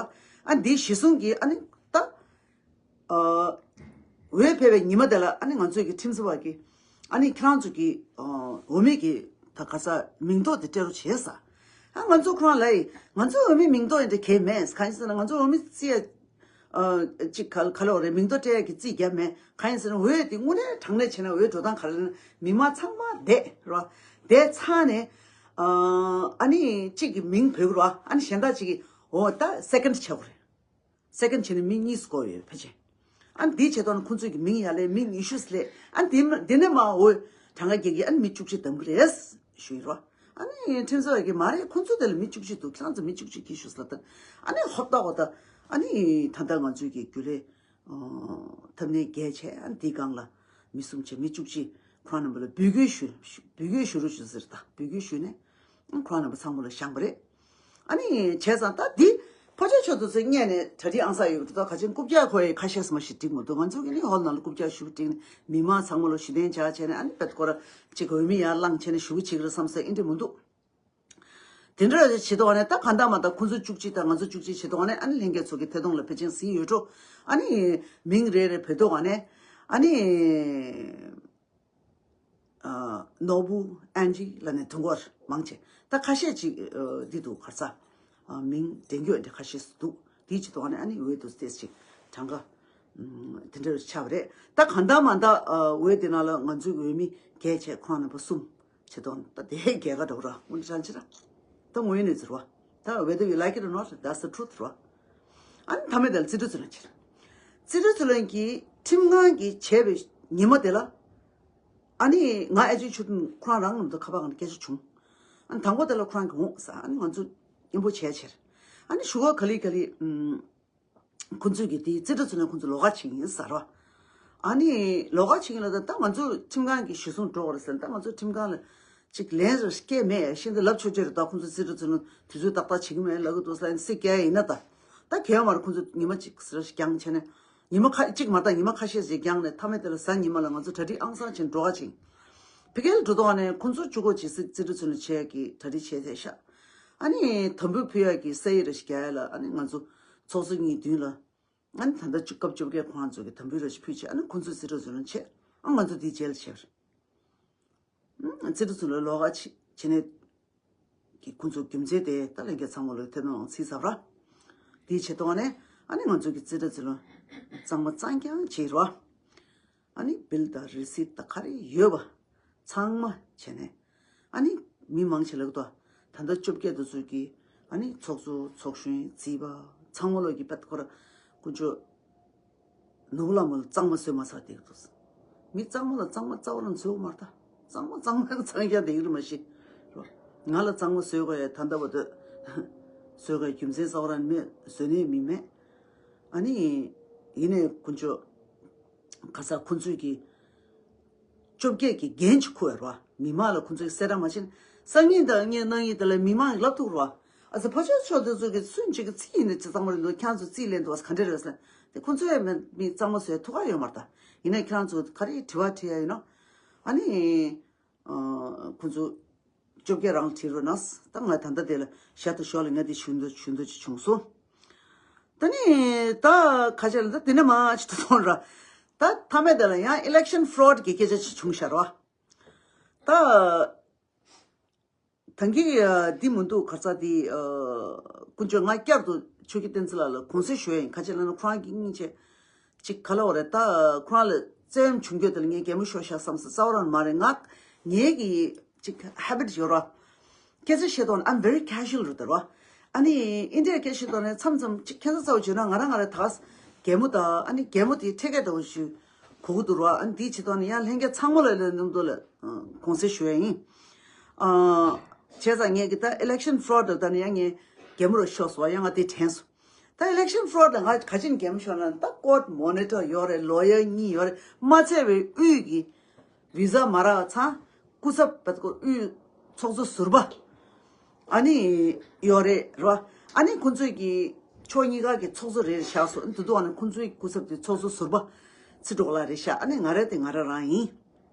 ཨ་འདི་གཞི་བཟུང་གི་ཨ་ནི་ད། ཨ། འོས་འཕེན་པའི་ཉི་མ་དེ་ལ་ཨ་ནི་ང་ཚོའི་གི་ཁྲིམས་བཟོ་བ་གི་ཨ་ནི་ཁྱེད་རང་ཚོ་གི་ཨ། འོས་མི་གི་ད་ག་ས་མིང་ཐོ་དེ་སྤྲད་རོགས་བྱས་ས། ཨ་ང་ཚོ་ཁོ་རང་ལ་ཡི་ང་ཚོ་འོས་མི་མིང་ཐོ་ཡི་འདྲ་གས་མེད། གང་ཡིན་ཟེར་ན་ང་ཚོ་འོས་མི་རྩིས་ཡ། ཨ། ཅིག་ག་ག་ལ་འོ་རེད། མིང་ཐོ་སྤྲད་ཡ་གི་རྩིས་རྒྱབ་མེད། གང་ཡིན་ཟེར་ན་འོས་དེ་དངོས་གནས་དྲང་གནས་བྱས་ན་འོས་འགྲོ་སྟངས་ག་རེ་ལབ་ན་མི་མང་ཚང་མ་བསྡད་ར། བསྡད་ཚར་ནས། ཨ། ཨ་ནི་གཅིག་གི་མིང་བོས་ར། ཨ་ནི་གཞན་དག་ཅིག་གི་འོ་ད་སེ་ཀེན་ཌི་བྱེད་དགོས་རེད། སེ་ཀེན་ཌི་བྱས་ནས་མི་གཉིས་སུ་བསྐོ་ཡོད་ཕལ་ཆེར། ཨ་ནི་འདི་བྱས་ཐོག་ནས་ཁོང་ཚོས་ཀྱི་མིང་ཡར་སླེབས། མི་ཉི་ཤུ་སླེབས། ཨ་ནི་འདི་འདི་ནས་མར་འོས་གྲངས་ཀ་རྒྱག་གི་ཨ་ནི་མི་བཅུ་གཅིག་བདམས་གི་རེད་ཞུས་རོ། ཨ་ནི་ཁྲིམས་བཟོ་བ་གིས་མ་རེད། ཁོང་ཚོ་དེ་ལ་མི་བཅུ་གཅིག་འདུག་ཁྱེད་རང་ཚོ་མི་བཅུ་གཅིག་གིས་ཞུ་ཟེར་ལབ་དང་། ཨ་ནི་ཧོབ་ཏག་ཧོབ་ཏག་ཨ་ནི་ད་ལྟ་ང་ཚོའི་གི་རྒྱུན་ལས་ཐབས་གནས་བརྒྱད་བྱས། ཨ་ནི་འདིའི་སྒང་ལ་མི་གསུམ་བྱས། མི་བཅུ་གཅིག་ཁོ་རང་རྣམ་པ་ལ་འབོད་སྐུལ་ཞུ་འབོད་སྐུལ་ཞུ་རོགས་ཞུ་ཟེར། ད་འབོད་སྐུལ་ཞུས་ནས་ཁོ་རང་རྣམ་པ་ཚང་མ་ལ་བཞེངས་པ་རེད། ཨ་ནི་བྱས་ཙང་ད་འདི་ཕོ་ཆོས་ཆོས་དུ་ཚོས་སྔས་ནས་གྲ་སྒྲིག་ཨང་གསར་ཡོད་པ་འདུག་ད་ག་ཅིག་རྐུབ་བཀྱག་ཁོ་ཡི་ཁ་ཤས་སུ་མ་ཞིག་འགྲིག་མི་འདུག་ང་ཚོ་གི་ནི་ཧོལ་ནང་ལ་རྐུབ་བཀྱག་ཞུ་སྒྲིག་ནས་མི་མང་ཚང་མ་ལ་ཞུ་གཏན་འཇགས་བྱས་ནས། ཨ་ནི་བེད་ཀོ་ར་གཅིག་འོས་མི་ཡར་བླངས་བྱས་ནས་ཞུ་གི་བྱེད་ཀྱི་རེད་བསམ་ས་ཨེ་འདྲ་མི་འདུག་དེ་འདྲ་བྱེད་དོགས་ནས་ད་གང་ལྟར་མ་ད་ཁོང་ཚོ་བཅུ་གཅིག་དང་ང་ཚོ་བཅུ་གཅིག་བྱེད་དོགས་ནས། ཨ་ནི་ལྷན་རྒྱས་ཚོ་གི་ཐད་གཏོང་ལ་ཕལ་ཆེར་ཟིན་ཡོད་འགྲོ། ཨ་ནི་མིང་རེ་རེ་བོས་དོགས་ནས། ཨ་ནི། ཨ། ནོར་བུ། ཨན་ཇི་ལབ་ནས་དུང་གོར་མང་ཆེ། ད་ཁ་ཤས་ཅིག་ཨ། འདི་འདུག་གར་ས། ཨ། མིང་འདྲེན་རྒྱུ་འདི་ཁ་ཤས་སུ་འདུག་དེའི་ཅིག་ཐོག་ནས་ཨ་ནི་འོས་འདུག་སྟེ་ཅིག་གྲངས་ཀ་ཨམ། དེ་འདྲ་ཆགས་པ་རེད། ད་གང་ལྟར་མ་ད་ཨ། འོས་དེ་ནང་ལ་ང་ཚོའི་འོས་མི་བརྒྱད་བྱས། ཁོང་རྣམ་པ་གསུམ་བྱེད་དོན། ད་དེ་རྒྱལ་ཁ་འགྲོ་ར། དངོས་གནས་དྲང་ཆེ་ར། ད་དངོས་ཡོད་གནས་ཚུལ་ར། ད་whether you like it or not, that's the truth ར། ཨ་ནི་མཐའ་མའི་དེ་ལ་རྩིས་སྤྲོད་ཚུལ་ལ་ཕྱིན། རྩིས་སྤྲོད་ཚུལ་ལ་གི་ཁྲིམས་ཁང་གིས་བྱས་པའི་ཉིན་མོ་དེ་ལ། ཨ་ནི་ང་ཨེ་ཅིག་ཆུ་ཁོ་རང་རང་ངམ་དུ་ཁ་པར་ནང་སྐད་ཆ་བྱུང་། ཨ་ནི་དང་པོ་དེ་ལ་ཁོ་རང་གིས་འོང་ཟེར། ཨ་ནི་ང་ཚོ་མཉམ་པོ་བྱས་ཕྱིར། ཨ་ནི་ཞུ་གོ་ག་ལེ་ག་ལེ། ཨམ། ཁོ་ཚོས་ཀྱི་དེའི་རྩིས་སྤྲོད་ཚུལ་ནས་ཁོ་ཚོ་ལོགས་ཀ་ཕྱིན་ཡིན་ཟེར་བ། ཨ་ནི་ལོགས་ཀ་ཕྱིན་ཡིན་ལ། ད་ད་ང་ཚོ་ཁྲིམས་ཁང་གི་གཞི་བཟུང་འགྲོ་དགོས་རེད་ཟེར། ད་ང་ཚོ་ཁྲིམས་ཁང་ལ་ཅིག་ལན་རེ་སྐྱེལ་མེད། ཤིན་ཏུ་ལབ་ཆོག་ཆོག་རེད། ད་ཁོ་ཚོ་རྩིས་སྤྲོད་ཚུལ་ནང་དུས་ཚོད་ཏག་ཏག་བྱེད་ཀྱི་མེད་ལབ་ཀྱི་འདུག་ཟེར། ཨ་ནི་སྲིད་སྐྱེལ་ཡིན་ན་ད། ད་གལ་མར་ཁོ་ཚོ་ཉི་མ་གཅིག་ཟེར་རྒྱང་བྱས་ནས། ཉི་མ་ཁ་གཅིག་མ་གཏོགས་ཉི་མ་ཁ་ཤས་ཤིག་འགྱངས་ནས། མཐའ་མའི་དེ་ལ་གཟའ་ཉི་མ་ལ་ང་ཚོ་གྲ་སྒྲིག་ཨང་གསར་བྱས་འགྲོ་ག་ཕྱིན། ཕ་གིར་འགྲོ་དོགས་ནས་ཁོང་ཚོ་བཅུ་གོ་ཅིག་རྩིས་སྤྲོད་ཚུལ་ནས་བྱས་ཀྱི་གྲ་སྒྲིག་བྱས་ཚར་ཤག་ཨ་ནི་དམ་འབུལ་ཕུལ་ཡག་གི་ས་ཡིག་རེ་ཞིག་རྒྱག་ཡ་ལ། ཨ་ནི་ང་ཚོ་ཚོགས་གཙོ་གཉིས་མདུན་ལ། ཨ་ནི་ད་ལྟ་བཅུ་སྐབས་བཅོ་བརྒྱད་ཁོང་ཚོ་གི་དམ་འབུལ་རེ་ཞིག་ཕུལ་བྱས། ཨ་ནི་ཁོང་ཚོས་རྩིས་སྤྲོད་རྩིས་ལེན་བྱས། ཨ་ང་ཚོ་དེའི་རྗེས་ལ་བྱས་པ་རེད། ཨ་རྩིས་སྤྲོད་རྩིས་ལེན་ལོགས་ཀ་བྱས་བྱས་ནས་ཀྱི་ཁོང་ཚོ་རྒྱུ་མཚན་དེ་ད་ལྷན་རྒྱས་ཚང་མ་ལ་ཐེར་འདོན་ལ་ཚིག་ཟབ་ར། དེའི་ཆེད་དུ་ནས་ཨ་ནི་ང་ཚོ་གི་རྩིས་སྤྲོད་རྩིས་ལེན་གཙང་མ་གཙང་རྐྱང་བྱས་ར། ཨ་ནི་བིལ་དང་རི་སིད་དང་ག་རེ་ཡོད་པ་ཚང་མ་བྱས་ནས། ཨ་ནི་མི་མང་ཆེ་ལག་ཏུ་ད་ལྟ་བཅོ་བརྒྱད་དུ་ཚུད་ཀྱི། ཨ་ནི་ཚོགས་གཙོ་ཚོགས་གཞོན་རྩིས་པ་ཚང་མ་ལོག་གི་པད་ཁོ་ར་དཀོན་མཆོག་ནོར་བུ་ལྷ་མོ་ལ་གཙང་མ་བཟོས་མ་ཚར་དེ་འདུག་མི་གཙང་མ་ལ་གཙང་མ་རྩ་བ་རང་བཟོས་མ་ད། གཙང་མ་གཙང་མ་གཙང་རྐྱང་དེ་ཡིན་རུ་མ་ཤེས། ང་ལ་གཙང་མ་བཟོས་དགོས་ཡ་ད་ལྟ་བར་དུ་བཟོས་དགོས་རྒྱུ་མཚན་རྩ་བ་རང་མེད། བཟོས་ནས་མི་མེད། ཨ་ནི་ཡིན་ནས་དཀོན་མཆོག་ག་ས་ཁོང་ཚོས་ཀྱི་བཅོ་བརྒྱད་ཀྱི་འགན་ཅིག་འཁུར་བ་རེད་བ། མི་མང་ལ་ཁོང་ཚོས་གསལ་བསྒྲགས་མ་བྱས་ན། སང་ཉིན་དང་ངས་གནངས་ཉིན་དེ་ལ་མི་མང་གིས་ལབ་ཐུབ་རེད་བ། ཨ་ཙི་ཕ་ཆོས་ཕྱོགས་དེ་ཚོ་གི་སུན་གཅིག་གི་རྩིས་ཡིན་ན་ཅི་གཙང་མ་རེད་འདུག་ཁྱེད་ཚོ་རྩིས་ལེན་འདུག་བ་ག་འདྲ་རེད་ཟེར་ན། དེ་ཁོང་ཚོས་མི་མི་གཙང་མ་བཟོས་ཐུབ་ཀ་ཡོད་མ་རེད་ད། ཡིན་ན་ཁྱེད་རང་ཚོ་ག་རེ་དྲི་བ་དྲི་ཡ་ཡིན་ནོ། ཨ་ནི་ཨ་ཁོང་ཚོ་བཅོ་བརྒྱད་རང་ལ་དྲིས་རོགས་གནང་། ད་ང་ད་ལྟ་དེ་ལ་ཞར་དང་ཞོར་ལ་ང་དེ་ཞུ་འདོད་ཞུ་འདོད་ཅིག་བྱུང་སོང་། ད་ནི་ད་ཁ་ཤས་ལ་ད་དེ་ནས་མ་ཅིག་ཏུ་སོང་ར། ད་མཐའ་མའི་དེ་ལ་ཡང་election fraud གི་སྐད་ཆ་ཅིག་བྱུང་ཤར་བ། ད་ད་གིན་འདི་མི་འདུག་ག་རེ་ཟེར་དེ། དཀོན་མཆོག་ང་བསྐྱར་དུ་ཆོས་ཀྱི་བསྟན་འཛིན་ལགས་ལ་དགོངས་སེལ་ཞུ་ཡ་ཡིན། ཁ་ཆེ་ལ་ན་ཁོ་རང་གི་སྙིང་རྗེ་ཅིག་ག་ལ་བ་རེད། ད་ཁོ་རང་ལ་བཙན་གཡེམ་བྱུང་རྒྱུ་དེ་ལ་ངས་གད་མོ་ཤོར་ཤག་བསམ་སོང་། རྩ་བ་རང་མ་རེད། ང་ངའི་གི་ཅིག་habit ཡོད་ར། སྐད་ཆ་བཤད་དོན་I'm very casual རུ་དར་བ། ཨ་ནི་ཨིན་ཌི་ཡ་སྐད་བཤད་དོན་ནས་མཚམས་མཚམས་ཅིག་ཁྱད་མཚར་ཚ་བོ་བྱུང་ན་ང་རང་ང་རང་ད་གད་མོ་ད་ཨ་ནི་གད་མོ་དེ་ཁྲེལ་སྐད་ད་བོ་ཞུ་གོ་གི་འདུག་ར། ཨ་ནི་དེའི་ཆེད་དོན་ནས་ཡང་ལྷན་རྒྱས་ཚང་མ་ལ་ལན་འདུམ་དུ་ལ་དགོངས་སེལ་ཞུ་ཡ་ཡིན། ཨ་བྱས་ཙང་ངས་གི་ད་election fraud ད་ནི་ཡང་ངས་གད་མོ་རུ་ཤོར་སོང་བ། ཡང་ང་དེ་དྲན་སོང་། ད་election fraud ལ་ང་ག་ཅིན་གད་མོ་ཤོར་ན། ད་court monitor ཡོད་རེད། lawyer གཉིས་ཡོད་རེད། མ་ཚད་པའི་དབུས་ཀྱི་བི་ཟ་མ་རག་ཚང་སྐུ་ཚབ་བེད་ཀོ་དབུས་ཚོགས་གཙོ་ཟུར་པ་ཨ་ནི་ཡོད་རེད་རོ། ཨ་ནི་ཁོང་ཚོས་ཀྱི་ཕྱོགས་གཉིས་ཀ་གི་ཚོགས་གཙོ་རེ་རེ་བཞག་སོང་། དེ་དུས་ཨ་ནི་ཁོང་ཚོའི་སྐུ་ཚབ་དེ་ཚོགས་གཙོ་ཟུར་པ་ཚེ་སྒྲོལ་ལགས་རེད་ཤག་ཨ་ནི་ང་རེད་དེ་ང་རང་རང་ཡིན།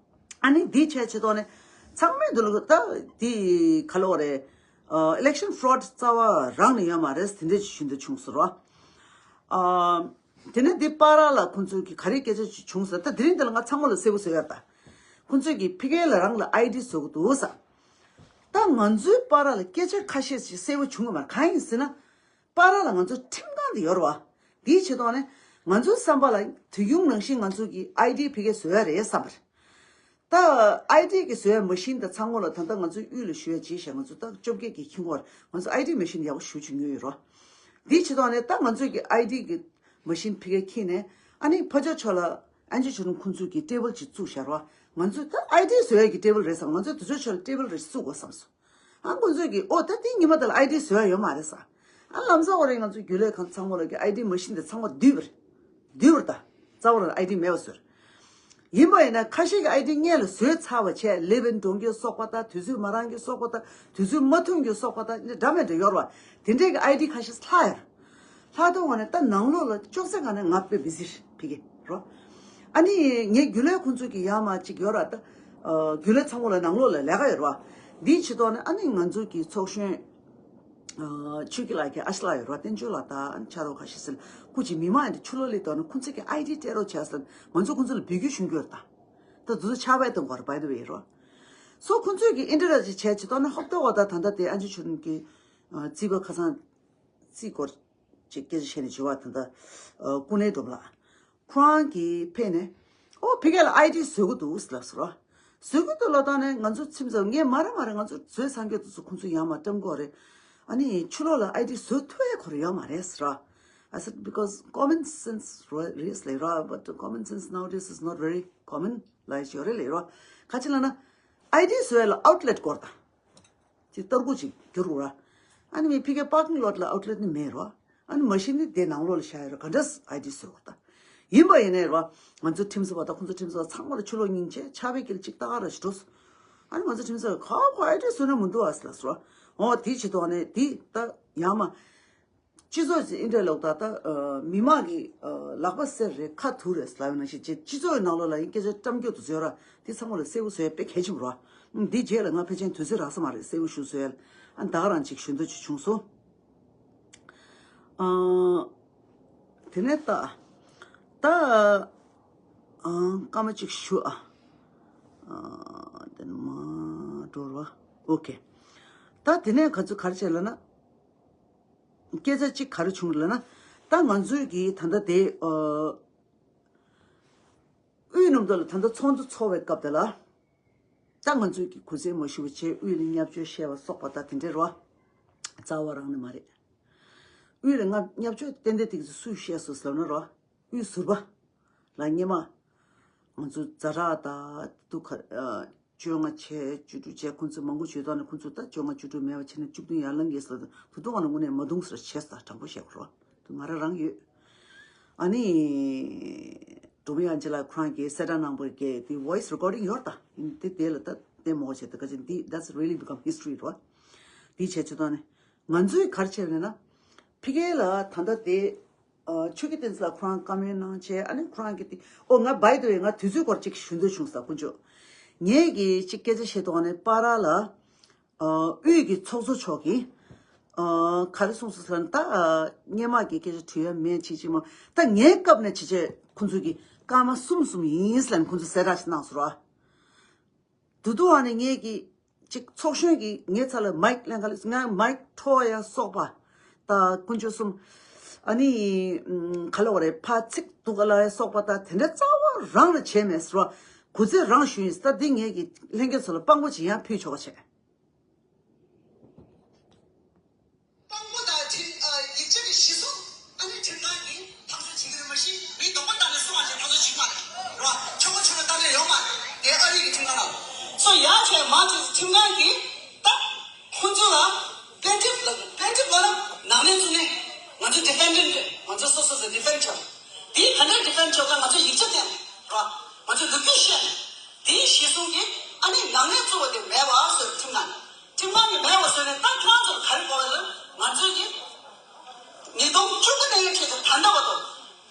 ཨ་ནི་འདི་བྱས་ཆེད་དོན་ནས་ཚང་མས་འདུག་ལ་ད་འདི་ག་ལོ་རེད། election fraud རྩ་བ་རང་ནས་ཡོད་མ་རེད། དེ་འདྲ་ཞིག་ཞུ་འདོད་བྱུང་སོང་རོ། དེ་ནས་འདི་པ་ར་ལ་ཁོང་ཚོས་ཀྱི་ག་རེ་སྐད་ཆ་ཞིག་བྱུང་ཟེར། ད་དེ་རིང་འདི་ལ་ང་ཚང་མ་ལ་གསལ་པོ་བཟོ་ཡ་ད། ཁོང་ཚོས་ཀྱི་ཕ་གི་ལ་རང་ལ་ཨའི་ཌི་བཟོ་གི་འདུག་ཟེར། ད་ང་ཚོའི་པ་ར་ལ་སྐད་ཆ་ཁ་ཤས་ཤིག་གསལ་པོ་བྱུང་གི་མ་རེད། གང་ཡིན་ཟེར་ན། པ་ར་ལ་ང་ཚོ་ཁྲིམས་ཁང་དེ་ཡོད་རེད་བ། དེའི་ཆེད་དོན་ནས་ང་ཚོའི་བསམ་པ་ལ་དུས་རྒྱུན་ནང་བཞིན་ང་ཚོ་གི་ཨའི་ཌི་ཕ་གི་བཟོ་ཡ་རེད་བསམ་པ་རེད། ད་ཨའི་ཌི་གི་བཟོ་ཡ་མ་ཤིན་དང་ཚང་མ་ལ་ད་ལྟ་ང་ཚོའི་དབུས་ལ་ཞུ་ཡ་བྱས་ཤག་ང་ཚོ་ད་བཅོ་བརྒྱད་ཀྱི་ཁྱིམ་གོར་ང་ཚོ་ཨའི་ཌི་མ་ཤིན་ཡག་པོ་ཞེ་པོ་ཅིག་ཉོས་ཡོད་རེད། དེའི་ཆེད་དོན་ནས་ད་ང་ཚོས་ཀྱི་ཨའི་ཌི་གི་མ་ཤིན་ཕ་གིར་འཁྱེར་ནས། ཨ་ནི་ཕ་ཇོ་ཆོ་ལ་ཨན་ཅི་ཆོ་རུང་ཁོང་ཚོས་ཀྱི་ཊེ་བལ་ཅིག་བཙུགས་བཞག་རེད་བ། ང་ཚོས་ད་ཨའི་ཌི་བཟོ་ཡ་གི་ཊེ་བལ་རེད་བསམ། ང་ཚོས་དེ་ཚོའི་ཆོ་ལ་ཊེ་བལ་རེ་བཙུགས་དགོས་བསམ་སོང་། ཨ་ཁོང་ཚོས་ཀྱི་ཨོ་ད་དེ་ཉི་མ་དེ་ལ་ཨའི་ཌི་བཟོ་ཡ་ཡོད་མ་རེད་ཟེར། ཨ་ལམ་སང་འོ་རེད། ང་ཚོའི་རྒྱུན་ལས་ཁང་ཚང་མ་ལ་གི་ཨའི་ཌི་མ་ཤིན་དེ་ཚང་མ་བསྡུས་པ་རེད། བསྡུས་པ་རེད་ད། རྩ་བ་རང་ཨའི་ཌི་མེད་པ་བཟོས་རེད། ཡིན་པ་ཡིན་ན་ཁ་ཤས་ཀྱི་ཨའི་ཌི་སྔོན་ལ་བཟོས་ཚར་བ་བྱས། ལེབ་ཨེན་འགྲོ་མཁན་སོགས་པ་དང་། དུས་ཚོད་མ་རག་མཁན་སོགས་པ་དང་། དུས་ཚོད་མ་ཐུང་མཁན་སོགས་པ་དང་། འདྲ་མི་འདྲ་ཡོད་རེད་བ། དེ་འདྲས་ཀྱི་ཨའི་ཌི་ཁ་ཤས་ལྷག་ཡོད་རེད། ལྷག་དོན་ངོ་ནས་ད་ནང་ལོགས་ལ་ཅོག་ཙེ་སྒང་ནས་ང་དཔེ་བི་ཟི་རེད་ཕ་གི་རོ། ཨ་ནི་ངའི་རྒྱུན་ལས་ཁོང་ཚོ་གི་ཡར་མར་ཅིག་ཡོད་ར་ད། ཨ་རྒྱུན་ལས་ཚང་མ་ལ་ནང་ལོགས་ལ་ལས་ཀ་ཡོད་ར་བ། འདིའི་ཆེད་དོན་ནས་ཨ་ནི་ང་ཚོ་གི་ཚོགས་གཞོན་ཨ་ཆོས་སྐྱིད་ལགས་ཀྱི་ཨ་ཤ་ལགས་ཡོད་ར། བསྟན་ཆོས་ལགས་དང་ཨ་ནི་ཕྱག་རོགས་ཁ་ཤས་ཟེར། སྐུ་མཁྱེན་མི་མང་ཡིན་དུས་ཕྱི་ལོགས་སླེབས་དོན་ནས་ཁོང་ཚོ་གི་ཨའི་ཌི་སྤྲད་རོགས་བྱས་ཟེར། ང་ཚོ་ཁོང་ཚོ་ལ་འབོད་སྐུལ་ཞུ་རྒྱུ་ཡོད་ར་ད། ད་དུ་ཚོ་ཕྱག་དཔེ་གཏོང་དགོས་ར། by the way རོ། སོ་ཁོང་ཚོས་ཀྱི་ཨིན་ཊར་ནེཊ་ཅིག་བྱས་ཆེད་དོན་ནས་ཧོབ་ཏེ་འོ་ད་ད་ལྟ་དེ་ཨན་ཅི་ཆོས་རུང་གི་ཨ་རྩིས་པ་ཁ་སང་རྩིས་སྐོར་ཅིག་སྐད་ཆ་བཤད་ནས་བྱུང་བ་ད་ལྟ་ཨ་ཀུན་ལེགས་སྒྲོལ་མ་ལགས། ཁོ་རང་གིས་ཕེབས་ནས་ཨོ་ཕ་གི་ལ་ཨའི་ཌི་བཟོ་གི་འདུག་ལབ་སོང་ར། བཟོ་གི་འདུག་ལབ་དོན་ནས་ང་ཚོ་ཚིམ་ཚོ་ངས་མ་རེད་མ་རེད། ང་ཚོ་བཟོས་ཚར་མཁན་དེ་ཚོ་ཁོང་ཚོ་ཡར་མར་བཀྲམ་དགོས་རེད། ཨ་ནི་ཕྱི་ལོགས་ལ་ཨའི་ཌི་བཟོ་ཐུབ་ཡ་ཁོ་རང་ཡོད་མ་རེད་ཟེར་ར། I said because common sense རེད་ལབ་ར། But common sense nowadays is not very common ལབ་ཡ་ཅིག་ཡོད་རེད་ལབ་ར། ག་ཅི་ལབ་ན་ཨའི་ཌི་བཟོ་ཡ་ལ་ཨའུཊ་ལེཊ་དགོས་རེད་ད། ཅིག་ཏར་ཁུ་ཅིག་བསྒྱུར་དགོས་ར། ཨ་ནི་མི་ཕ་གིའི་པར་ཀིང་ལོཊ་ལ་ཨའུཊ་ལེཊ་ནི་མེད་ར། ཨ་ནི་མ་ཤིན་ནི་དེ་ནང་ལོགས་ལ་བཞག་ཡོད་ར། ག་འདྲས་ཨའི་ཌི་བཟོ་དགོས་རེད་ད། ཡིན་པ་ཡིན་ནའི་ར། ང་ཚོ་ཁྲིམས་བཟོ་བ་དང་ཁོང་ཚོ་ཁྲིམས་བཟོ་བ་ཚང་མ་ལ་ཕྱི་ལོགས་སྙིང་རྗེ་ཕྱག་དཔེ་སྐྱེལ་ཅིག་ལྟ་ག་ར་ཞིག་འགྲོ་སོང་། ཨ་ནི་ང་ཚོ་ཁྲིམས་བཟོ་བས་ཁ་ཁོ་ཨའི་ཌི་བཟོ་ན་མི་འདུག་ཨ་ཟེར་ལབ་སོང་ར། འོ་དེའི་ཆེད་དུ་ཨ་ནི་དེ་ད་ཡང་མ། སྤྱི་ཚོགས་ཀྱི་ཨིན་ཊར་ལོག་ད་ལྟ་ཨ་མི་མང་གི་ཨ་ལག་པ་གསེར་རེད་ཁ་དུག་རེད་ལབ་ཡོད་ནང་བཞིན་བྱས། སྤྱི་ཚོགས་ཀྱི་ནང་ལོགས་ལ་ཡིན་སྐད་ཆ་བཀྲམ་རྒྱུ་དེ་བཟོས་ར། དེ་ཚང་མ་ལ་གསལ་པོ་བཟོ་ཡ་དཔེ་གལ་ཆེན་པོ་རེད། འདི་རྗེས་ལ་ང་ཕལ་ཆེར་དུས་ཚོད་རག་ས་མ་རེད། གསལ་པོ་ཞུ་སྲོལ་ཡ། ཨ་ད་ག་རང་ཅིག་ཞུ་འདོད་ཅིག་བྱུང་སོང་། ཨ། དེ་ནས་ད། ད། ཨ། སྐར་མ་གཅིག་ཞུ་ཨ། ཨ། དེ་ནས་མ་འགྲོ་རོགས། ཨོ་ཁེ། ད་དེ་ནས་ག་ཚོད་ག་རེ་བྱས་ལབ་ན། སྐད་ཆ་གཅིག་ག་རེ་བྱུང་ལབ་ན། ད་ང་ཚོའི་གི་ད་ལྟ་དེ་ཨ། དབུས་ནུབ་མདོ་ལ་ད་ལྟ་ཚོགས་འདུ་ཚོགས་པའི་སྐབས་དེ་ལ། ད་ང་ཚོས་ཀྱི་གུས་བརྩི་མ་ཞུ་བ་བྱས་དབུས་ལ་བརྙས་བཅོས་བཤད་པ་སོགས་པ་ད་དེ་འདྲའི་རོ། རྩ་བ་རང་ནས་མ་རེད། དབུས་ལ་ང་བརྙས་བཅོས་ཏན་ཏན་དེ་ཚོ་སུས་བཤད་སོང་ཟེར་ན་རོ། དབུས་ཟུར་པ་ལ་སྔོན་མ་ང་ཚོ་ཛ་དྲག་ད་དུ་ཁ་བཅོ་ལྔ་བྱས་བཅུ་དྲུག་བྱས་ཁོང་ཚོ་མང་པོ་བྱོས་དོགས་ནས་ཁོང་ཚོ་ད་བཅོ་ལྔ་བཅུ་དྲུག་མེད་པ་བྱས་ནས་བཅུ་བདུན་ཡར་ལངས་ཡས་ཟེར་དུ་དུ་བ་ནས་དངོས་གནས་མ་དུང་ཟེར་བྱས་ས་དྲང་པོ་བཤད་དགོས་རོ། དུ་ང་རང་རང་ཡོད། ཨ་ནི། འབྲུག་མི་ཨན་ཅི་ལ་ཁོ་རང་གིས་གསལ་བསྒྲགས་གནང་བར་གྱི་དེ་voice recording ཡོད་ད། དེ་དེ་ལ་ད་བལྟས་མོ་བྱས་ད་ག་ཅི་འདི་that's really become history རོ། དེ་བྱས་ཆུ་དང་ནི། ང་ཚོས་ག་རེ་བྱས་ནས་ན། ཕི་གེ་ལ་ད་ལྟ་དེ། ཆོས་ཀྱི་བསྟན་འཛིན་ལ་ཁོ་རང་བཀའ་མོལ་གནང་བྱས་ཨ་ནི་ཁོ་རང་གིས་དེ། ཨོ་ང་by the way ང་དུས་ཚོད་སྐོར་ཅིག་ཞུ་འདོད་བྱུང་ས་དཀོན་མཆོག་ངས་ཀྱིས་ཅིག་སྐད་ཆ་བཤད་དོགས་ནས་པ་ར་ལ། ཨ། དབུས་ཀྱི་ཚོགས་གཙོ་མཆོག་གིས། ཨ། ག་རེ་གསུངས་སོང་ཟེར་ན་ད། སྔོན་མ་གི་སྐད་ཆ་དྲི་ཡ་མེད་ཅིག་ཅིག་མ། ད་ངའི་སྐབས་ནས་ཅི་བྱས་ཁོང་ཚོས་ཀྱི་སྐར་མ་གསུམ་གསུམ་ཡིན་ཟེར་ནས་ཁོང་ཚོས་གསལ་བསྒྲགས་ཤིག་གནང་སོང་ར། དུ་དུ་ཨ་ནི་ངས་ཀྱི་ཅིག་ཚོགས་གཞོན་གྱི་ངའི་ཚ་ལ་མའིག་ལེན་ག་ལ་ང་མའིག་འཕྲོ་ཡ་སོགས་པ། ད་དཀོན་མཆོག་གསུམ། ཨ་ནི། ཨམ། ག་ལ་བ་རེད་ཕ་ཚིག་འདུག་ག་ལ་ཡ་སོགས་པ་ད་དེ་འདྲ་རྩ་བ་རང་ལ་བྱས་མེད་ཟེར་བ། གུས་བརྩི་རང་ཞུ་ཡིན་ད་འདི་ངས་ཀྱི་ལྷན་རྒྱས་ཚོ་ལ་དཔང་པོ་ཅིག་ཡང་ཕུལ་ཆོག་པ་བྱས། དཔང་པོ་དང་ཁྲིམས་ཨ་ཡིག་ཆ་གི་གཞི་བཟུང་ཨ་ནི་ཁྲིམས་ཁང་གིས་ཐག་གཅོད་བྱེད་ཀྱི་རེད་མ་གཞི་མི་གདོང་པ་བཏང་ནས་སྲུང་བ་ཞིག་ཐག་གཅོད་བྱེད་མ་རེད་ར། ཆོག་པ་ཆོག་པ་བཏང་ནས་ཡོང་མ་རེད་དེ་ཨ་རི་གི་ཁྲིམས་ཁང་ལ། སོ་ཡག་བྱས་མ་བྱས་ཁྲིམས་ཁང་གིས་ད་ཁོང་ཚོ་ལ་plaintiff ལ་plaintiff ལ་ནང་ནས་བཙུགས་ནས་ང་ཚོ་defendant རེད་ང་ཚོ་སོ་སོ་སོ་defend བྱ་དེ་ག་འདྲ་defend བྱ་ག་ང་ཚོ་ཡིག་ཆ་བསྟན་ར་ང་ཚོ་ལུགས་རྒྱུ་བཤད་ནས་དེའི་གཞི་བཟུང་གིས་ཨ་ནི་ནང་ནས་བཙུགས་པ་དེ་མེད་པ་བཟོས་ཁྲིམས་ཁང་ནས། ཁྲིམས་ཁང་གིས་མེད་པ་བཟོས་ནས་ད་ཁྱེད་རང་ཚོར་ག་རེ་གོ་བ་ལ་ང་ཚོས་ཀྱི་ཉིས་སྟོང་བཅུ་དགུ་ནས་ཁྲིད་དུ་ད་ལྟ་བར་དུ་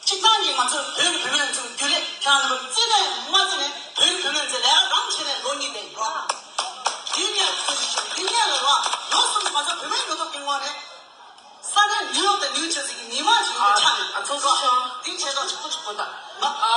གཅིག་ཐང་གིས་ང་ཚོས་བོད་ཀྱི་བུད་མེད་ཚོའི་རྒྱུན་ལས་ཁྱེད་རང་ཚོར་བརྩི་ནས་མ་བརྩི་ནས་བོད་ཀྱི་བུད་མེད་ཚོས་ལས་ཀ་རང་བྱས་ནས་ལོ་གཉིས་ལས་རོགས་འདི་ནས་འདི་ནས་ལ་རོགས་ལོ་གསུམ་ང་ཚོ་བུད་མེད་ལོ་ཐོག་གི་ངོས་ནས། ས་གནས་ནིའུ་ཡོག་དང་ནིའུ་ཇར་སི་གི་ཉི་མ་ཞིག་ཡོད་པའི་ཆ་ནས་ཨ་ཚོགས་གཙོ་མཆོག་འདི་བྱས་ཙང་ཆོག་གོ་ཆོག་གོ་ད་མ་ཨ་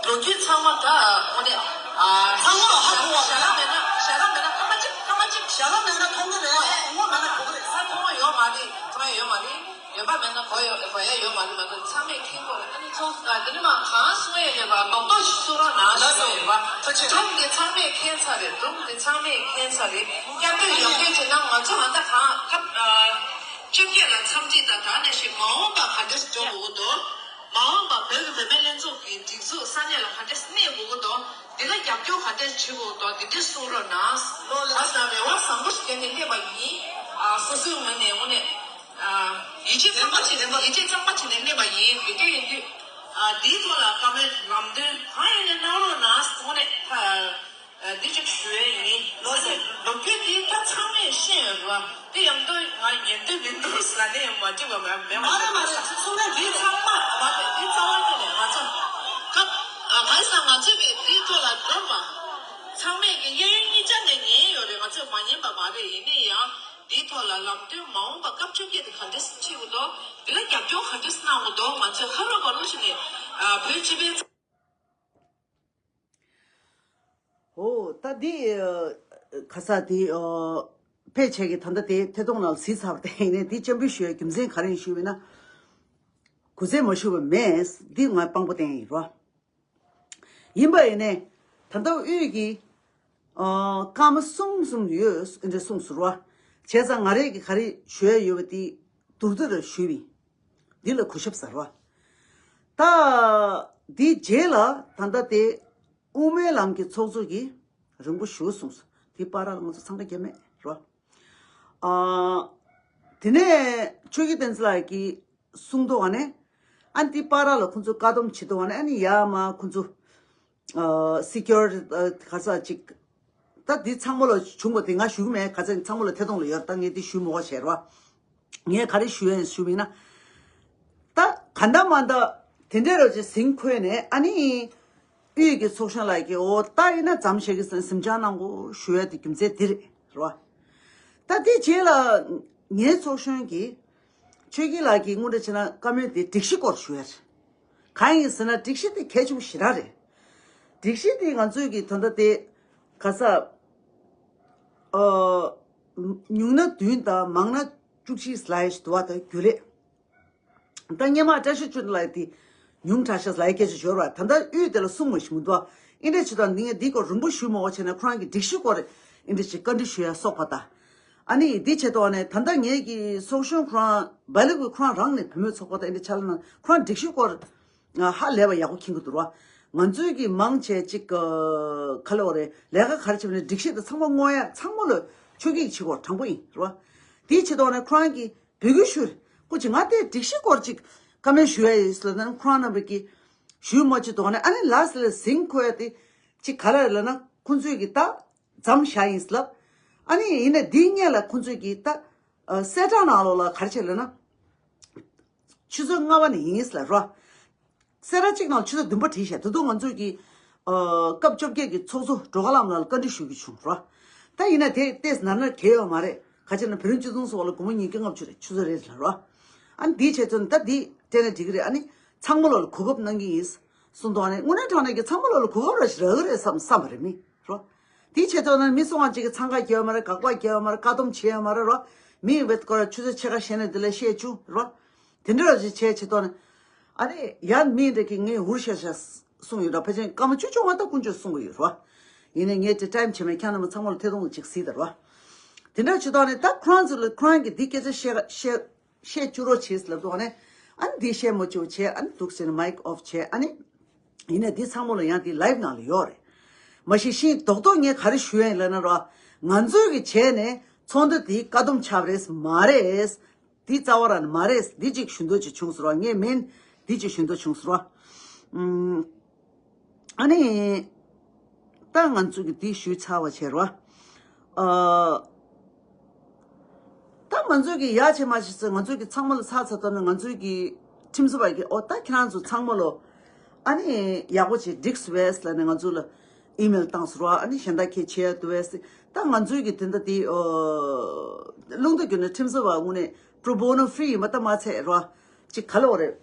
ལོ་རྒྱུས་ཚང་མ་ད་ཨོ་ནས་ཨ་ཚང་མ་ལ་ཧ་གོ་བ་ཞྭ་ལ་མེད་ན་ཞྭ་ལ་མེད་ན་སྐར་མ་གཅིག་སྐར་མ་གཅིག་ཞྭ་ལ་མེད་ན་མཐོང་གི་རེད་ངོ་མེད་ན་གོ་གི་རེད་ས་མཐོང་བ་ཡོད་མ་རེད་མཐོང་ཡ་ཡོད་མ་རེད་ཡོད་པ་མེད་ན་གོ་ཡོད་གོ་ཡ་ཡོད་མ་རེད་མ་གཏོགས་ཚང་མས་མཁྱེན་གོ་རེད་ཨ་ནི་ཚོགས་ཨ་དེ་ནི་མ་གང་གསུང་ཡ་ཡོད་པ་རྡོག་རྡོག་ཞིག་གསུང་རོགས་གནང་ཞུ་ཡ་ཡོད་པ་ཐུགས་རྗེ་ཆེ་སྒྲུང་དེ་ཚང་མས་མཁྱེན་ཚར་རེད་སྒྲུང་དེ་ཚང་མས་མཁྱེན་ཚར་རེད་བསྐྱར་ཟློས་ཡང་བསྐྱར་བྱས་ན་ང་ཚོ་ཧ་ད་གང་སྐབས་ཨ། བཅོ་བརྒྱད་ལ་འཚམས་འདྲི་དང་དེ་ནང་བཞིན་མ་འོངས་པ་ག་འདྲ་འགྲོ་དགོས་ཀྱི་འདུག་མ་འོངས་པ་བོད་ཀྱི་བུད་མེད་ལྷན་ཚོགས་ཀྱི་སྒྲིག་འཛུགས་ས་གནས་ལ་ག་འདྲ་གནས་དགོས་ཀྱི་འདུག་འདི་ལ་རྒྱབ་སྐྱོར་ག་འདྲ་བྱེད་དགོས་ཀྱི་འདུག་འདི་འདྲ་གསུང་རོགས་གནང་། ལོ་ལ་ས་རེ་བ་བཟང་པོ་ཞིག་བསྐྱལ་ནས་སླེབས་པ་ཡིན། ཨ་སོ་སོའི་ངོས་ནས་དངོས་གནས་ཨ་ཡིད་ཆེས་གཙང་མ་བྱས་ནས་ཡིད་ཆེས་གཙང་མ་བྱས་ནས་སླེབས་པ་ཡིན། དེ་འདྲ་ཡིན་དུས་ཨ་འདིའི་ཐོག་ལ་བཀའ་མོལ་ལམ་སྟོན་གང་ཡིན་ནའི་གནང་རོགས་གནང་། དངོས་གནས་ཨ། འདི་གཅིག་ཞུ་ཡས་ཡིན། ལོ་ཟེར། ལོ་རྒྱུས་འདི་ད་ཚང་མས་ཤེས་ཡོད་རེད་བ། དེ་ཡང་ཏོ་ང་ཉན་འདོད་མི་འདུག་ཟེར་ནས་ཡང་མ་འགྲིག་པ་མེད་མེད་མ་རེད་མ་རེད་ཚུགས་སོང་ན་འདི་ཚང་མ་མ་རེད་འདི་རྩ་བ་ཉིད་ནས་ང་ཚོ་སྐབས་གང་ཟེར་ང་ཚོས་པའི་འདིའི་ཐོག་ལ་འགྲོ་བ་ཚང་མས་ཀྱི་གཡས་གཡོན་གཉིས་ཆ་ནས་ཉན་ཡོད་རེད། ང་ཚོས་མ་ཉན་པ་མ་རེད། ཡིན་ནའི་ཡང་འདིའི་ཐོག་ལ་ལམ་སྟོན་མ་འོངས་པ་སྐབས་བཅོ་བརྒྱད་དེ་ག་འདྲས་བྱེད་དགོས་འདུག་འདི་ལ་རྒྱབ་སྐྱོར་ག་འདྲས་གནང་དགོས་འདུག་ང་ཚོས་ཁ་རོག་ག་རོག་བྱས་ནས་བོད་སྤྱི་པའི། ཨོ། ད་འདི་ཨ། ཁ་ས་འདི་ཨ། ཕལ་ཆེར་གྱི་ད་ལྟ་དེ་ཐད་གཏོང་ནང་གཟིགས་ཚར་བ་དེ་ཡིན་ནའི་འདི་སྤྱན་འབུལ་ཞུ་བའི་རྒྱུ་མཚན་ག་རེ་ཡིན་ཞུས་པ་ཡིན་ན། གུས་བརྩི་མ་ཞུ་བ་མེད། འདི་ང་དཔང་པོ་བསྟན་ཡིན་རོ། ཡིན་པ་ཡིན་ནའི་ད་ལྟ་དབུས་ཀྱི་ཨ། སྐར་མ་གསུམ་གསུམ་ཡོད་འདྲ་གསུངས་སོང་རོ། བྱས་ཙང་ང་རས་ཀྱི་ག་རེ་ཞུ་ཡ་ཡོད་པ་དེ་མདོར་བསྡུས་ར་ཞུས་པ་ཡིན། འདི་ལ་གུས་ཞབས་ཟེར་བ། ད། འདིའི་རྗེས་ལ་ད་ལྟ་དེ་དབུ་མའི་ལམ་གྱི་ཚོགས་གཙོ་གིས་རིང་པོ་ཞུ་གསུངས་སོང་། དེ་བར་ལ་ང་ཚོ་འཚང་ཁ་རྒྱབ་མེད་རོ། ཨ། དེ་ནས་ཆོས་ཀྱི་བསྟན་འཛིན་ལགས་ཀྱིས་གསུངས་དོགས་ནས་ཨ་ནི་དེ་བར་ལ་ཁོང་ཚོ་བཀག་སྡོམ་བྱེད་དོགས་ནས་ཨ་ནི་ཡར་མར་ཁོང་ཚོ། ཨ། སི་ཀིའུ་རི་ཊི་ཨ། ག་ས་ཅིག་ད་འདི་ཚང་མ་ལ་བྱུང་བ་དེ་ང་ཞུ་གི་མེད། ག་ཚོད་ཚང་མ་ལ་ཐད་གཏོང་ལ་ཡོད། ད་ངས་འདི་ཞུ་མི་དགོས་བྱས་རོ། ངས་ག་རེ་ཞུ་ཡ་ཡིན་ཞུ་མིན་ན། ད་ག་འདྲ་མ་འདྲ་དེ་འདྲའི་རོ་ཅིག་ཟིང་འཁོད་ནས་ཨ་ནི། དབུས་ཀྱི་ཚོགས་གཞོན་ལགས་ཀྱིས་འོ་ད་ཡིན་ན་མཚམས་བཞག་གི་ཟིན་གཟིམ་འཇག་གནང་དགོས་ཞུ་ཡ་དེ་རྒྱུ་མཚན་དེ་རེད་རོ། ད་དེ་རྗེས་ལ་ངའི་ཚོགས་གཞོན་གྱིས་ཆོས་སྐྱིད་ལགས་ཀྱིས་དངོས་འབྲེལ་བྱས་ན་བཀའ་མོལ་དེ་སྒྲིག་གཞི་སྐོར་ཞུ་ཡ་རེད། གང་ཡིན་ཟེར་ན་སྒྲིག་གཞི་དེ་གལ་ཆེན་པོ་ཞེ་དྲག་རེད། སྒྲིག་གཞི་དེ་ང་ཚོས་ཀྱི་ད་ལྟ་དེ་ག་ས་ཨ་ཉུང་ན་བདུན་དང་མང་ན་བཅུ་གཅིག་སླེབས་འདུག་བ་ད་རྒྱུན་ལས། ད་སྔོན་མ་བཀྲ་ཤིས་ཆོས་སྒྲོན་ལགས་དེ་ཉུང་དྲགས་ཤག་ལབ་ཡ་སྐད་ཆ་ཤོར་བ། ད་ལྟ་དབུས་དེ་ལ་གསུངས་མ་ཤེས་མི་འདུག་ཨིན་འདྲ་ཆེ་དང་འདི་ངས་འདི་སྐོར་རིང་པོ་ཞུས་མ་འོ་བྱས་ན་ཁོ་རང་གི་སྒྲིག་གཞི་སྐོར་ཨིན་འདྲ་ཆེ་བཀའ་འདྲི་ཞུ་ཡ་སོགས་པ་དང་། ཨ་ནི་འདི་བྱས་ཐོག་ནས་ད་ལྟ་ངེད་ཀྱི་ཚོགས་གཞོན་ཁོ་རང་སྦ་ལི་ཀུ་ཁོ་རང་རང་ནས་བུད་མེད་ཚོགས་པ་དང་ཨིན་འདྲ་ཆ་ལ་ན་ཁོ་རང་སྒྲིག་གཞི་སྐོར་ཧ་ལས་པ་ཡག་པོ་མཁྱེན་གི་འདུག་ར། ང་ཚོའི་གི་མང་ཆེ་ཅིག་ག་ལ་འོ་རེད་ལས་ཀ་ག་རེ་བྱས་པ་ནས་སྒྲིག་གཞི་དེ་ཚང་མ་བསྔོག་ཡ་ཚང་མ་ལ་ཆོས་སྐྱིད་ཆེ་སྐོར་དྲང་པོ་ཡིན་ར། དེའི་ཆེད་དོན་ནས་ཁོ་རང་གི་བོད་སྐད་ཞུ། སྐུ་མཁྱེན་ང་དེ་སྒྲིག་གཞི་སྐོར་ཅིག་བཀའ་མོལ་ཞུ་ཡ་ཡིན་ཟེར་ན་ཁོ་རང་རྣམ་པས་ཀྱིས་ཞུས་མ་བྱེད་དོགས་ནས་ཨ་ནི་ལ་སི་ལ་ཟིང་ཁོ་ཡ་དེ་ཅིག་ག་ལ་ལ་ན་ཁོང་ཚོས་ཀྱིས་ད་མཚམས་བཞག་ཡིན་ཟེར་ལབ། ཨ་ནི་ཡིན་ན་འདིའི་སྔོན་ལ་ཁོང་ཚོས་ཀྱིས་ད་གསལ་བསྒྲགས་ནང་ལོགས་ལ་ག་རེ་བྱས་ལ་ན་ཆུ་ཚོད་ལྔ་པ་ནས་ཡིན་ཟེར་ལ་རོ། གསལ་བསྒྲགས་གཅིག་ནང་ཆུ་ཚོད་བདུན་པ་བྲིས་ཤག་ད་དུང་ང་ཚོས་ཀྱི་ཨ་སྐབས་བཅོ་བརྒྱད་ཀྱི་ཚོགས་གཙོ་སྒྲོལ་དཀར་ལགས་ལ་བཀའ་འདྲི་ཞུ་གི་བྱུང་རོ། ད་ཡིན་ན་དེ་ལྟས་ནར་ནར་གས་ཡོད་མ་རེད། ག་ཅི་ན་བོད་རིགས་སྤྱི་མཚུངས་སུ་བ་ལ་སྒོར་མོ་ཉིས་བརྒྱ་ལྔ་བཅུ་རེད་ཆུ་ཚོད་རེ་རེ་ལ་རོ། ཨ་ནི་དེའི་ཆེད་དུ་ད་འདི་སྤྲད་ན་འགྲིག་གི་རེད། ཨ་ནི་ཚང་མ་ལོ་ལ་གོ་སྐབས་གནང་གི་ཡིན་གསུངས་དོགས་ནས་དངོས་གནས་དྲང་གནས་ཀྱི་ཚང་མ་ལོ་ལ་གོ་སྐབས་ར་ཞིག་རག་གི་རེད་བསམ་བསམ་པ་རེད་མི་རོ། དེའི་ཆེད་དུ་ན་མི་སོང་བ་ཅིག་གི་འཚང་ཁ་རྒྱག་ཡོད་མ་རེད། དགག་པ་རྒྱག་ཡོད་མ་རེད། བཀག་སྡོམ་བྱེད་ཡོད་མ་རེད་རོ། མི་ཡིན་པའི་སྐོར་ཆུ་ཚོད་ཕྱེད་ཀ་ཞེ་ནས་འདི་ལ་བཤད་བཅུག་རོ། དེ་འདྲ་ཞིག་བྱས་བྱེད་དོ་ནས། ཨ་རེ་ཡང་མི་འདྲ་གི་ངས་འུར་ཤ་ཤ་གསུང་ཡོད་ར། ཕལ་ཆེར་སྐར་མ་བཅུ་བཅོ་ལྔ་ད་དཀོན་མཆོག་གསུང་གི་ཡོད་རོ། ཡིན་ནའི་ངས་དེ་ཊའིམ་བྱེད་མེད་ཁྱང་རྣམས་ཚང་མ་ལ་ཐད་གཏོང་ཅིག་གཟིགས་དང་རོ། དེ་འདྲ་བྱེད་དོ་ནས་ད་ཁོ་རང་ཚོ་ལ་ཁོ་རང་གི་འདི་སྐད་ཆ་བཤད་བཤད། བཤད་བཅུག་རོགས་བྱེད་ལབ་འདུག་ནས། ཨ་ནི་འདི་བཤད་མ་བཅུག་བྱས་ཨ་ནི་འདུག་ཟེར་ནས་མའིག་ཨོཕ་བྱས། ཨ་ནི་ཡིན་ན་འདི་ཚང་མ་ལ་ཡང་འདི་ལའིབ་ནང་ལ་ཡོད་རེད། མ་གཞི་ཤིང་རྡོག་རྡོག་ངས་ག་རེ་ཞུ་ཡ་ཡིན་ལབ་ན་རོ། ང་ཚོས་ཀྱི་བྱས་ནས་ཚོགས་འདུ་འདི་བཀག་སྡོམ་ཆགས་རེད་མ་རེད། འདི་རྩ་བ་རང་ནས་མ་རེད། འདི་གཅིག་ཞུ་འདོད་ཅིག་བྱུང་ཟེར་རོ། ངས་མིན་འདི་གཅིག་ཞུ་འདོད་བྱུང་ཟེར་རོ། ཨུམ། ཨ་ནི། ད་ང་ཚོ་གི་འདི་ཞུས་ཚར་བ་བྱས་རོ། ཨ། ད་ང་ཚོ་གི་ཡག་བྱས་མ་བྱས་ཚེ་ང་ཚོ་གི་ཚང་མ་ལ་ཚར་ཚར་ཐོབ་ན་ང་ཚོ་གི་ཁྲིམས་བཟོ་བ་གི་ཨོ་ད་ཁྱེད་རང་ཚོ་ཚང་མ་ལོ། ཨ་ནི་ཡག་པོ་བྱས་འགྲིག་སོང་བས་ལབ་ནས་ང་ཚོ་ལ་ཨི་མེལ་བཏང་སོང་རོ། ཨ་ནི་གཞན་དག་ཁྱེད་བྱས་ཡ་འདུག་བས། ད་ང་ཚོའི་གི་དེ་འདྲ་དེ་ཨོ། རླུང་རྟ་བརྒྱུད་ནས་ཁྲིམས་བཟོ་བ་དངོས་གནས་པྲོ་བོ་ནོ་ཧྥི་རི་ཡིན་པ་ད་མ་ཚད་རོ། ཅིག་ག་ལ་འོ་རེད།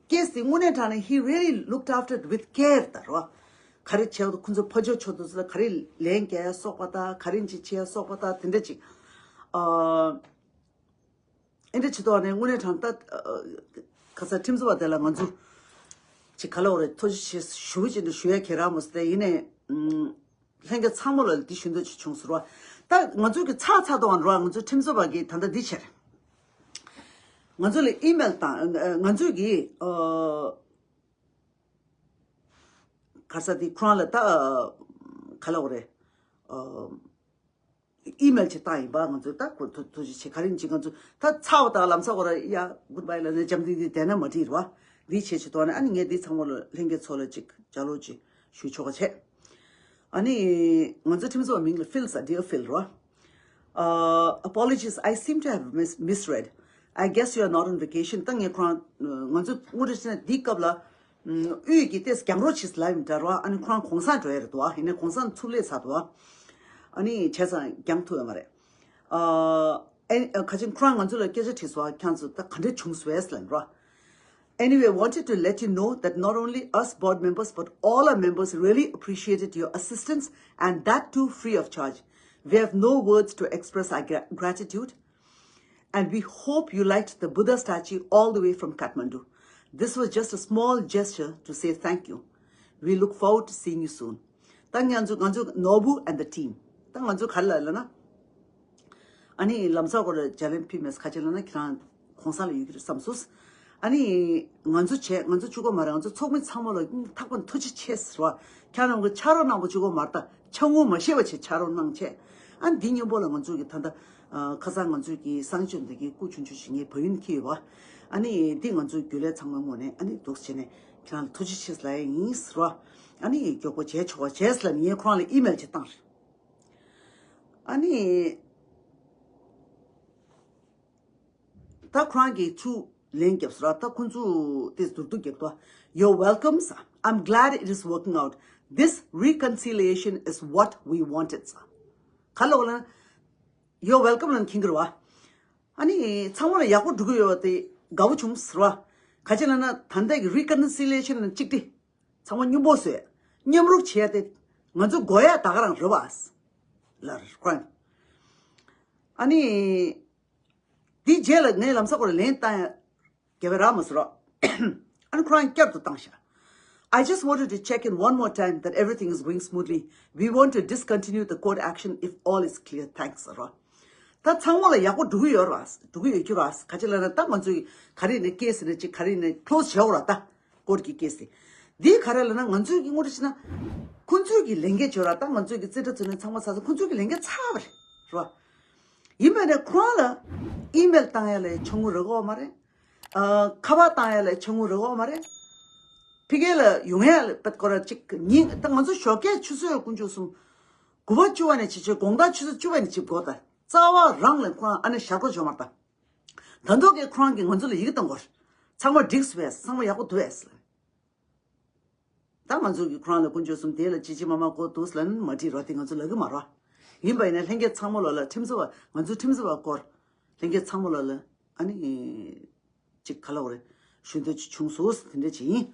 ཀེས་དེ་དངོས་གནས་དྲང་གནས་he really looked after it with care ད་རོ། ག་རེ་བྱས་འདུག་ཁོ་ཚོ་ཕ་ཇོ་ཆོ་འདུག་ཚོ་ལ་ག་རེ་ལན་རྒྱག་ཡ་སོགས་པ་ད་ག་རེ་ཅིག་བྱེད་ཡ་སོགས་པ་ད་དེ་འདྲ་ཅིག་ཨ། ཨེ་འདྲ་བྱེད་དོགས་ནས་དངོས་གནས་དྲང་ད་ཁ་ས་ཁྲིམས་བཟོ་བ་དེ་ལ་ང་ཚོ་ཅིག་ག་ལ་འོ་རེད། ཐུགས་རྗེ་ཆེ་ཞུ་ཅིག་འདྲ་ཞུ་ཡ་ཁྱེད་རང་མོ་སྟེ་ཡིན་ནས། ལྷན་རྒྱས་ཚང་མ་ལ་འདི་ཞུ་འདོད་ཅིག་བྱུང་ཟེར་བ། ད་ང་ཚོའི་གི་ཚགས་ཚགས་དང་རོ། ང་ཚོའི་ཁྲིམས་བཟོ་བ་གི་ད་ལྟ་འདི་བྱས། ང་ཚོ་ལ་ཨི་མེལ་དང་ང་ཚོའི་གི་ཨ། ག་ས་འདི་ཁོ་རང་ལ་ད་ག་ལ་འོ་རེད། ཨ། ཨི་མེལ་ཅིག་བཏང་ཡིན་པ། ང་ཚོས་ད་ཁོ་ཐུགས་ཐུགས་རྗེ་ཆེ། ག་རེ་ཡིན་ཅིག་ང་ཚོ་ད་ཚར་བ་དང་ལམ་སང་ཁོ་ར་ཡ་གུད་བྷའི་ལབ་ནས་འཇམ་ཐིང་ཐིང་བསྡད་ན་མ་འགྲིག་རེད་བ། འདི་བྱེད་ཆེད་དོ་ནས་ཨ་ནི་ངས་འདི་ཚང་མ་ལ་ལྷན་རྒྱས་ཚོ་ལ་ཅིག་ལྗགས་ཀློག་ཅིག་ཞུ་ཆོག་ག་བྱས། ཨ་ནི་ང་ཚོ་ཁྲིམས་བཟོ་བ་མིང་ལ་ཕིལ་ཟེར། Dear Phil རོ། Uh, apologies, I seem to have mis- misread. I guess you are not on vacation. ད་ངས་ཁོ་རང་ང་ཚོ་དངོས་འབྲེལ་བྱས་ན་འདིའི་སྐབས་ལ། དབུས་ཀྱི་ཏེས་རྒྱང་རོ་ཆེས་ལ་ཡིན་འདྲ་རོ། ཨ་ནི་ཁོ་རང་གོང་སང་འགྲོ་ཡ་རེད་དོ། ཨ་ཡིན་ནའི་གོང་སང་ཚུར་སླེབས་ཚར་དོ། ཨ་ནི་བྱས་ཙང་རྒྱང་ཐུབ་ཡོད་མ་རེད། ཨ་ཨེ་ཁ་ཆེན་ཁོ་རང་ང་ཚོ་ལ་སྐད་ཆ་དྲིས་སོ། ཨ་ཁྱང་ཚོ་ད་ག་འདྲས་བྱུང་སོ་ཨེས་ལན་རོ། Anyway, wanted to let you know that not only us board members but all our members really appreciated your assistance, and that too free of charge. We have no words to express our gra- gratitude. And we hope you liked the Buddha statue all the way from Kathmandu. This was just a small gesture to say thank you. We look forward to seeing you soon. ད་ང་ཚོ་ང་ཚོ་Nobu and the team. ད་ང་ཚོ་ག་རེ་ལབ་ལབ་ན། ཨ་ནི་ལམ་སང་ཁོ་ལ་ལྗགས་ལན་ཕུལ་མེད་ཁ་ཆེ་ལབ་ན་ཁྱེད་རང་གོང་ས་ལ་ཡོད་ཀྱི་རེད་བསམ་སོང་། ཨ་ནི་ང་ཚོ་བྱས་ང་ཚོ་གཅིག་པོ་མ་རེད། ང་ཚོ་ཚོགས་མི་ཚང་མ་ལ་ཐག་པ་ཐུགས་རྗེ་ཆེ་ཟེར་བ། ཁྱེད་རང་གི་ཕྱག་རོགས་གནང་བ་གཅིག་པོ་མ་རེད། ད་ཕྱག་དངུལ་མ་བཞེས་པ་བྱས་ཕྱག་རོགས་གནང་བྱས། ཨ་ནི་འདི་མཉམ་པོ་ལ་ང་ཚོ་གི་ད་ལྟ་ཁ་སང་ང་ཚོ་གི་གསང་སྤྱོད་འདི་གི་སྐུ་ཆུང་ཆུང་ཞིག་ངའི་བ་ཡུན་འཁྱེར་ཡོད་པ། ཨ་ནི་འདི་ང་ཚོའི་རྒྱུན་ལས་ཚང་མའི་ངོས་ནས་ཨ་ནི་འདུག་བྱས་ནས་ཁྱེད་རང་ལ་ཐུགས་རྗེ་ཆེ་ལབ་ཡ་ཡིན་ཟེར་བ། ཨ་ནི་མགྱོགས་པོ་བྱས་ཆོག་པ་བྱས་ལབ་ནས་ངས་ཁོ་རང་ལ་ཨི་མེལ་ཅིག་བཏང་རེད། ཨ་ནི། ད་ཁོ་རང་གིས་ཚུར་ལན་བརྒྱབ་སོང་ར། ད་ཁོ་ཚོས་དེ་མདོར་བསྡུས་བརྒྱབ་དོ། You're welcome ཟེར། I'm glad it is working out. This reconciliation is what we wanted. ས། ག་ལོག་ལ། You're welcome ལ་མཁྱེན་གི་རེད་བ། ཨ་ནི་ཚང་མ་ལ་ཡག་པོ་འགྲོ་གི་ཡོད་པ་དེ་དགའ་བོ་བྱུང་ཟེར་བ། ག་ཅི་ལ་ན་ད་ལྟ་གི་reconciliation ལ་གཅིག་སྒྲིལ། ཚང་མ་མཉམ་པོ་བཟོས། མཉམ་རུབ་བྱས་ཏེ་ང་ཚོ་དགོས་ཡ་ད་ག་རང་རེད་བ། ལར་ཁོ་རང་། ཨ་ནི། དེའི་རྗེས་ལ་ངས་ལམ་སང་ཁོ་ལ་ལན་བཏང་ཡ། རྒྱལ་བའི་རག་མ་སོ་རོགས། ཨ་ནི་ཁོ་རང་བསྐྱར་དུ་བཏང་ཤག I just wanted to check in one more time that everything is going smoothly. We want to discontinue the court action if all is clear. Thanks. ཟེར་རོ། ད་ཚང་མ་ལ་ཡག་པོ་འགྲོ་གི་ཡོད་ར། འགྲོ་གི་ཡོད་རྒྱུ་ར། ག་ཅི་ལ་ན་ད་ང་ཚོས་ག་རེ་ནས་ཀེ་སི་ནས་ཅིག་ག་རེ་ནས་ཁློ་སི་བྱེད་འོ་ར་ད། ཀོར་གི་ཀེ་སི། འདི་ག་རེ་ལ་ན་ང་ཚོས་ཀྱི་དངོས་འབྲེལ་བྱས་ན། ཁོ་ཚོས་ཀྱི་ལས་འགན་བྱོས་ར་ད་ང་ཚོས་ཀྱི་རྩིས་ཁྲ་ཚོ་ནས་ཚང་མ་ཚར་སོང་། ཁོ་ཚོས་ཀྱི་ལས་འགན་ཚར་བ་རེད། ར། ཡིན་པས་ན་ཁོ་རང་ལ་ཨི་མེལ་བཏང་ཡ་ལས་ཆུང་ངུ་རེད་གོ་མ་རེད། ཨ། ཁ་པར་བཏང་ཡ་ལས་ཆུང་ངུ་རེད་གོ་མ་རེད། ཕ་གི་ལ་ཡོང་ཡ་ལས་པད་ཀོ་ར་གཅིག་ཉིན་ད་ང་ཚོ་ཞོགས་ཀས་ཆུ་ཚོད་དཀོན་མཆོག་གསུམ། དགུ་པ་བཅུ་པ་ནས་བྱེད་ཆོག་དགོང་དག་ཆུ་ཚོད་བཅུ་པ་ནས་བྱེད་དགོས་ད། རྩ་བ་རང་ལས་ཁོ་རང་ཨ་ནེ་ཞག་གྲོགས་བྱོས་མ་རེད་ད། ད་མདོ་གི་ཁོ་རང་གིས་ང་ཚོ་ལ་ཡི་གེ་བཏང་དགོས། ཚང་མ་འགྲིག་སོང་བས། ཚང་མ་ཡག་པོ་འདུག་བས། ད་ང་ཚོ་གི་ཁོ་རང་ལ་དཀོན་མཆོག་གསུམ་དེ་ལ་ཅི་ཅི་མ་མ་གོ་འདུག་ལ་ནི་མ་བྲིས་རོགས། དེ་ང་ཚོ་ལབ་གི་མ་རོགས། ཡིན་པ་ཡིན་ན་ལྷན་རྒྱས་ཚང་མ་ལོ་ལ་ཁྲིམས་བཟོ་བ་ང་ཚོའི་ཁྲིམས་བཟོ་བ་སྐོར། ལྷན་རྒྱས་ཚང་མ་ལོ་ལ་ཨ་ནི་ཅིག་ག་ལ་འོ་རེད། ཞུ་འདོད་ཅིག་བྱུང་སོང་དེ་འདྲ་ཅིག་ཡིན།